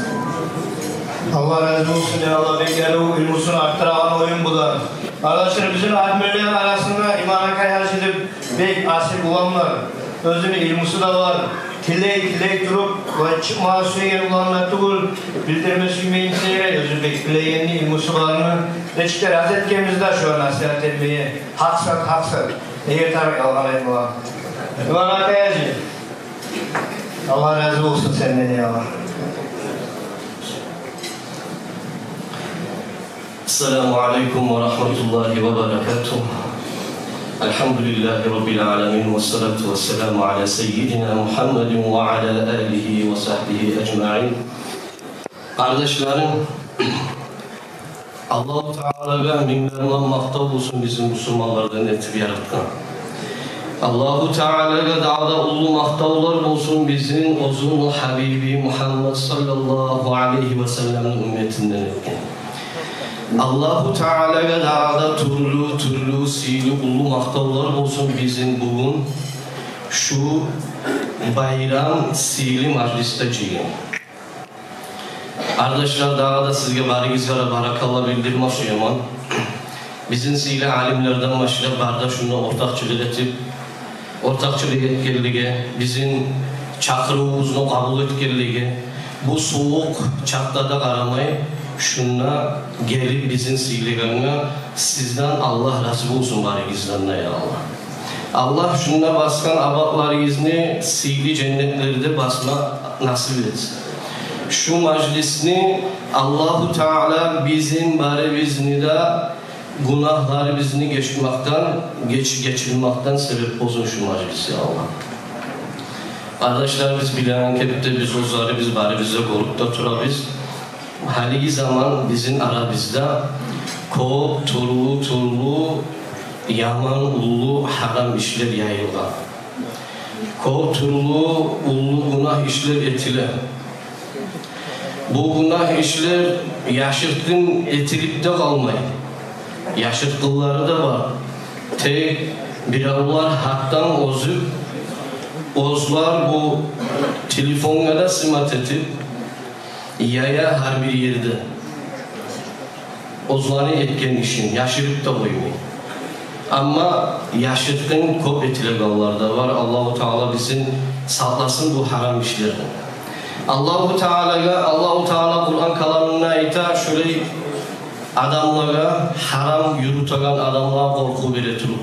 Аллагь рази болсун, я Аллагь, бек ярай, илмусун артдырагъан оюн бу да. Къардашлар, бизин админлер арасында Иман Акаяш деп бек асил улан бар. Оьзюню илмусу да бар. Тилей, тилей туруп, ва чыкъмагъа сюеген улан да тюгюл, билдирме сюймейин дей, оьзю бек билегенни, илмусу барны. Нечик де рази этгенбиз де шугъар насигьат этмеге. Гьакъ зат, гьакъ зат. Неге тарыкъ ялгъан айтмагъа? Иман Акаяш. Аллагь рази болсун сенден, я Аллагь. Ассаламу алейкум ва рахматуллагьи ва баракатугь. Альгьамдулиллагьи раббиль аламин, ва салату ва саламу аля саййидина Мухаммадин ва аля алигьи ва сагьбигьи ажмаин. Къардашларым, Аллагьу Таалагъа минглер булан макътав болсун бизин бусурманлардан этип яратгъан. Аллагьу Таалагъа дагъы да уллу макътавлар болсун бизин оьзюню Гьабиби Мухаммад саллаллагьу алайгьи ва салламны умметинден этген. Аллагьу Таалагъа дагъы да тюрлю-тюрлю сыйлы уллу макътавлар болсун бизин бугюн шу байрам сыйлы мажлисде жыйылгъан. Къардашлар, дагъы да сизге барыгъызгъа да баракалла билдирме сюемен. Бизин сыйлы алимлерден башлап, бары да шунда ортакъчылыкъ этип, ортакъчылыкъ этгенлиге, бизин чакъырывубузну къабул этгенлиге, бу сувукъ чакъгъа да къарамай, шунда гелип бизин сыйлагъангъа сизден Аллагь рази болсун барыгъыздан да, я Аллагь. Аллагь шунда басгъан абатларыгъызны сыйлы женнетлерде басма насип этсин. Шу мажлисни Аллагьу Таала бизин барыбызны да гюнагьларыбызны гечмекден, геч-, гечилмекден себеп болсун шу мажлис, я Аллагь. Къардашлар, биз билеген кепде, биз оьзлерибиз барыбыз да гёрюп де турабыз. Гьалиги заман бизин арабызда кёп тюрлю-тюрлю яман уллу гьарам ишлер яйылгъан. Кёп тюрлю уллу гюнагь ишлер этиле. Бу гюнагь ишлер яшыртгъын этилип де къалмай. Яшыртгъынлары да бар. Тек биревлер гьатдан озуп, оьзлер бу телефонгъа да снимать этип, яя гьар бир ерде оьзлени этген ишин яшырып да къоймай. Амма яшыртгъын кёп этилегенлер де бар. Аллагьу Таала бизин сакъласын бу гьарам ишлерден. Аллагьу Таалагъа, Аллагьу Таала Къуран каламында айта, шолай адамлагъа, гьарам юрютеген адамлагъа къоркъув бере туруп: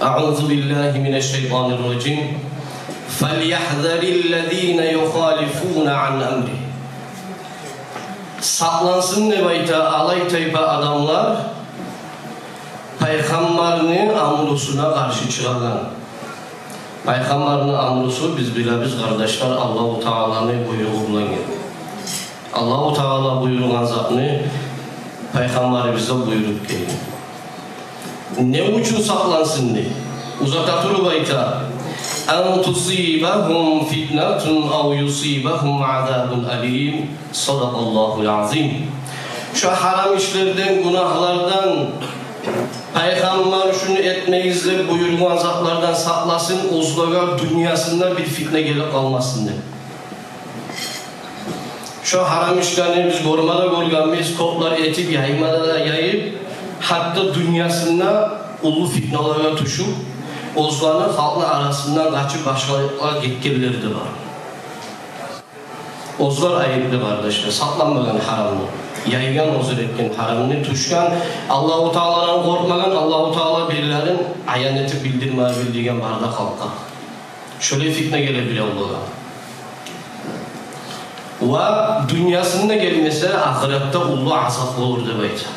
أعوذ بالله من الشيطان الرجيم. فليحذر الذين يخالفون عن أمره. Сакълансын деп айта алай тайпа адамлар, пайхаммарны амрусуна къаршы чыгъагъан. Пайхаммарны амрусу, биз билебиз, къардашлар, Аллагьу Тааланы буйругъу булан гелген. Аллагьу Таала буюргъан затны пайхаммарыбызгъа буюруп гелген. Не учун сакълансын дей? Узата туруп айта: أن تصيبهم فتنة أو يصيبهم عذاب أليم. صدق الله العظيم. Шо гьарам ишлерден, гюнагьлардан, пайхаммар шуну этмегиз деп буюргъан затлардан сакъласын, оьзлеге дюньясында бир фитне гелип къалмасын деп. Шо гьарам ишлени биз гёрме де гёргенбиз, кёплер этип, яйма да яйып, гьатта дюньясында уллу фитналагъа тюшюп, оьзлени халкъны арасындан къачып, башгъа якъгъа гетгенлер де бар. Оьзлер айыплы, къардашлар, сакъланмагъан гьарамны, яйгъан, оьзлер этген гьарамны, тюшген, Аллагьу Тааладан къоркъмагъан, Аллагьу Таала бирлерин аян этип билдирме билдирген бары да халкъгъа. Шолай фитне геле биле олагъа. Ва дюньясында гелмесе, ахыратда уллу азап болур деп айта.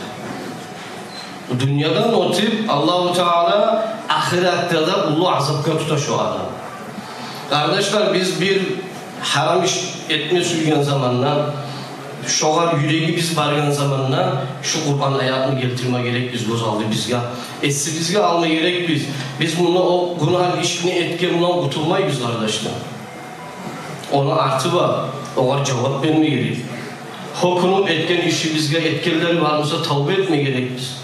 Дюньядан оьтюп, Аллагьу Таала ахыратда да уллу азапгъа тута шо адамны. Къардашлар, биз бир гьарам иш этме сюйген заманда, шогъар юрегибиз баргъан заманда, шу Къуран аятны гелтирме герекбиз гёз алдыбызгъа. Эсибизге алма герекбиз. Биз мунда о гюнагь ишни этген булан къутулмайбыз, къардашлар. Ону арты бар, огъар жавап берме герек. Гьёкюнюп этген ишибизге, этгенлери бар буса, тавба этме герекбиз.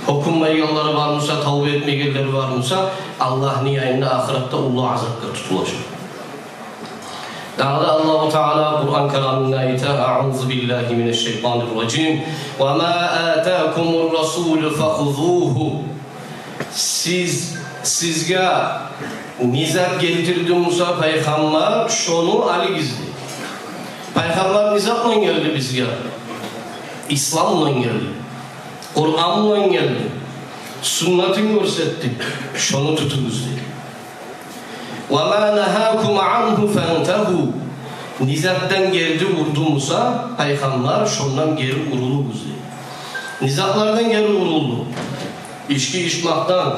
Гьёкюнмейгенлери бар буса, тавба этмегенлери бар буса, Аллагьны янында ахыратда уллу азапгъа тутулажакъ. Дагъы да Аллагьу Таала Къуран каламында айта: أعوذ بالله من الشيطان الرجيم. وما آتاكم الرسول فخذوه. Сиз, сизге не зат гелтирди буса пайхаммар, шону алыгъыз дей. Пайхаммар не зат булан гелди бизге? Ислам булан гелди. Къуран булан гелди. Суннатын гёрсетди. Шону тутугъуз дей. وما نهاكم عنه فانتهوا. Не затдан гери урду буса пайхаммар, шондан гери урулугъуз дей. Не затлардан гери урулду? Ички ичмекден,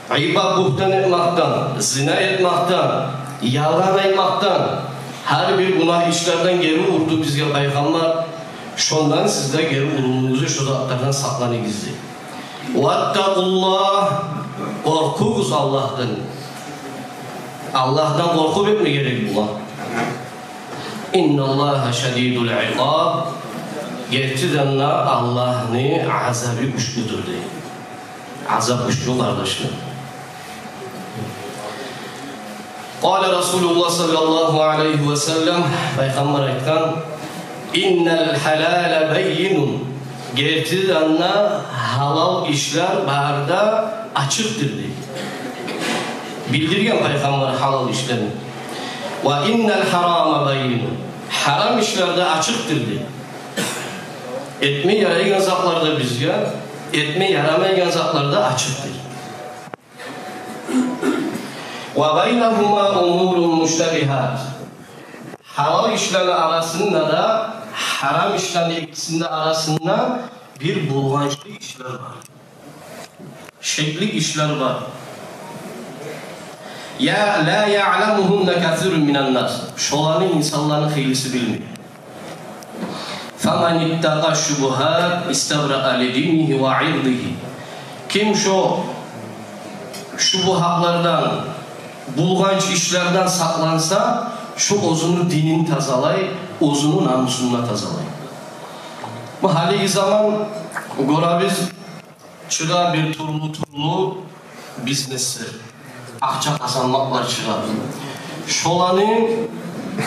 гъыйбат, бугьтан этмекден, зина этмекден, ялгъан айтмакъдан, гьар бир гюнагь ишлерден гери урду бизге пайхаммар. Шондан сиз де гери урулугъуз, шо затлардан сакъланыгъыз дей. واتقوا الله, къоркъугъуз Аллагьдан. Аллагьдан къоркъуп этме герек булар. إن الله شديد العقاب. Гертиден де Аллагьны азабы гючлюдюр дей. Азап гючлю, къардашлар. قال رسول الله صلى الله عليه وسلم, пайхаммар айтгъан: إن الحلال بين. Гертиден де гьалал ишлер бары да ачыкъдыр дей. Билдирген пайхаммар гьалал ишлени. وإن الحرام بين. Гьарам ишлер де ачыкъдыр дей. Этме ярайгъан затлар да бизге, этме ярамайгъан затлар да ачыкъдыр. وبينهما أمور مشتبهات. Гьалал ишлени арасында да, гьарам ишлени экисини арасында бир булгъанчлы ишлер бар. Шекли ишлер бар. يا لا يعلمهن كثير من الناس. Шоланы инсанланы хыйлысы билмей. فمن اتقى الشبهات استبرأ لدينه وعرضه. Ким шо шубугьатлардан, булгъанч ишлерден сакъланса, Шу оьзюню динин тазалай, оьзюню намусун да тазалай. Бу гьалиги заман гёребиз, чыгъа бир тюрлю-тюрлю бизнеслер, акъча къазанмакълар чыгъа. Шоланы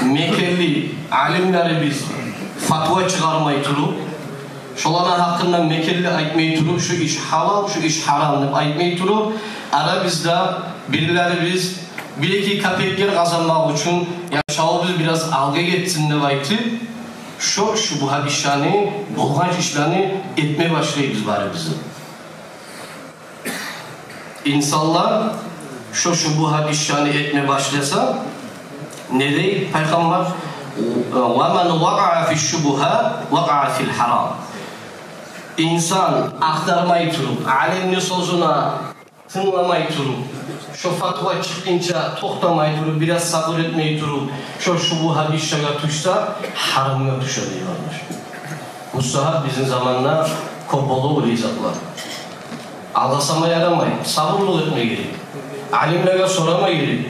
мекенли алимлерибиз фатва чыгъармай туруп, шоланы гьакъында мекенли айтмай туруп, шу иш гьалал, шу иш гьарам деп айтмай туруп, арабызда бирлерибиз бир-эки капеклер къазанмакъ учун, яшавубуз бираз алгъа гетсин деп айтып, шо шубугьа ишлени, болгъан ишлени этме башлайбыз барыбыз да. Инсанлар шо шубугьа ишлени этме башласа, не дей Пайхаммар? «Ва ман вакъаа фи шубугьа, вакъаа фил гьарам». Инсан ахтармай туруп, алимни сёзюне тынгламай туруп, шо фатва чыкъгъынча токътамай туруп, бираз сабур этмей туруп, шо шубугьа ишлеге тюшсе, гьарамгъа тюше дей, къардаш. Бу сагьат бизин заманда кёп болув олай затлар. Алгъасама ярамай, сабурлукъ этме герек. Алимлеге сорама герек.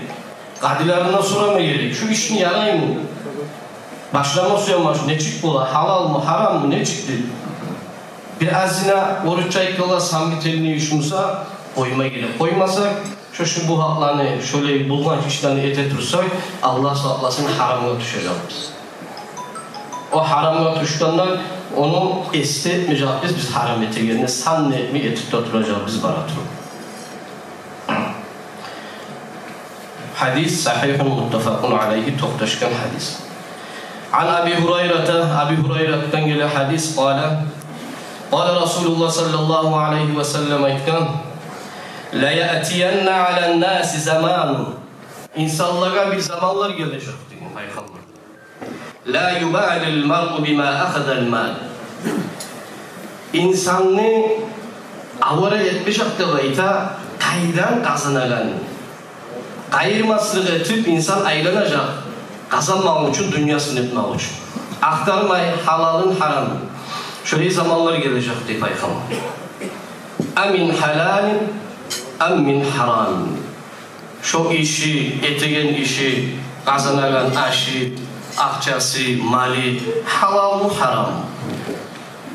Къадилерине сорама герек. Шу ишни ярайму? Башлама сюемен, шу нечик бола? Гьалалмы, гьараммы, нечик деп. Бир азына, орусча айтгъанда, сомнительный иш буса, къойма герек. Къоймасакъ, шо шубугьатланы, шолай болгъан ишлени эте турсакъ, Аллагь сакъласын, гьарамгъа тюшежекбиз. О гьарамгъа тюшгенде, ону эс де этмежекбиз биз гьарам этегенни, сан да этмей этип де туражакъбыз бара туруп. Гьадис сагьигьун муттафакъун алайгьи, токъташгъан гьадис. Ан Аби Гьурайрата, Аби Гьурайратдан геле гьадис, къала, къала Расулуллагь саллаллагьу алайгьи ва саллам айтгъан: «Ла яътиянна алан-наси заманун». Инсанлагъа бир заманлар гележек деген Пайхаммар. «Ла юбалил маръу бима ахазал мал». Инсанны авара этмежек деп айта, къайдан къазанагъанын. Къайырмаслыкъ этип, инсан айланажакъ къазанмакъ учун, дюньясын этмек учун. Ахтармай гьалалын, гьарамын. Шолай заманлар гележек дей Пайхаммар. «Амин гьалалин, амин гьарамин». Шо иши, этеген иши, къазанагъан ашы, акъчасы, малы гьалалмы, гьараммы?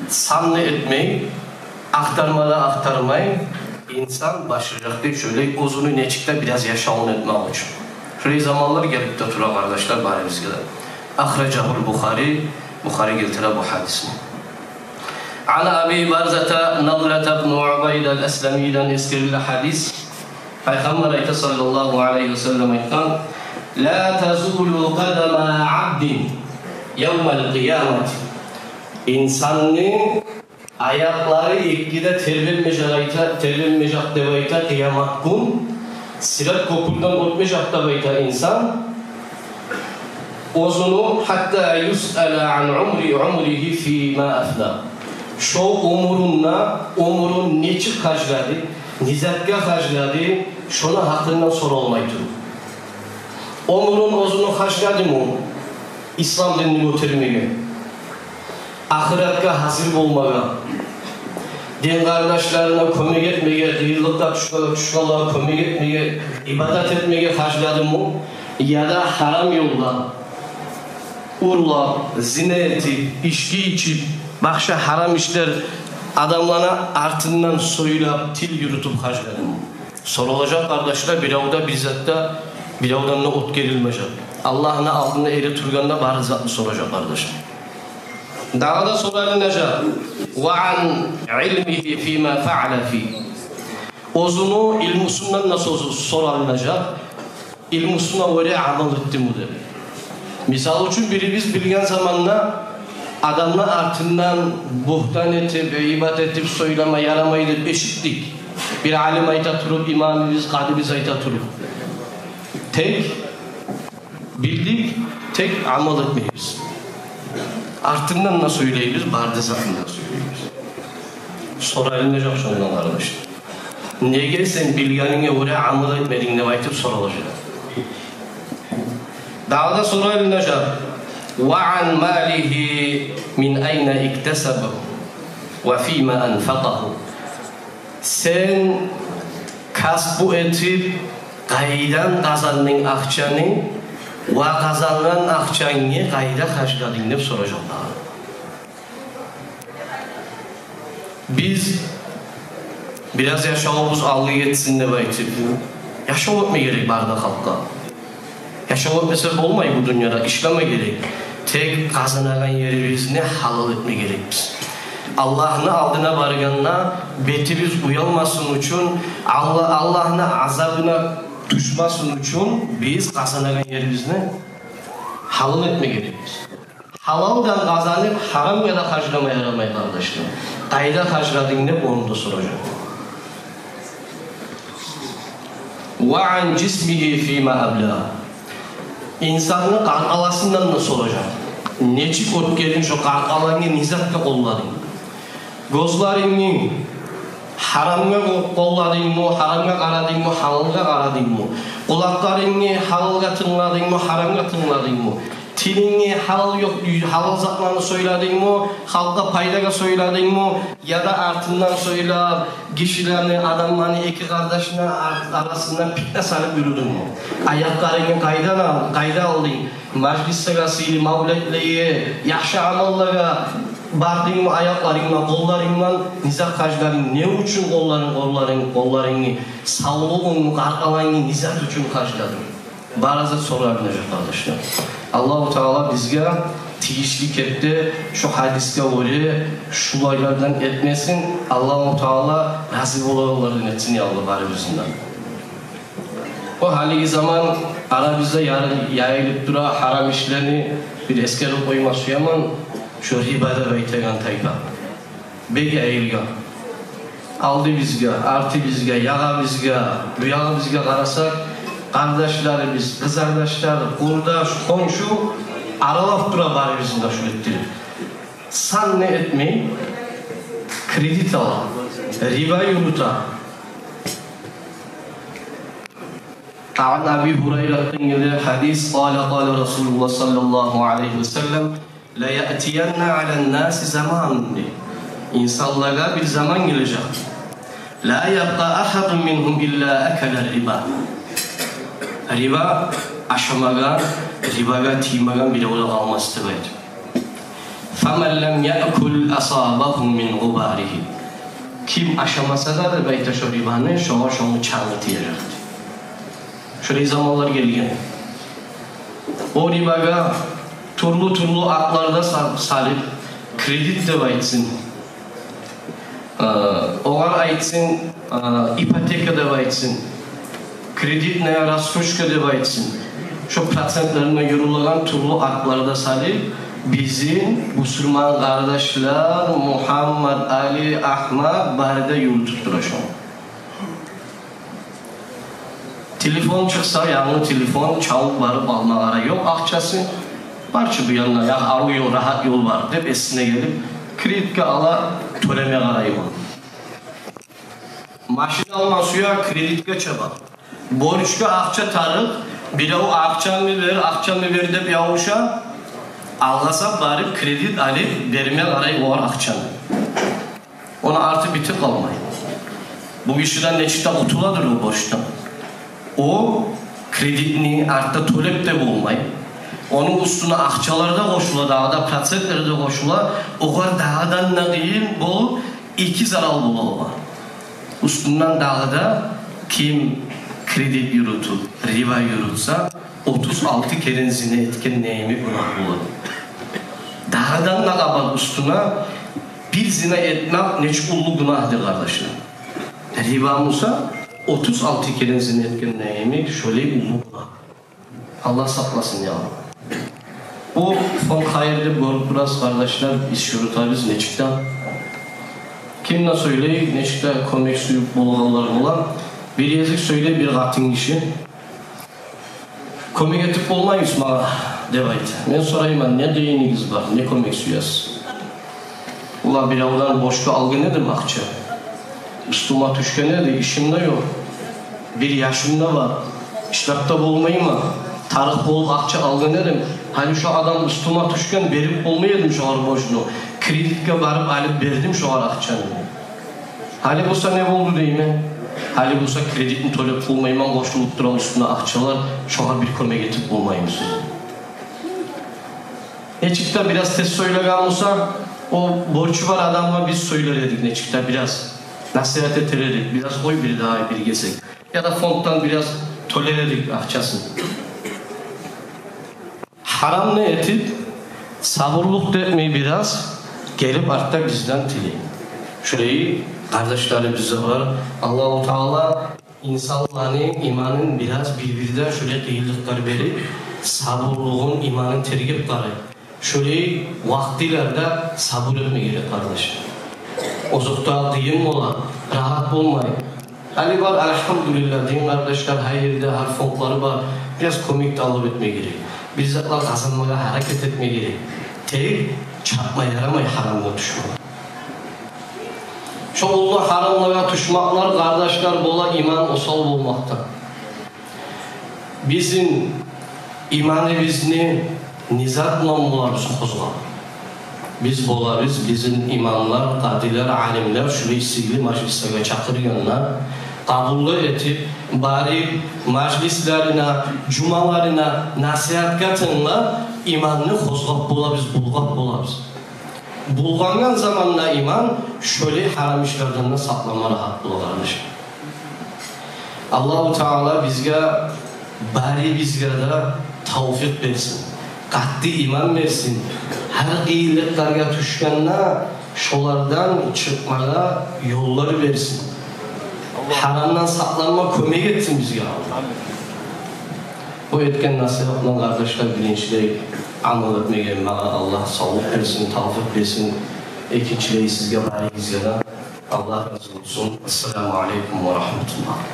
Сан да этмей, ахтарма да ахтармай, инсан башлажакъ дей шолай оьзюню нечик де бираз яшавун этмек учун. Шолай заманлар гелип де тура, къардашлар, барыбызгъа да. Ахражагьул Бухари, Бухари гелтире бу гьадисни. Ан Аби Барзата Надлата бну Убайд ал-Асламийден эсгериле гьадис. Пайхаммар айта, саллаллагьу алайгьи ва саллам айтгъан: «Ла тазулу къадама абдин явмал къиямати». Инсанны аякълары эки де тербенмежек айта, тербенмежек деп айта, къыямат гюн сират кёпюрден оьтмежек деп айта инсан. Оьзюню, «гьатта юсъала ан умри, умригьи фима афна». Шо оьмюрюнде, оьмюрюн нечик харжлады, не затгъа харжлады, шону гьакъындан соралмай туруп. Оьмюрюн оьзюню харжладымы ислам динни гётермеге, ахыратгъа гьазир болмагъа, дин къардашларына кёмек этмеге, къыйынлыкъгъа тюшген, тюшгенлеге кёмек этмеге, ибадат этмеге харжладымы, яда гьарам ёлда урлап, зина этип, ички ичип, башгъа гьарам ишлер, адамланы артындан сёйлеп, тил юрютюп харжладымы? Соралажакъ, къардашлар, бирев де бир зат да, биревден де оьтгерилмежек. Аллагьны алдында эретургъанда бары затны соралажакъ, къардашлар. Дагъы да соралынажакъ: «Ва ан илмигьи фима фаъала фи». Оьзюню илмусундан да соралынажакъ, илмусуна гёре амал этдими деп. Мисал учун, бирибиз билген заманда адамны артындан бугьтан этип, гъыйбат этип сёйлеме ярамай деп эшитдик. Бир алим айта туруп, имамыбыз, къадибиз айта туруп. Тек билдик, тек амал этмейбиз. Артындан да сёйлейбиз, бары да затындан сёйлейбиз. Соралынажакъ шондан, къардашлар. Неге сен билгенинге гёре амал этмединг деп айтып соралажакъ. Дагъы да соралынажакъ: «Ва ан малигьи мин айна иктасабагьу ва фима анфакъагьу». Сен касбу этип, къайдан къазандынг акъчаны, Ва къазангъан акъчангны къайда харжладынг деп соражакъ дагъы. Биз бираз яшавубуз алгъа гетсин деп айтып, яшав этме герек бары да халкъгъа. Яшав этмесе болмай бу дюньяда, ишлеме герек. Тек къазанагъан ерибизни гьалал этме герекбиз. Аллагьны алдына баргъанда бетибиз уялмасын учун, Алла-, Аллагьны азабына тюшмесин учун биз къазанагъан ерибизни гьалал этме герекбиз. Гьалалдан къазанып, гьарамгъа да харжламагъа ярамай, къардашлар. Къайда харжладынг деп ону да соражакъ. Ва ан жисмигьи фима абла. Инсанны къаркъарасындан да соражакъ. Нечик оьтгердинг, шо къаркъарангны не затгъа къолладынг? Гёзлерингни гьарамгъа къолладынгмы, гьарамгъа къарадынгмы, гьалалгъа къарадынгмы? Къулакъларынгны гьалалгъа тынгладынгмы, гьарамгъа тынгладынгмы? Тилингни гьалал, ёкъ, гьалал затланы сёйледингми, халкъгъа пайдагъа сёйледингми, яда артындан сёйлеп, гишилени, адамланы, эки къардашны ар-, арасында питне салып юрюдюнгмю? Аякъларынгны къайдан ал-, къайда алдынг? Мажлислеге, сыйлы мавлетлеге, яхшы амаллагъа бардынгмы аякъларынг булан, къолларынг булан? Не зат харжладынг? Не учун къолларынг, къолларынг, къолларынгны, савлугъунгну, къаркъарангны не зат учун харжладынг? Бары зат соралынажакъ, къардашлар. Аллагьу Таала бизге тийишли кепде шу гьадисге гёре шулайлардан этмесин. Аллагьу Таала рази болагъанлардан этсин, я Аллагь, барыбызны да. О гьалиги заман арабызда яй-, яйылып тура гьарам ишлени бир эсгерип къойма сюемен, шо риба деп айтагъан тайпа. Бек яйылгъан. Алдыбызгъа, артыбызгъа, ягъабызгъа, буягъыбызгъа къарасакъ, къардашларыбыз, къызардашлар, къурдаш, хоншу аралап тура барыбызны да шо этдирип. Сан не этмей, кредит ала, риба юрюте. Ан Аби Гьурайратдан геле гьадис, къала, къала Расулуллагь саллаллагьу алайгьи ва саллам: «Ла яътиянна алан-наси заманун», — дей. Инсанлагъа бир заман гележек. «Ла ябкъа агьадун мингьум илла акала риба». Риба ашамагъан, рибагъа тиймеген бирев де къалмас деп айта. «Фаман лам яъкул асабагьу мин гъубаригьи». Ким ашамаса да, деп айта, шо рибаны, шогъар шону чангы тиежек. Шолай заманлар гелген. О рибагъа тюрлю-тюрлю атларда са-, салып, кредит деп айтсын, э, огъар айтсын, э, ипотека деп айтсын, кредитная рассрочка деп айтсын. Шо процентлерине юрюлеген тюрлю атларда салып, бизин бусурман къардашлар, Мугьаммат, Али, Агьмат, бары да юрютюп тура шону. Телефон чыкъса, янгы телефон, чалып барып алма къарай, ёкъ акъчасы. Бар чы бу янда, я, арив ёл, рагьат ёл бар деп эсине гелип, кредитге ала, тёлеме къарай о. Машин алма сюе, кредитге чаба. Борчгъа акъча тарыкъ, бирев акъчамны бер, акъчамны бер деп ябуша, алгъасап барып кредит алып берме къарай огъар акъчаны. Ону арты битип къалмай. Бу гишиден нечик де къутуладыр о борчдан. О кредитни артда тёлеп де болмай. Ону уьстюне акъчалар да къошула, дагъы да процентлер де къошула. Огъар дагъыдан да къыйын болуп, эки зарал бола огъар. Уьстюнден дагъы да ким кредит юрютюп, риба юрютсе, отуз алты керен зина этген йимик гюнагь бола. Дагъыдан да къабат уьстюне бир зина этмек нечик уллу гюнагьдыр, къардашлар. Риба буса, отуз алты керен зина этген йимик шолай уллу гюнагь. Аллагь сакъласын, я Аллагь. Бу фонд хайыр деп гёрюп турасыз, къардашлар, биз юрютебиз нечик де. Ким де сёйлей, нечик де кёмек сююп болагъанлар бола. Бир гезик сёйлей бир къатын гиши. Кёмек этип болмаймысыз магъа деп айта. Мен сорайман, не къыйынлыгъыгъыз бар, не кёмек сюесиз? Олар, биревден борчгъа алгъан эдим акъча. Уьстюме тюшген эди, ишим де ёкъ. Бир яшым да бар. Ишлеп де болмайман. Тарыкъ болуп акъча алгъан эдим. Гьали шо адам уьстюме тюшген, берип болмай эдим шогъар борчну. Кредитге барып алып бердим шогъар акъчаны. Гьали буса не болду деймен? Гьали болса кредитни тёлеп болмайман, къошулуп тура уьстюне акъчалар, шогъар бир кёмек этип болмаймысыз? Нечик де бираз тез сёйлеген болса, о борчу бар адамгъа биз сёйлер эдик, нечик де бираз насигьат этер эдик, бираз къой бир дагъы бир гесек. Яда фонддан бираз тёлер эдик акъчасын. Гьарамны этип, сабурлукъ да этмей бираз, гелип артда бизден тилей. Шулай къардашларыбыз да бар. Аллагьу Таала инсанланы иманын бираз бир-бирде шулай къыйынлыкълар берип, сабурлугъун, иманын тергеп къарай. Шулай вакътилерде сабур этме герек, къардаш. Озокъда, къыйын бола, рагьат болмай. Гьали бар, альгьамдулиллагь, дин къардашлар, гьар ерде, гьар фондлары бар. Бираз кёмек талап этме герек. Бир затлар къазанмагъа гьаракат этме герек. Тек чапма ярамай гьарамгъа тюшмеге. Шо уллу гьарамлагъа тюшмеклер, къардашлар, бола иман осал болмакъдан. Бизин иманыбызны не зат булан болабыз къозгъап? Биз болабыз, бизин имамлар, къадилер, алимлер шулай сыйлы мажлислеге чакъыргъанда, къабул этип, барып, мажлислерине, жумаларына, насигьатгъа тынглап, иманны къозгъап болабыз, булгъап болабыз. Булгъангъан заманда иман шолай гьарам ишлерден де сакъланма рагьат бола, къардаш. Аллагьу Таала бизге, барыбызгъа да тавфикъ берсин, къатты иман берсин. Гьар къыйынлыкъларгъа тюшгенде, шолардан чыкъмагъа ёллар берсин. Гьарамдан сакъланма кёмек этсин бизге Аллагь. Бу этген насигьатны, къардашлар, биринчилей амал этмеге магъа Аллагь савлукъ берсин, тавфикъ берсин. Экинчилей сизге, барыгъызгъа да Аллагь рази болсун. Ассаламу алейкум ва рагьматуллагь.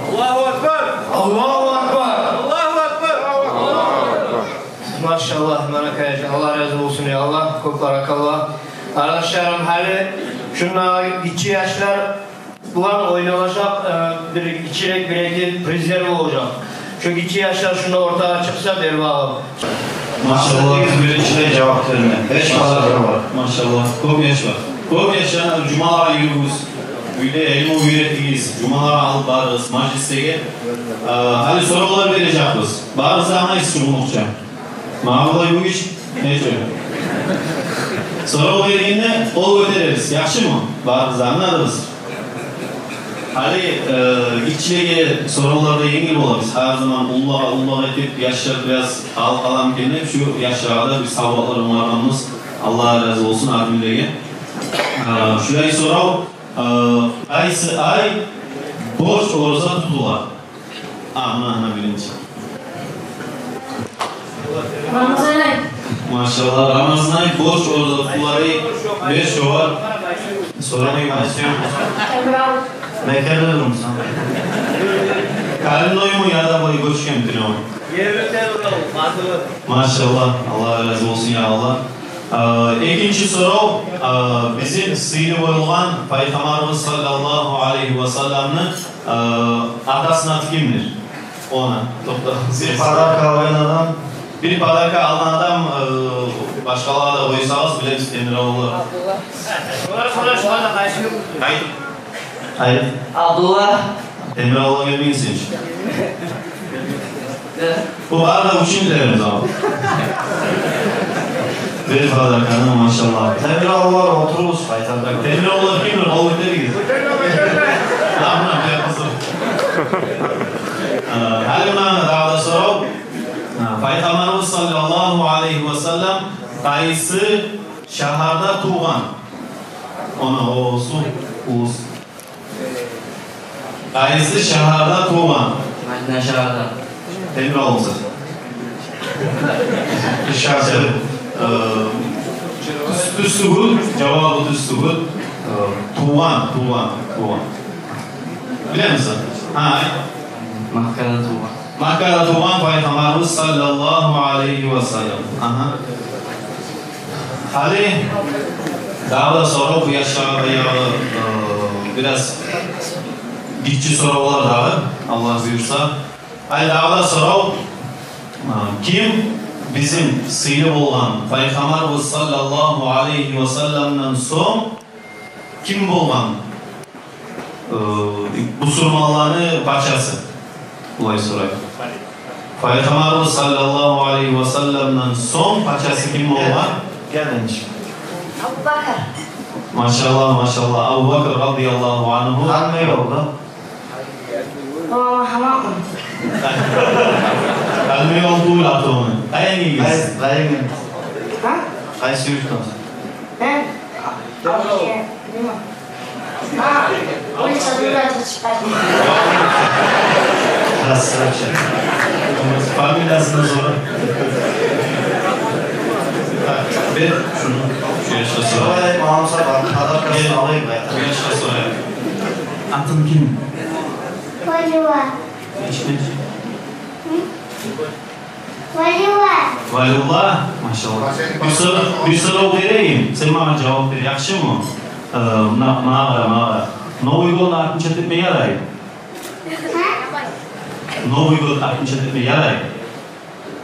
Аллагьу акбар! Аллагьу акбар! Аллагьу акбар! Машаллагь, баракаллагь. Аллагь рази болсун, я Аллагь. Кёп баракалла. Къардашларым, гьали шунда гиччи яшлар булан ойналажакъ, э, бир гиччирек бир-эки призлер болажакъ. Шо гиччи яшлар шунда ортагъа чыкъса, бери багъып. Машаллагь, биринчилей жавап берме. Беш балагъа бар. Машаллагь, кёп яш бар. Кёп яшланы жумалагъа юрюгюз. Уьйде илму уьйретигиз, жумалагъа алып барыгъыз мажлислеге. Э, гьали соравлар бережекбиз. Барыгъыз да англайсыз чы муну, къардашлар. Магъа булай бу иш нече? Сорав бергенде къол гётерерсиз, яхшымы? Барыгъыз да англадыгъыз. Гьали, э, гиччилеге соравларда енгил болабыз. Гьар заман уллулагъа, уллулагъа этип, яшлар бираз къал-, къаламгерлеп, шу яшлагъа да бир савгъатлар онгаргъанбыз. Аллагь рази болсун админлеге. Э, шулай сорав, э, къайсы ай борч ораза тутула? А, муна, муна биринчи. Рамазан ай. Машаллагь, Рамазан ай борч ораза тутулар. Беш жавап. Сорамайман. Темир алып. Меккеде турмусан? Кореннойму яда булай гёчгенми тюневи? Ерли тюневи, мазлум. Машаллагь, Аллагь рази болсун, я Аллагь. Э, экинчи сорав, э, бизин сыйлы болгъан Пайхаммарыбыз саллаллагьу алайгьи ва салламны, э, атасыны аты кимдир? Она, токъта. Бир подарка алгъан адам, бир подарка алгъан адам, э, башгъалагъа да къойсагъыз, билебиз, Темир Алла. Къайт. Айт. Абдулла. Темир Алла, гелмейсен чи. Бу бары да учениклерибиз, абу. Бир подарканы, машаллагь. Темир Алла, олтуругъуз, къайтарда. Темир Алла кимдир? Къол гётеригиз. Амма бир къызыкъ. Э, гьали муна дагъы да сорав. Э, Пайхаммарыбыз саллаллагьу алайгьи ва саллам къайсы шагьарда тувгъан? Она, о, су, улус. Къайсы шагьарда тувгъан? Мадина шагьарда. Темир Алла. Шагьар. Э, тюз, тюз тюгюл, жавабы тюз тюгюл. Э, тувгъан, тувгъан, тувгъан. Билемисен? Гьа, айт. Маккада тувгъан. Маккада тувгъан Пайхаммарыбыз саллаллагьу алайгьи ва саллам. Агьа. Гьали дагъы да сорав, бу яшлагъа баягъы, э, бираз гиччи соравлар дагъы, Аллагь буюрса. Гьали дагъы да сорав, э, ким бизин сыйлы болгъан Пайхаммарыбыз саллаллагьу алайгьи ва салламдан сонг ким болгъан? Э, бусурманланы пачасы. Булай сорай. Пайхаммарыбыз саллаллагьу алайгьи ва салламдан сонг пачасы ким болгъан? Гелинчик. Абубакр. Машаллагь, машаллагь. Абубакр радияллагьу ангьу. Къалмай болду. О, гьаман. Къалмай болду, атыны. Къайдан гелгенсиз? Къай-, къайдан гелгенсиз? Гьа? Къайсы юртдан? Мен? Алжир, билмеймен. А, улица Дюрдю чыкъгъан. Красавчик. Фамилиясын сора. Так, бер шуну. Шу яшгъа сора. Давай, мамса, подаркасын алайыкъ, братан. Шу яшгъа сора. Атынг ким? Валила. Нечик, нечик? Валила. Валила, машаллагь. Бир сор-, бир сорав берейим, сен магъа жавап бер, яхшымы? Э, муна, магъа къара, магъа къара. Новый год отмечать этме яраймы? Гьа? Новый год отмечать этме яраймы?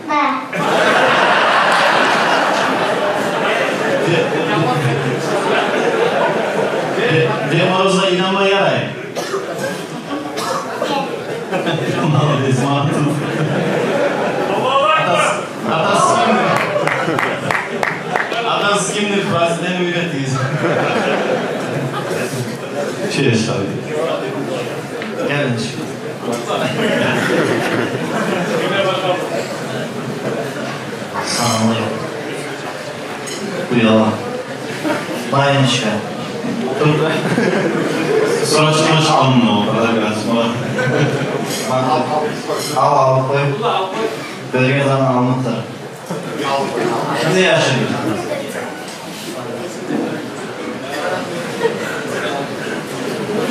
Да. Де-, Де-, Дед Морозгъа инанма яраймы? Молодец, молодец. Атасы, атасы кимдир? Атасы кимдир? Президент уьйретигиз. Чеш къалды. Гелинчик. Салам алейкум. Уяла. Байничка. Срочно шалынды, продавец. Ман ал, ал, алып къой. Берген заман алынып тур. Кимни яшы?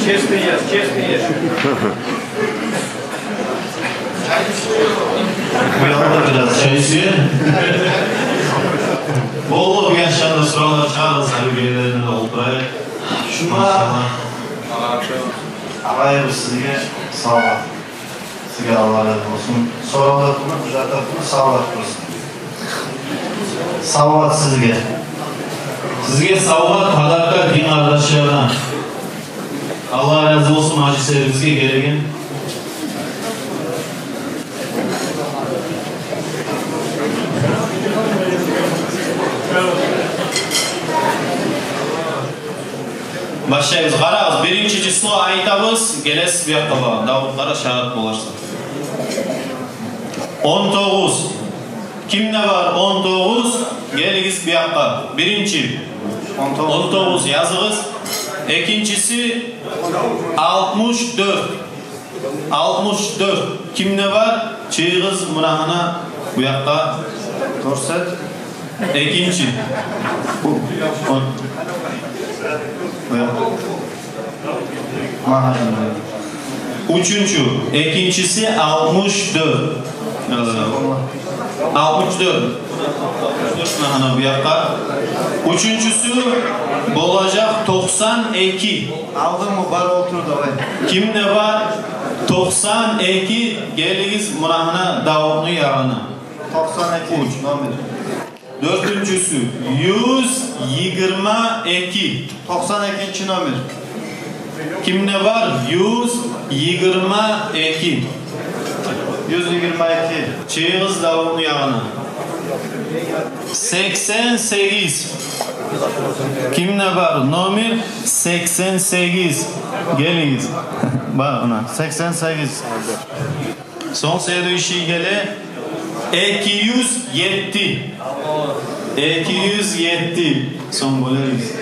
Честный яш, честный яш. Уялды бираз. Чай сюе. Болду, бу яшлардан суравлар чыгъарыгъыз, гьали бу ерлерине де олтурайыкъ. Шунда. Машаллагь. Алайбыз сизге савгъат. Сизге Аллагь рази болсун. Соравлар тюгюл, гьужатлар тюгюл, савгъат болсун. Савгъат сизге. Сизге савгъат, подарка дин къардашлардан. Аллагь рази болсун, гьажи, сизге гелеген. Башлайбыз. Къарагъыз, биринчи число айтабыз, гелесиз бу якъгъа, Давутгъа да шагьат боларсыз. Он тогъуз. Кимде бар он тогъуз, гелигиз бу якъгъа. Биринчи. Он тогъуз. Он тогъуз языгъыз. Экинчиси алтмыш дёрт. Алтмыш дёрт. Кимде бар? Чыгъыгъыз муна гьана бу якъгъа. Гёрсет. Экинчи. Бу. Бу. Бу якъгъа. Магьа. Уьчюнчю. Экинчиси алтмыш дёрт. Э, алтмыш дёрт. Муна гьана бу якъгъа. Уьчюнчюсю болажакъ токъсан эки. Алдынг, бар олтур, давай. Кимде бар токъсан эки, гелигиз муна гьана Давутну ягъына. Токъсан эки. Уьч. Номер. Дёртюнчюсю юз йигирма эки. Токъсан экинчи номер. Кимде бар юз йигирма эки? Юз йигирма эки. Чыгъыгъыз Давутну ягъына. Сексен сегиз. Кимде бар номер сексен сегиз? Гелигиз. Бар, муна, сексен сегиз. Сонг следующий геле эки юз етти. Эки юз етти. Сонг боларбыз.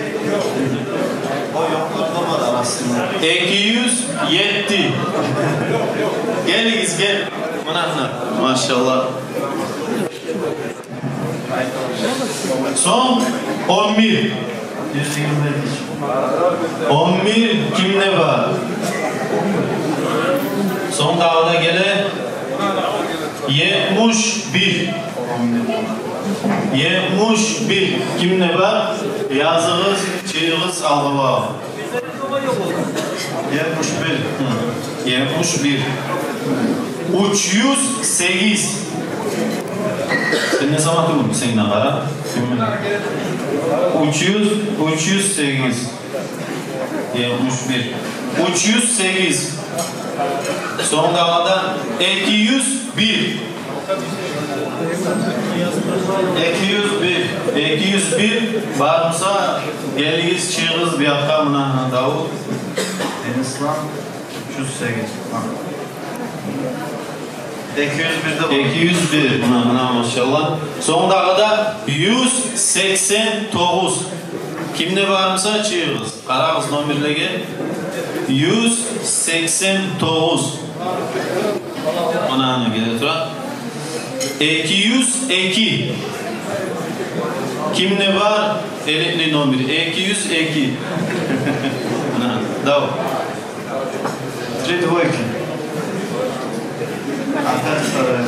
Эки юз етти. Гелигиз, гел. Муна, муна. Машаллагь. Сонг он бир. Он бир кимде бар? Сонг дагъы да геле етмиш бир. Етмиш бир кимде бар? Языгъыз, чыгъыгъыз алгъа. Етмиш бир. Гьы. Етмиш бир. Уьч юз сегиз. Сен не заман тувдунг? Сен не къара. Уьч юз, уьч юз сегиз. Етмиш бир. Уьч юз сегиз. Сонг дагъы да эки юз бир. Эки юз бир. Эки юз бир. Бар буса, гелигиз, чыгъыгъыз бу якъгъа, муна, Давут. Ислам. Уьч юз сегиз. Гьа. Эки юз бир де бар. Эки юз бир. Муна, муна, машалла. Сонг дагъы да юз сексен тогъуз. Кимде бар буса, чыгъыгъыз. Къарагъыз номерлеге. Юз сексен тогъуз. Муна, муна геле тура. Эки юз эки. Кимде бар эллили номер? Эки юз эки. Муна, дав. Три двойки. Опять вторая.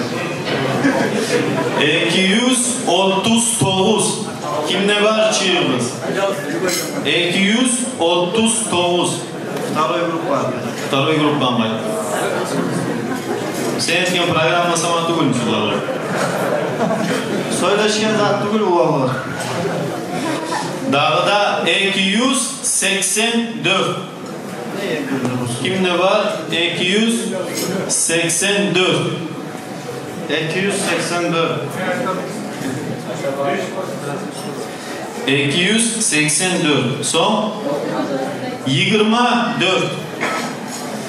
Эки юз отуз тогъуз. Кимде бар, чыгъыгъыз. Эки юз отуз тогъуз. Второй группа. Второй группа, амма. Сен этген программа сама тюгюл, шулар. Сёйлешген зат тюгюл, уланлар. Дагъы да эки юз сексен дёрт. Кимде бар? Эки юз сексен дёрт. Эки юз сексен дёрт. Эки юз сексен дёрт. Сонг йигирма дёрт.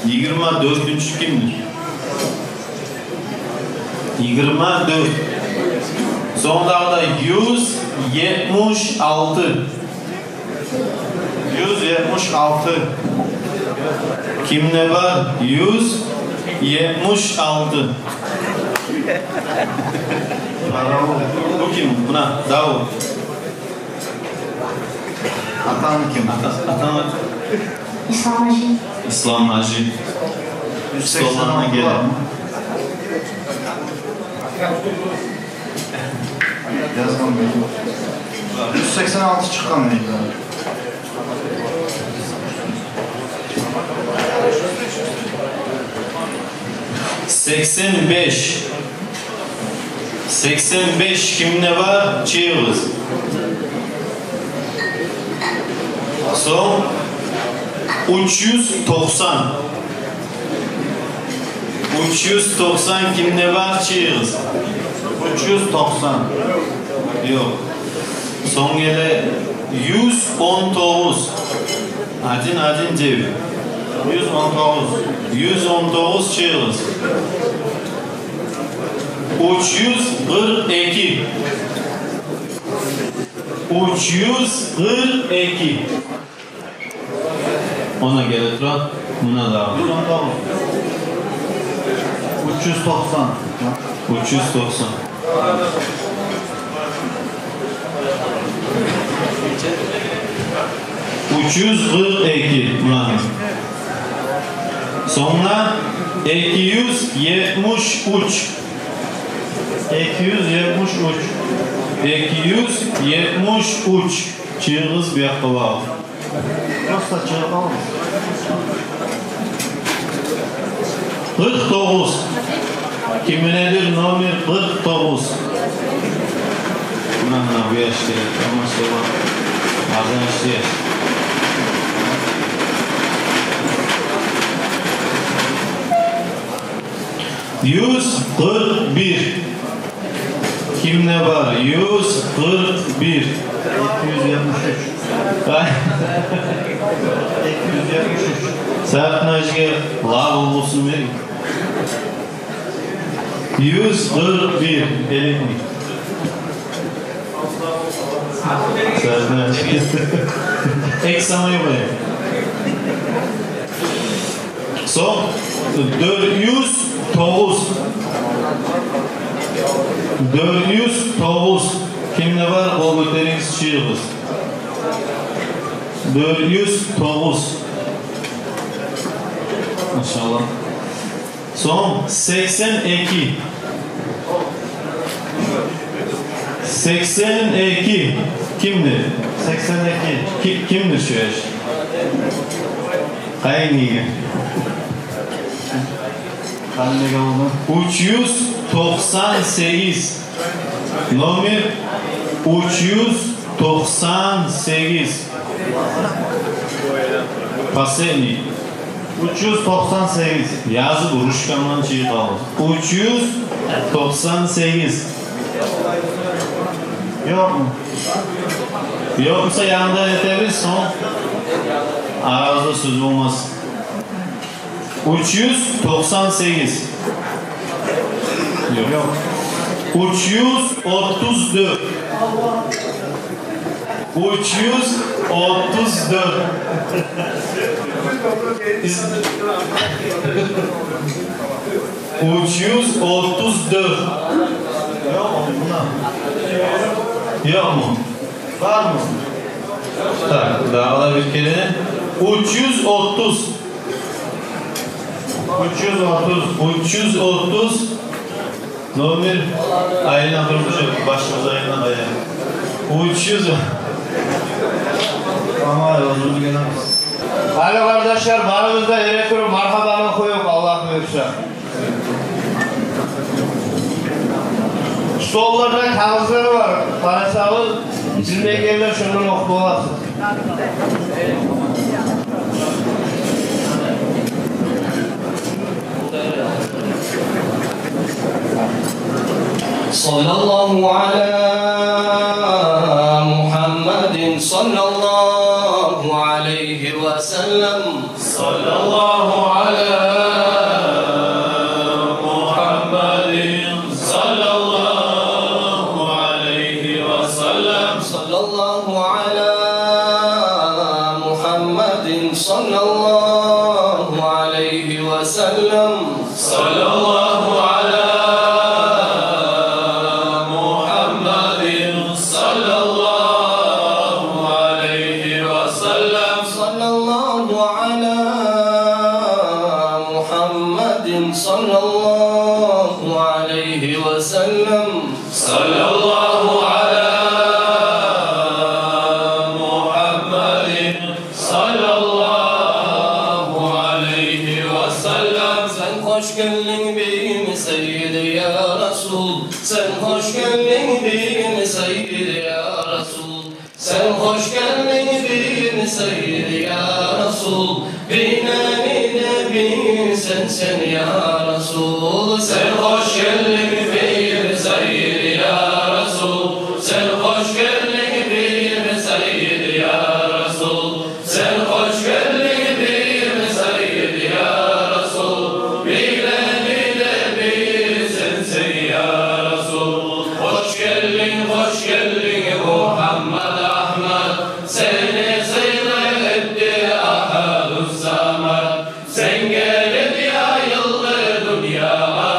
Йигирма дёртюнчю кимдир? Йигирма дёрт. Сонг дагъы да юз етмиш алты. Юз етмиш алты. Кимде бар? Юз етмиш алты. Бу ким? Муна, Давут. Атанг ким? Ата-, атанг? Ислам-гьажи. Ислам-гьажи. Столларына геле. Язгъан бёлюм. Юз сексен алты чыкъгъан дейди. Сексен беш. Сексен беш кимде бар? Чыгъыгъыз. Сонг уьч юз токъсан. Уьч юз токъсан кимде бар? Чыгъыгъыз. Уьч юз токъсан. Ёкъ. Сонг геле юз он тогъуз. Один, один, девять. Юз он тогъуз. Юз он тогъуз, чыгъыгъыз. Уьч юз къыркъ эки. Уьч юз къыркъ эки. Она геле тура. Муна да. Уьч юз токъсан. Уьч юз токъсан. Уьч юз къыркъ эки. Муна. Сонг эки юз етмиш уьч. Эки юз етмиш уьч. Эки юз етмиш уьч. Чыгъыгъыз бу якъгъа багъып. Просто чыгъып алыгъыз. Къыркъ тогъуз. Кимдедир номер къыркъ тогъуз? Муна, муна бу яш геле. Тамаша бар. Арзан яш. Юз къыркъ бир. Кимде бар? Юз къыркъ бир. Эки юз етмиш уьч. Ай. Эки юз етмиш уьч. Сартнажге лав болсун бери. Юз къыркъ бир. Элитни. Сартнаж. Эки самай къоя. Сонг дёрт юз тогъуз. Дёрт юз тогъуз. Кимде бар, къол гётеригиз, чыгъыгъыз. Дёрт юз тогъуз. Машалла. Сонг сексен эки. Сексен эки. Кимдир? Сексен эки. Ки-, кимдир шу яш? Къайын иги. Къайын иги болду. Уьч юз токъсан сегиз. Номер уьч юз токъсан сегиз. Последний. Уьч юз токъсан сегиз. Язып, ручкамдан чыгъарып. Уьч юз токъсан сегиз. Ёкъму? Ёкъ буса, янгыдан этебиз, сонг арабызда сёз болмас. Уьч юз токъсан сегиз. Ёкъ. Уьч юз отуз дёрт. Уьч юз отуз дёрт. Уьч юз отуз дёрт. Ёкъму? Бармы? Так, дагъы да бир керен. Уьч юз отуз. Уьч юз отуз. Уьч юз отуз. Номер айланып туруп, башыбыз айланып къоя. Уьч юз. Тамам, оьзюбюз гелебиз. Гьали, къардашлар, барыбыз да эретуруп маргьабаны охуюкъ, Аллагь буюрса. Столларда кагъызлар бар, къарасагъыз, билмейгенлер шондан охуп боласыз. صلى الله على محمد صلى الله عليه وسلم. صلى الله على محمد صلى الله عليه وسلم. صلى الله على محمد صلى الله عليه وسلم. صلى الله على محمد صلى الله عليه وسلم. صلى الله على محمد صلى الله عليه وسلم. صلى الله على محمد صلى الله عليه وسلم. Сен хош гелдинг, бийим, саййиди, я Расул. Сен хош гелдинг, бийим, саййиди, я Расул. Сен хош гелдинг, бийим, саййиди, я Расул. Бийлени де бийи сенсен, я Расул. Сен хош гелдинг, бийим, саййиди, я Расул. Сен хош гелдинг, бийим, саййиди, я Расул. Сен хош гелдинг, бийим, саййиди, я Расул. Бийлени де бийи сенсен, я Расул. Хош гелдинг, хош гелдинг, Мугьаммад Агьмад. Сени сыйлы этди Агьадуссамад. Сен гелип яйылды дюньягъа.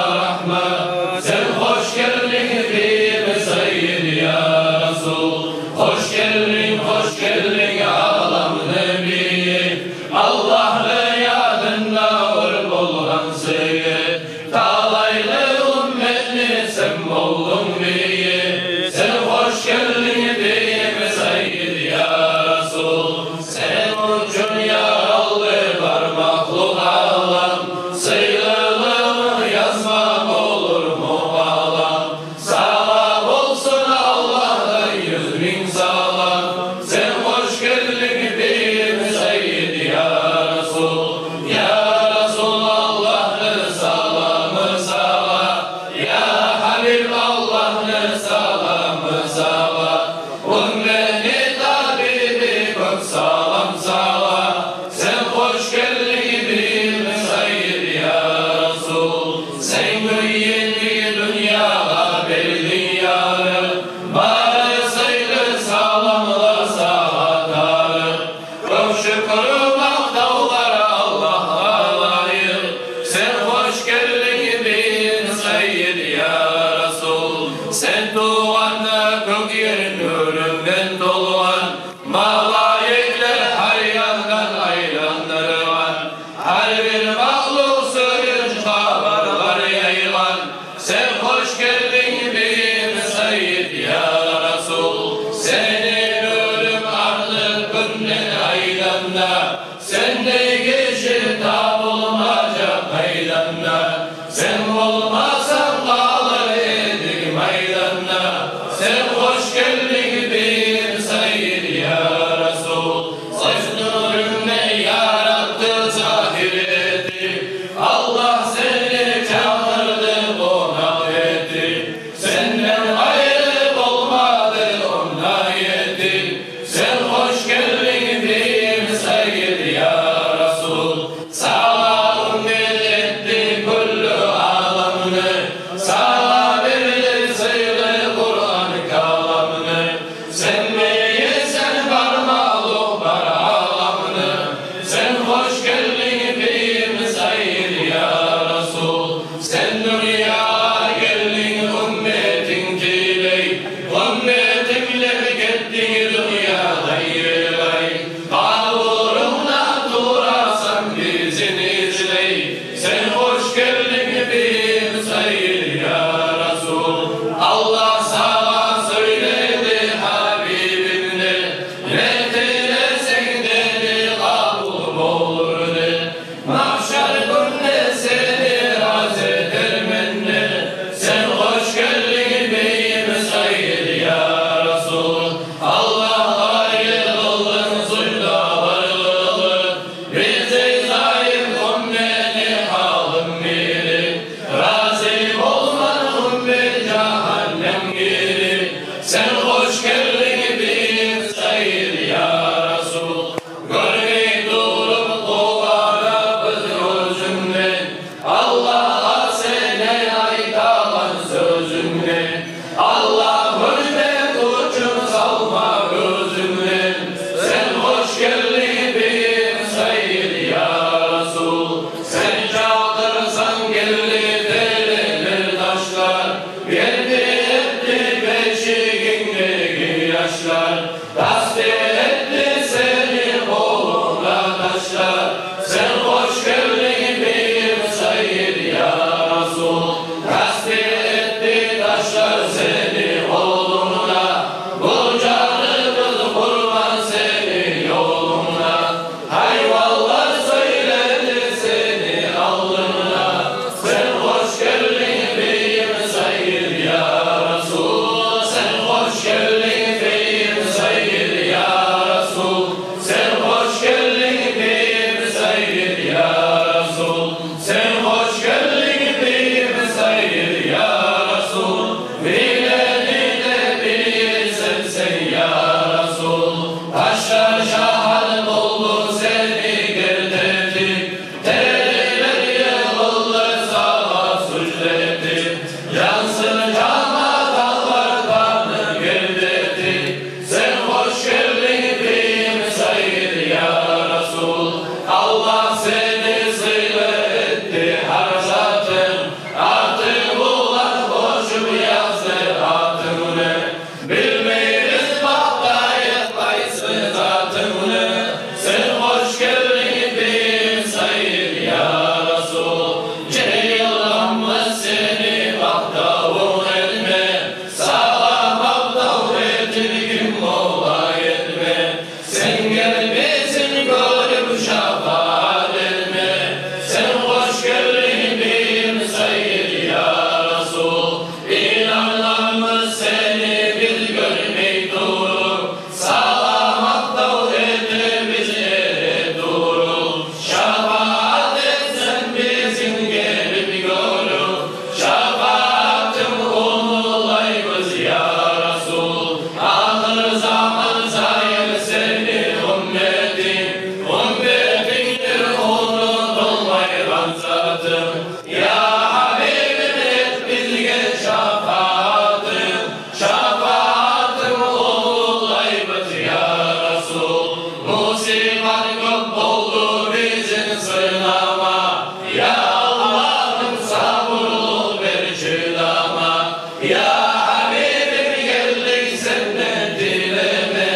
Я гьабибим, гелдик сенден тилеме,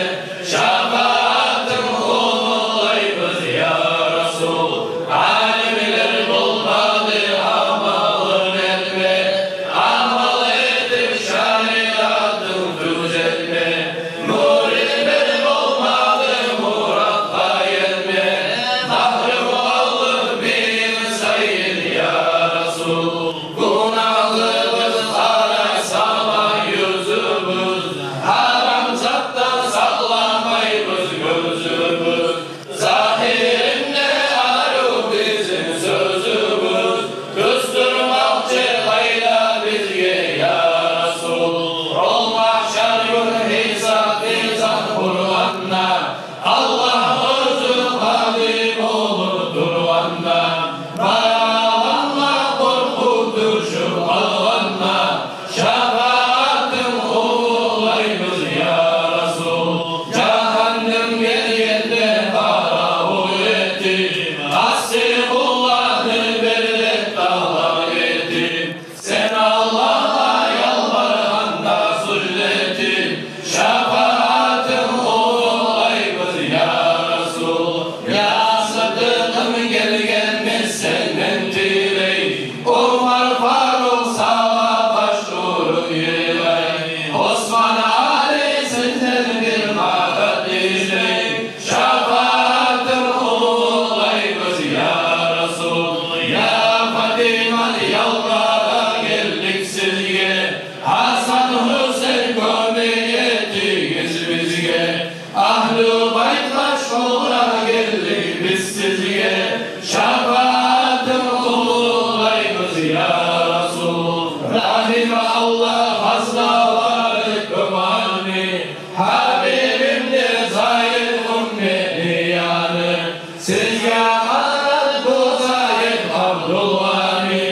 шафаатынг уллулайбыз, я Расул. Алимлер болмады амалын этме, амал этип шариатынг тюзетме. Мюридлер болмады муратгъа етме, магьрюм къалдыкъ бийин сайын, я Расул. Гюнагьлыбыз къара сала юзюбюз, гьарам затдан сакъламайбыз гёзюбюз. Загьиринде арив бизин сёзюбюз, тюз турмакъчы къайда бизге, я Расул. Ол магьшар гюн гьисап-мизан болгъанда, Аллагь оьзю къади болуп тургъанда, барагъанда, къоркъуп тюшюп къалгъанда, шафаатынг уллулайбыз, я Расул. Жагьаннем гелгенде къаравул этип, асси къулланы бер деп талап этип, сен Аллагьгъа ялбаргъанда сужда этип, шафаатынг уллулайбыз, я Расул. Я Сыддыкъым, гелгенбиз сенден тилей, Умар Фарукъ сагъа баш уруп йылай. Осман, Али, сенден бир мадат излей, шафаатынг уллулайбыз, я Расул. Я Фатима, ялбара гелдик сизге, Гьасан, Гьусейн, кёмек этигиз бизге. Агьлу байт машгъула гелдик биз сизге, шафаатынг уллулайбыз, я Расул. Рагьим Аллагь, хазнавары кёп аны, гьабибим де зайып умметни яны. Сизге аманат бу зайып Абдулгъани,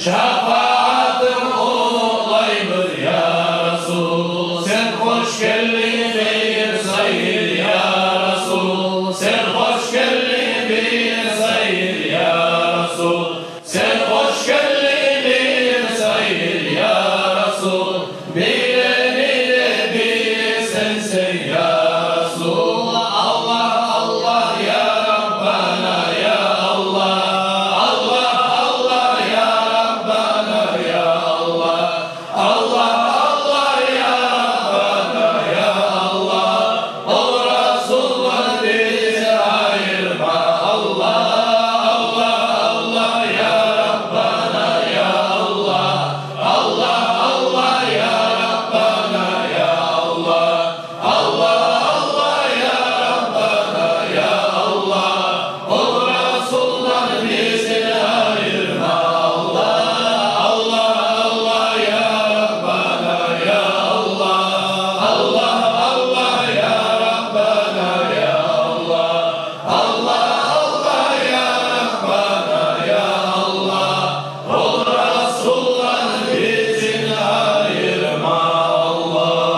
шафаатынг уллулайбыз, я Расул. Сен хош гелдинг, хайыр сайыр, я Расул. Сен хош гелдинг, бийик сайыр, я Расул. Сен хош гелдинг, бийик сайыр, я Расул. Бийлени де бийик сенсен, я Расул. Аллагь, Аллагь, я Раббана, я Аллагь. Аллагь, Аллагь, я Раббана, я Аллагь. Аллагь, Аллагь, я Раббана, я Аллагь. Ол Расулдан бизин айырма, Аллагь. Аллагь, Аллагь, я Раббана, я Аллагь. Аллагь, Аллагь, я Раббана, я Аллагь. Аллагь, Аллагь, я Раббана, я Аллагь. Ол Расулдан бизин айырма, Аллагь. Аллагь, Аллагь, я Раббана, я Аллагь. Аллагь, Аллагь, я Раббана, я Аллагь. Аллагь, Аллагь, я Раббана, я Аллагь. Ол Расулдан бизин айырма, Аллагь.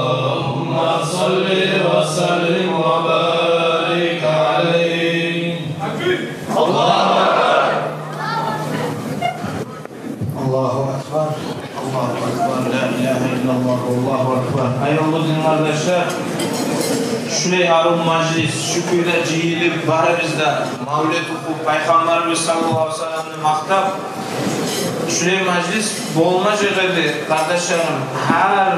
Аллагьумма салли ва саллим ва барик алайгь. Аллагьу акбар. Аллагьу акбар. Аллагьу акбар. Ла илагьа иллаллагь. Аллагьу акбар. Аявлу дин къардашлар, шулай арив мажлис, шу кюйде жыйылып, барыбыз да мавлет охуп, Пайхаммарыбыз саллаллагьу алайгьи ва салламны макътап, шулай мажлис болмажакъ эди, къардашларым. Гьар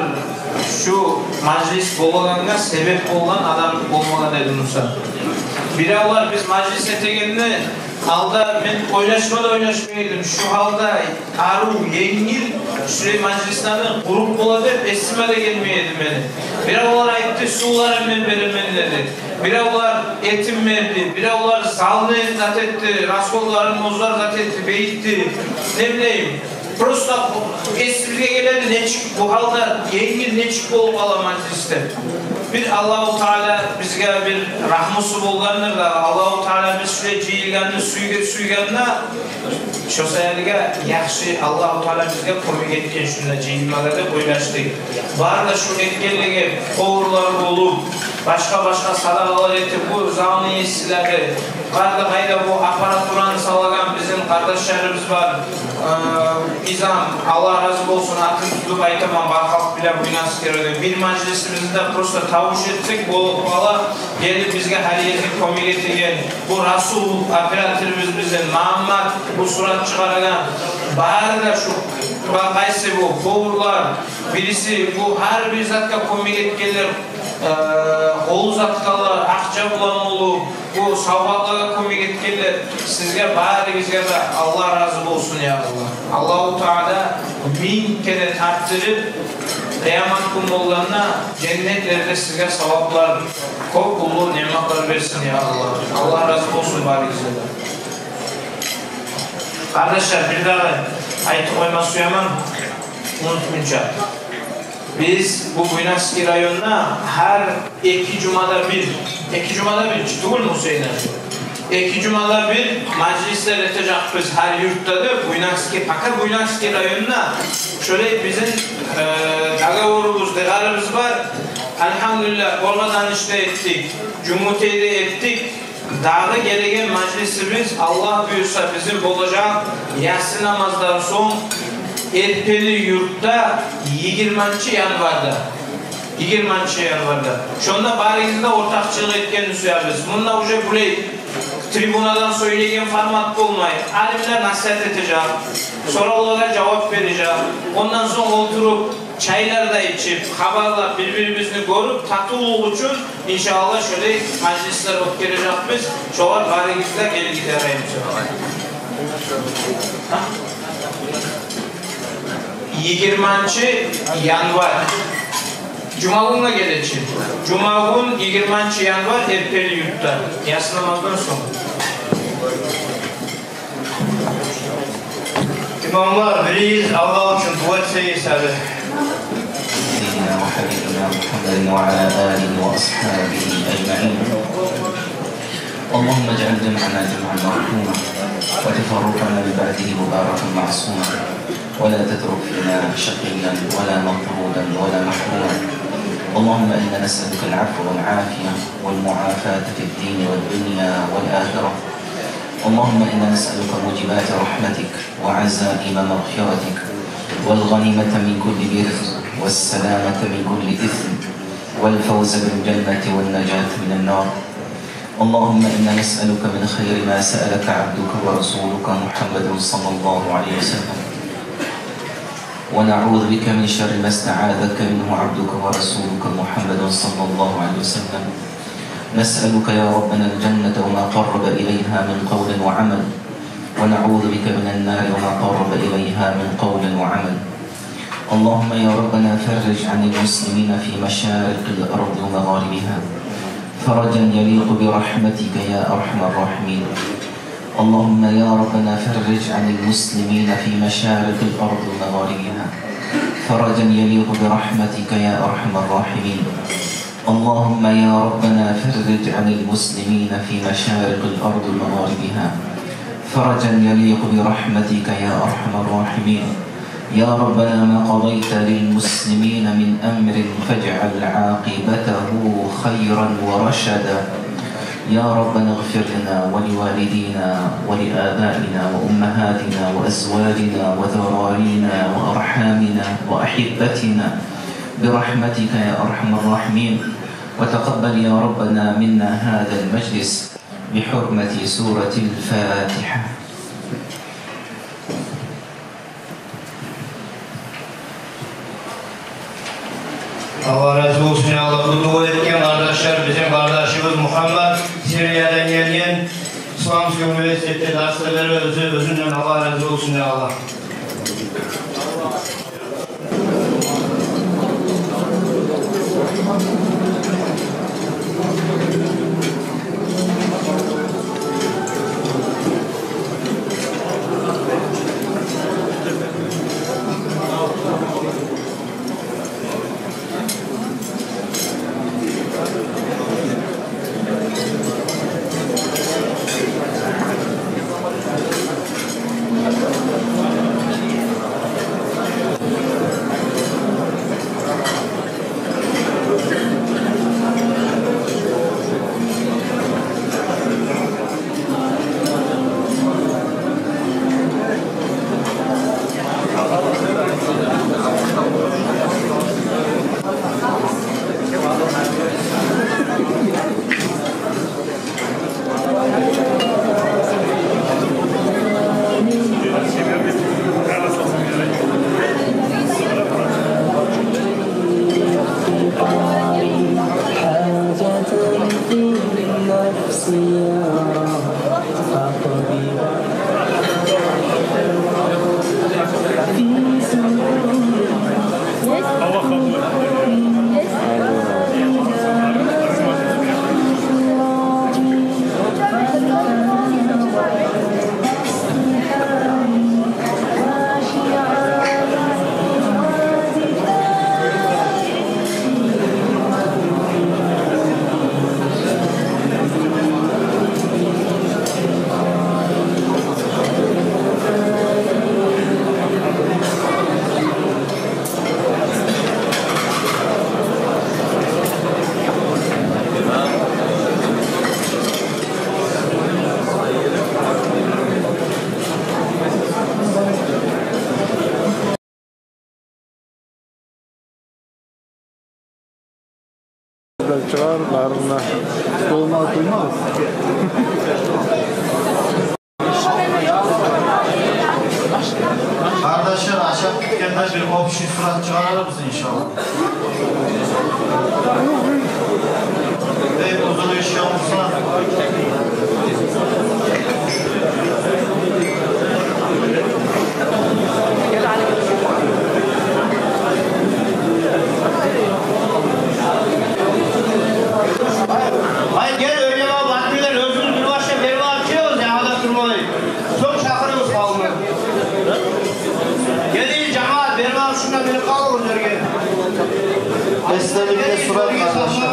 шу мажлис болагъангъа себеп болгъан адам болмагъан эди буса. Биревлер биз мажлис этегенде алда мен ойлашма да ойлашмай эдим, шу гьалда арив, енгил шулай мажлислени къуруп бола деп эсиме де гелмей эди мени. Биревлер айтды, сувларын мен беремен деди. Биревлер этин берди, биревлер залны зат этди, расходларын оьзлер зат этди, бейтди. Не билейим, просто эсибизге геледи, нечик бу гьалда енгил нечик болуп къала мажлис деп. Бир Аллагьу Таала бизге бир рагьмусу болгъандыр да, Аллагьу Таала биз шулай жыйылгъанны сюйге-, сюйгенде, шо саялы яхшы, Аллагьу Таала бизге кёмек этген шунда жыйылмагъа деп ойлашдыкъ. Бары да шу этгенлеге къовурлар болуп, башгъа-башгъа садагъалар этип, бу залны есилери, Бары да къайда бу аппаратураны салагъан бизин къардашларыбыз бар. Э, Изам, Аллагь рази болсун, атын тутуп айтаман, бар халкъ биле Буйнакский районда. Бир мажлисибизде просто тавуш этсек болуп къала, гелип бизге гьар ерде кёмек этеген. Бу Расул операторубуз бизин, Магьаммат бу сурат чыгъарагъан. Бары да шу, ба-, къайсы бу, къуллар, бириси бу гьар бир затгъа кёмек этгенлер, э, къол затгъалар, акъча булан болуп, бу савгъатлагъа кёмек этгенлер, сизге барыгъызгъа да Аллагь рази болсун, я Аллагь. Аллагьу Таала минг керен артдырып, къыямат гюн болгъанда женнетлерде сизге саваплар, кёп уллу ниъматлар берсин, я Аллагь. Аллагь рази болсун барыгъызгъа да. Къардашлар, бир дагъы айтып къойма сюемен, унутгъунча. Биз бу Буйнакский районда гьар эки жумада бир, эки жумада бир чи тюгюлмю, Гьусейн гьажи? Эки жумада бир мажлислер этежекбиз гьар юртда да, Буйнакский, пока Буйнакский районда шолай бизин, э, договорубуз, дыгъарыбыз бар. Альгьамдулиллагь, Къоргъаданышда этдик, Жюнгютейде этдик. Дагъы гелеген мажлисибиз, Аллагь буюрса, бизин болажакъ яссы намаздан сонг Эрпели юртда, йигирманчы январда. Йигирманчы январда. Шонда барыгъыз да ортакъчылыкъ этгенни сюебиз. Мунда уже булай трибунадан сёйлейген формат болмай. Алимлер насигьат этежек, соравлагъа жавап бережек. Ондан сонг олтуруп, чайлар да ичип, хабарлап, бир-бирибизни гёрюп, татывлукъ учун, иншааллагь, шолай мажлислер оьтгережекбиз. Шогъар барыгъыз да гелип гетер айымча. Йигирманчы январь. Жумагюнге гелечи. Жумагюн, йигирманчы январь, Эрпели юртда. Яссы намаздан сонг. Имамлар, биригиз Аллагь учун дуа этсегиз гьали. سيدنا وحبيبنا محمد وعلى آله وأصحابه أجمعين. اللهم اجعل جمعنا جمعا مرحوما وتفرقنا من بعده مباركا معصوما. ولا تترك فينا شقيا ولا مطرودا ولا محروما. اللهم إنا نسألك العفو والعافية والمعافاة في الدين والدنيا والآخرة. اللهم إنا نسألك موجبات رحمتك وعزائم مغفرتك والغنيمة من كل بر والسلامة من كل إثم والفوز بالجنة والنجاة من النار. اللهم إنا نسألك من خير ما سألك عبدك ورسولك محمد صلى الله عليه وسلم، ونعوذ بك من شر ما استعاذك منه عبدك ورسولك محمد صلى الله عليه وسلم. نسألك يا ربنا الجنة وما قرب إليها من قول وعمل، ونعوذ بك من النار وما قرب إليها من قول وعمل. اللهم يا ربنا فرج عن المسلمين في مشارق الأرض ومغاربها فرجا يليق برحمتك يا أرحم الراحمين. اللهم يا ربنا فرج عن المسلمين في مشارق الأرض ومغاربها فرجا يليق برحمتك يا أرحم الراحمين. اللهم يا ربنا فرج عن المسلمين في مشارق الأرض ومغاربها فرجا يليق برحمتك يا أرحم الراحمين. يا ربنا ما قضيت للمسلمين من أمر فاجعل عاقبته خيرا ورشدا. يا ربنا اغفر لنا ولوالدينا ولآبائنا وأمهاتنا وأزواجنا وذرارينا وأرحامنا وأحبتنا برحمتك يا أرحم الراحمين. وتقبل يا ربنا منا هذا المجلس بحرمة سورة الفاتحة. Аллагь рази болсун, я Аллагь. Бу дуа этген къардашлар, бизин къардашыбыз Мухаммад, Сириядан гелген, Исламский университетде дарс бере, оьзю, оьзюнден Аллагь рази болсун, я Аллагь. Чыгъар, барын да. Къолума къоймагъыз. Къардашлар, ашап битгенде бир общий сурат чыгъарарбыз, иншаллагь. Эй, узун иш ёкъ буса. Гьай, гел, оьйлеме, батмилер, оьзюбюз бир башлап берип алып чыгъабыз, ягъада турмай. Сонг чакъырыгъыз къавумну. Гелигиз, жамаат, берип алып шунда минип къалыгъыз оьрге. Эсделикге сурат, къардашлар.